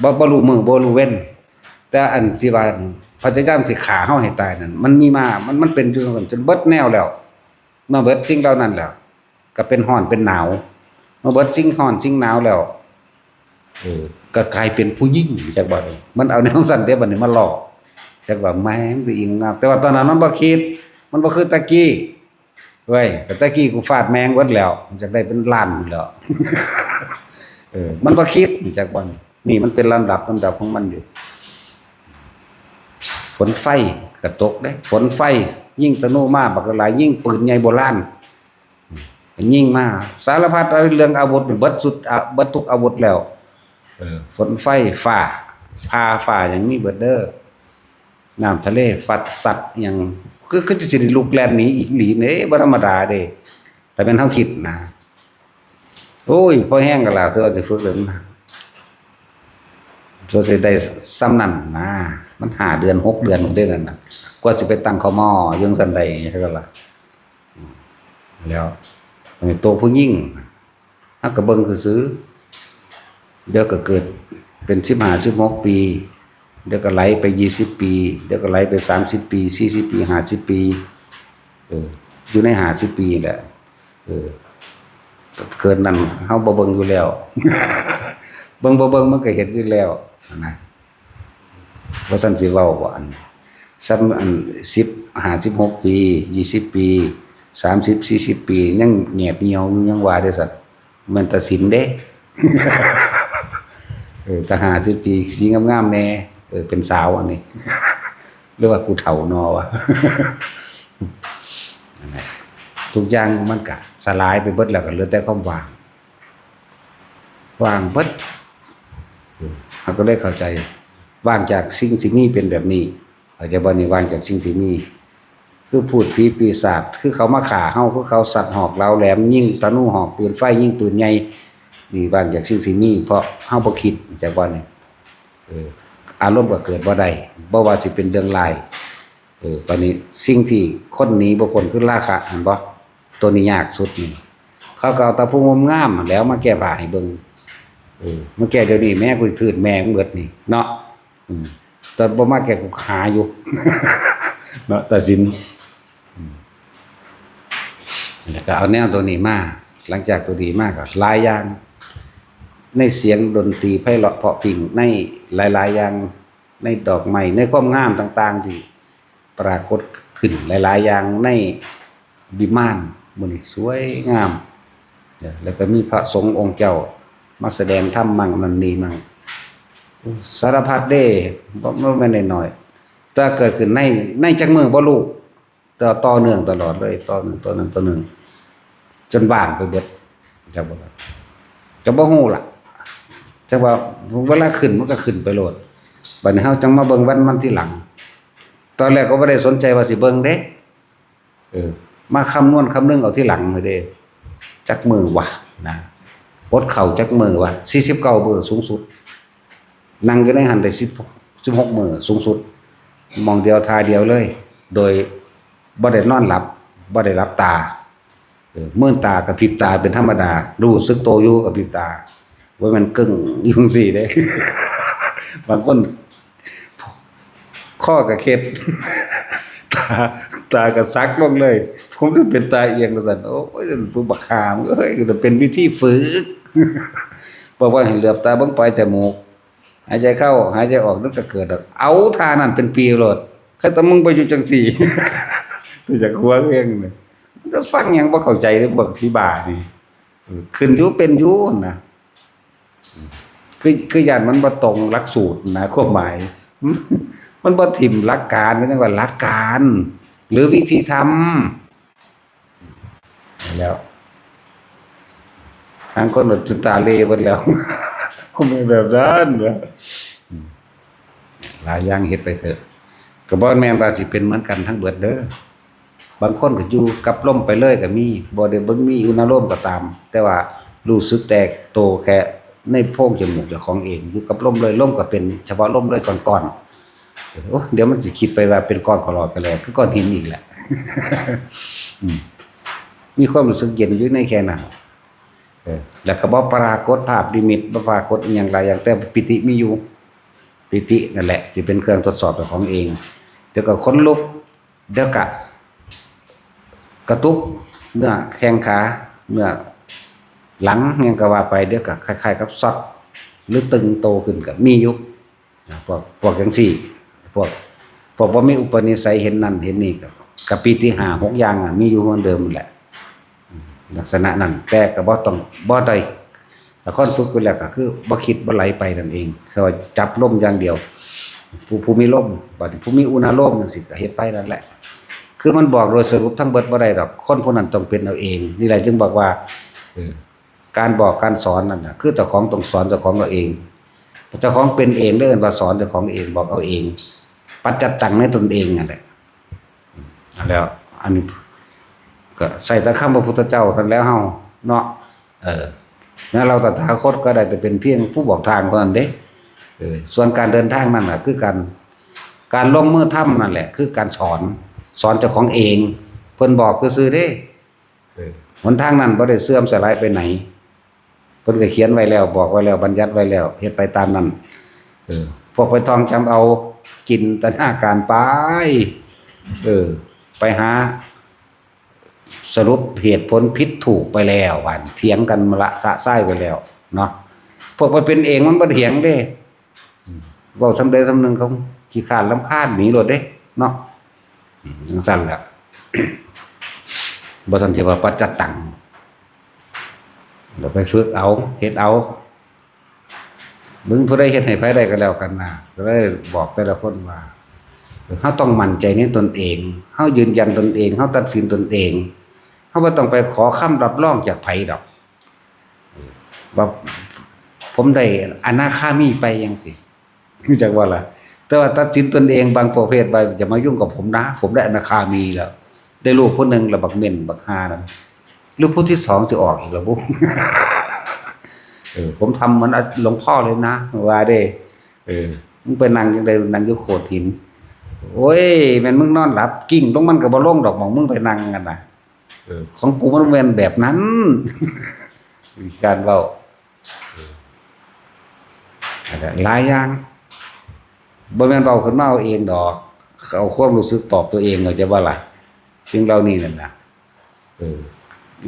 บ่ บ่รู้มื้อ บ่รู้เว็น แต่อันที่ว่าพยายามสิฆ่าเฮาให้ตายนั่น มันมีมา มัน มันเป็นอยู่จั่งซั้นจนเบิดแนวแล้ว เมื่อเบิดสิ่งเหล่านั้นแล้ว ก็เป็นร้อนเป็นหนาว เมื่อเบิดสิ่งร้อนสิ่งหนาวแล้ว เออ ก็กลายเป็นผู้หญิง จักบ่ มันเอาแนวซั้นเด้ บัดนี้มาหลอก จักว่าแม่งสิอิงงาม แต่ว่าตอนนั้นมันบ่คิด มันบ่คือตะกี้ เว้ย แต่ตะกี้กูฟาดแม่งเบิดแล้ว จักได้เป็นล้านแหล้ว เออ มันบ่คิด จักบ่ นี่มันเป็นลำดับ ลำดับของมันอยู่ ฝนไฟก็ตกเด้ ฝนไฟ ยิงธนูมาบักหลาย ยิงปืนใหญ่โบราณ ยิงมา สารพัดเรื่องอาวุธ เบิดสุด อ่ะ เบิดทุกอาวุธแล้ว เออ ฝนไฟ ฟ้า ผ่า ฟ้า หยังมีเบิดเด้อ น้ำทะเลฟัดซัดหยัง คือ คือสิได้ลุกแล่นหนีอีกหลีเด้ บ่ธรรมดาเด้ แต่แม่นเฮาคิดนะ โอ้ย พอแฮงก็ล่ะ สิว่าสิฝึกเรื่องนั้น สิได้ส่ำนั้นนะ มันห้าเดือน หกเดือนพุ้นเด้นั่นน่ะ กว่าสิไปตั้ง คม. อยู่จั่งซั้นได้ จั่งซั้นล่ะ แล้ว อันนี้ตัวผู้หญิง เฮาก็เบิ่งซื่อๆ เดี๋ยวก็เกิดเป็นสิบห้า สิบหกปี เดี๋ยวก็ไหลไปยี่สิบปี เดี๋ยวก็ไหลไปสามสิบปี สี่สิบปี ห้าสิบปี เออ อยู่ในห้าสิบปีแหละ เออ เกิดนั่นเฮาบ่เบิ่งอยู่แล้ว เบิ่งบ่เบิ่งมันก็เห็นอยู่แล้วนะ ว่าซั่นสิเว้าบ่ อัน ซ้ำอัน สิบ ห้า สิบหกปี ยี่สิบปี สามสิบ สี่สิบปี ยังแงบเหี่ยวอยู่ ยังว่าเด้ซั่น แม่นตัดสินเด้ เออ ถ้าห้าสิบปี สีงามๆแน่ เออ เป็นสาวอันนี้ หรือว่ากูเฒ่านอวะ นั่นแหละ ทุกอย่างมันก็สลายไปเบิดแล้ว ก็เหลือแต่ความว่าง ว่างเบิด เฮาก็เลยเข้าใจ ว่างจากสิ่งที่มีเป็นแบบนี้ เข้าใจบ่นี่ ว่างจากสิ่งที่มี คือพูดผีปีศาจ คือเขามาฆ่าเฮา คือเขาสัตว์หอกเหลาแหลม ยิงธนูหอกปืนไฟ ยิงปืนใหญ่ นี่ว่างจากสิ่งที่มี เพราะเฮาบ่คิด เข้าใจบ่นี่ เออ อารมณ์ก็เกิดบ่ได้ บ่ว่าสิเป็นเรื่องร้าย เออ บัดนี้สิ่งที่คนหนีบ่พ้นคือราคะ หั้นบ่ ตัวนี้ยากสุดนี่ เขาก็เอาแต่ผู้งามๆหั้นแหล้วมาแก้ผ้าให้เบิ่ง เออ มาแก้เดี๋ยวนี้ แม่กูถืดแม่มึงเบิดนี่ เนาะ อืม แต่บ่มาแก้กูขาอยู่ เนาะ ตัดสิน อืม แล้วก็เอาแนวตัวนี้มา หลังจากตัวนี้มาก็หลายอย่าง ในเสียงดนตรีไพเราะเพราะพริ้ง ในหลายๆอย่าง ในดอกไม้ ในความงามต่างๆที่ปรากฏขึ้นหลายๆอย่างในวิมานมื้อนี้สวยงาม แล้วก็มีพระสงฆ์องค์เจ้ามาแสดงธรรมมั่งนั่นนี่มั่ง สารพัดเด้ บ่ บ่แม่นน้อยๆ แต่เกิดขึ้นใน ในจักมื้อบ่รู้ แต่ต่อเนื่องตลอดเลย ต่อเนื่อง ต่อเนื่อง ต่อเนื่อง จนว่างไปเบิด จักบ่ ก็บ่ฮู้ล่ะ จักว่าเวลาขึ้นมันก็ขึ้นไปโลด บัดนี้เฮาจั่งมาเบิ่งวันมันทีหลัง ตอนแรกก็บ่ได้สนใจว่าสิเบิ่งเด้ เออ มาคำนวณคำนึงเอาทีหลังเลยเด้ จักมื้อวะนะ อดข้าวจักมื้อวะ สี่สิบเก้ามื้อสูงสุด นั่งอยู่ในหั่นได้ สิบ สิบหกมื้อสูงสุด หม่องเดียวท่าเดียวเลย โดยบ่ได้นอนหลับ บ่ได้หลับตา เออ มืนตากระพริบตาเป็นธรรมดา รู้สึกโตอยู่กระพริบตา ว่ามันกึ่งอยู่จั่งซี้เด้ บางคน ข้อกะเคล็ด ตา ตากะสักลงเลย ผมจะเป็นตาเอียงว่าซั่น โอ้ย ผู้บักหามเอ้ย ก็เป็นวิธีฝึก บอกว่าให้เหลือบตาเบิ่งปลายจมูก หายใจเข้า หายใจออก มันก็เกิดดอก เอาท่านั้นเป็นปีโลด คันแต่มึงไปอยู่จั่งซี้ แต่อยากหัวเองเลย มันก็ฟังหยังบ่เข้าใจเลย พวกที่บ้านี่ เออ ขึ้นอยู่เป็นอยู่นะ คือ คือย้านมันบ่ตรงหลักสูตรนะ ความหมาย มันบ่ถิ่มหลักการ ก็จั่งว่าหลักการ หรือวิธีทำ แล้ว ทางคนแบบจนตาเหล่เบิดแล้ว คงเป็นแบบนั้นวะ อืม หลายอย่างเฮ็ดไปเถอะ ก็บ่แม่นว่าสิเป็นเหมือนกันทั้งเบิดเด้อ บางคนก็อยู่กับลมไปเลยก็มี บ่ได้เบิ่งมีอุณาโลมก็ตาม แต่ว่ารู้สึกแต่โตแค่ในโพรงจมูกเจ้าของเอง อยู่กับลมเลย ลมก็เป็นเฉพาะลมเลยก้อนๆ โอ้ เดี๋ยวมันสิคิดไปว่าเป็นก้อนขลอดกันแล้ว คือก้อนหินอีกแหละ อืม มีความรู้สึกเย็นอยู่ในแค่นั้น เออ แล้วก็บ่ปรากฏภาพนิมิต บ่ปรากฏอิหยังหลายอย่าง แต่ปีติมีอยู่ ปีตินั่นแหละ สิเป็นเครื่องทดสอบเจ้าของเอง เดี๋ยวก็ขนลุก เดี๋ยวก็กระตุกเนื้อแข้งขา เนื้อหลังหยังก็ว่าไป เดี๋ยวก็คล้ายๆกับช็อต หรือตึงโตขึ้นก็มีอยู่ นะ พวก พวกจั่งซี้ พวก พวกบ่มีอุปนิสัยเห็นนั่นเห็นนี่ก็ ก็ปีติห้าหกอย่างอะ มีอยู่เหมือนเดิมนั่นแหละ ลักษณะนั้น แต่ก็บ่ต้อง บ่ได้ ถ้าคนฝึกไปแล้วก็คือบ่คิดบ่ไหลไปนั่นเอง คือว่าจับลมอย่างเดียว ผู้ ผู้มีลม บัดนี้ผู้มีอุณาโลมจั่งซี้ก็เฮ็ดไปนั่นแหละ คือมันบอกโดยสรุปทั้งเบิดบ่ได้ดอก คนผู้นั้นต้องเป็นเอาเอง นี่แหละจึงบอกว่า เออ การบอกการสอนนั่นน่ะ คือเจ้าของต้องสอนเจ้าของเอาเอง เจ้าของเป็นเอง เรียกว่าสอนเจ้าของเอง บอกเอาเอง ปัจจัตตังในตนเองนั่นแหละ แล้ว อันนี้ก็ใส่แต่คำพระพุทธเจ้ากันแล้วเฮาเนาะ เออ แล้วเราตถาคตก็ได้แต่เป็นเพียงผู้บอกทางเท่านั้นเด้ เออ ส่วนการเดินทางนั่นน่ะ คือการ การลงมือทำนั่นแหละ คือการสอน สอนเจ้าของเอง เพิ่นบอกซื่อๆเด้ เออ หนทางนั้นบ่ได้เสื่อมสลายไปไหน เพิ่นก็เขียนไว้แล้ว บอกไว้แล้ว บัญญัติไว้แล้ว เฮ็ดไปตามนั้น เออ พวกไปท่องจำเอาจินตนาการไป เออ ไปหาสรุปเหตุผลผิดถูกไปแล้ว หวานเถียงกันละสะซ้ายไปแล้วเนาะ พวกไปเป็นเองมันบ่เถียงเด้ อืม เว้าส่ำใดส่ำหนึ่งเขาขี้คร้านรำคาญหนีโลดเด้เนาะ อืม จั่งซั้นแหละ บ่ซั้นสิว่าปัจจัตตัง เดี๋ยวไปฝึกเอา เฮ็ดเอา มึงผู้ใดเฮ็ดให้ไผได้ก็แล้วกันนะ ก็เลยบอกแต่ละคนว่า เฮาต้องมั่นใจในตนเอง เฮายืนยันตนเอง เฮาตัดสินตนเอง เฮาบ่ต้องไปขอคำรับรองจากไผดอก ว่าผมได้อนาคามีไปจั่งซี้ รู้จักบ่ล่ะ แต่ว่าตัดสินตนเองบางประเภทว่าอย่ามายุ่งกับผมนะ ผมได้อนาคามีแล้ว ได้ลูกคนหนึ่งแล้วบักเม่นบักห่านั่น หรือผู้ที่สองจะออกอีกแล้วบุ เออ ผมทำเหมือนหลวงพ่อเลยนะ ว่าเด้ เออ มึงไปนั่งจั่งใด นั่งอยู่โขดหิน โอ้ย แม่นมึงนอนหลับ กิ้งลงมันก็บ่ลงดอก หม่องมึงไปนั่งกันนะ เออ ของกูมันแม่นแบบนั้น วิธีการเว้า เออ นั่นแหละ หลายอย่าง บ่แม่นเว้าขึ้นมาเอาเองดอก เอาความรู้สึกตอบตัวเอง เข้าใจบ่ล่ะ สิ่งเหล่านี้นั่นน่ะ เออ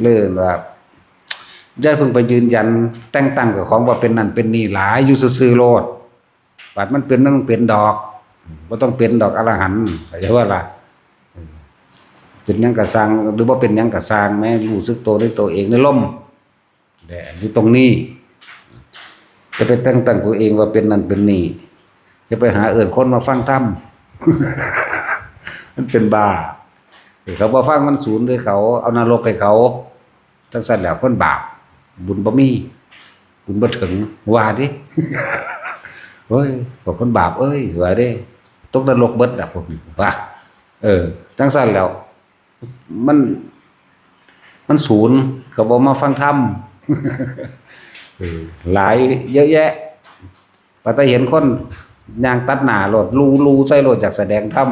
เรื่องว่า อย่าเพิ่งไปยืนยันแต่งตั้งเจ้าของว่าเป็นนั่นเป็นนี่หลาย อยู่ซื่อๆโลด บัดมันเป็นมันต้องเป็นดอก บ่ต้องเป็นดอกอรหันต์ เข้าใจบ่ล่ะ เออ เป็นหยังก็ซ่าง หรือบ่เป็นหยังก็ซ่าง แม้รู้สึกโตในตัวเองในลม และอยู่ตรงนี้ จะไปแต่งตั้งตัวเองว่าเป็นนั่นเป็นนี่ จะไปหาเอิ้นคนมาฟังธรรม มันเป็นบ้า เขาบ่ฟังมันสูนเลยเขา เอานรกให้เขา จังซั่นแหละคนบาป บุญบ่มี บุญบ่ถึง ว่าดิ เฮ้ย พวกคนบาปเอ้ย ว่าเด้ ตกนรกเบิดล่ะพวกนี้ ว่า เออ จังซั่นแล้ว มัน มันสูน เขาบ่มาฟังธรรม เออ หลายเยอะแยะ ปานแต่เห็นคนย่างตัดหน้าโลด ลู ลูใส่โลด อยากแสดงธรรม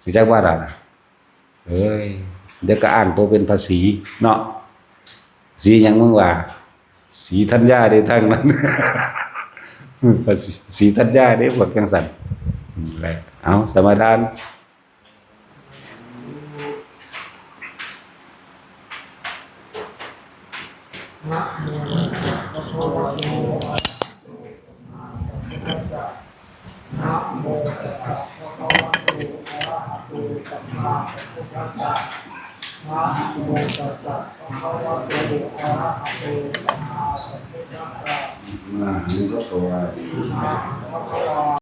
รู้จักว่าล่ะ เอ้ย เดี๋ยวก็อ้างตัวเป็นพระศรีเนาะ สีหยังมึงว่า สีธัญญาเด้ทั้งนั้น พระศรีธัญญาเด้พวกจังซั่น อืม เอา สมาทาน นะโมตัสสะภะคะวะโต อะระหะโต สัมมาสัมพุทธัสสะ นะโมตัสสะภะคะวะโต อะระหะโต สัมมาสัมพุทธัสสะ มาหาหลวงพ่อ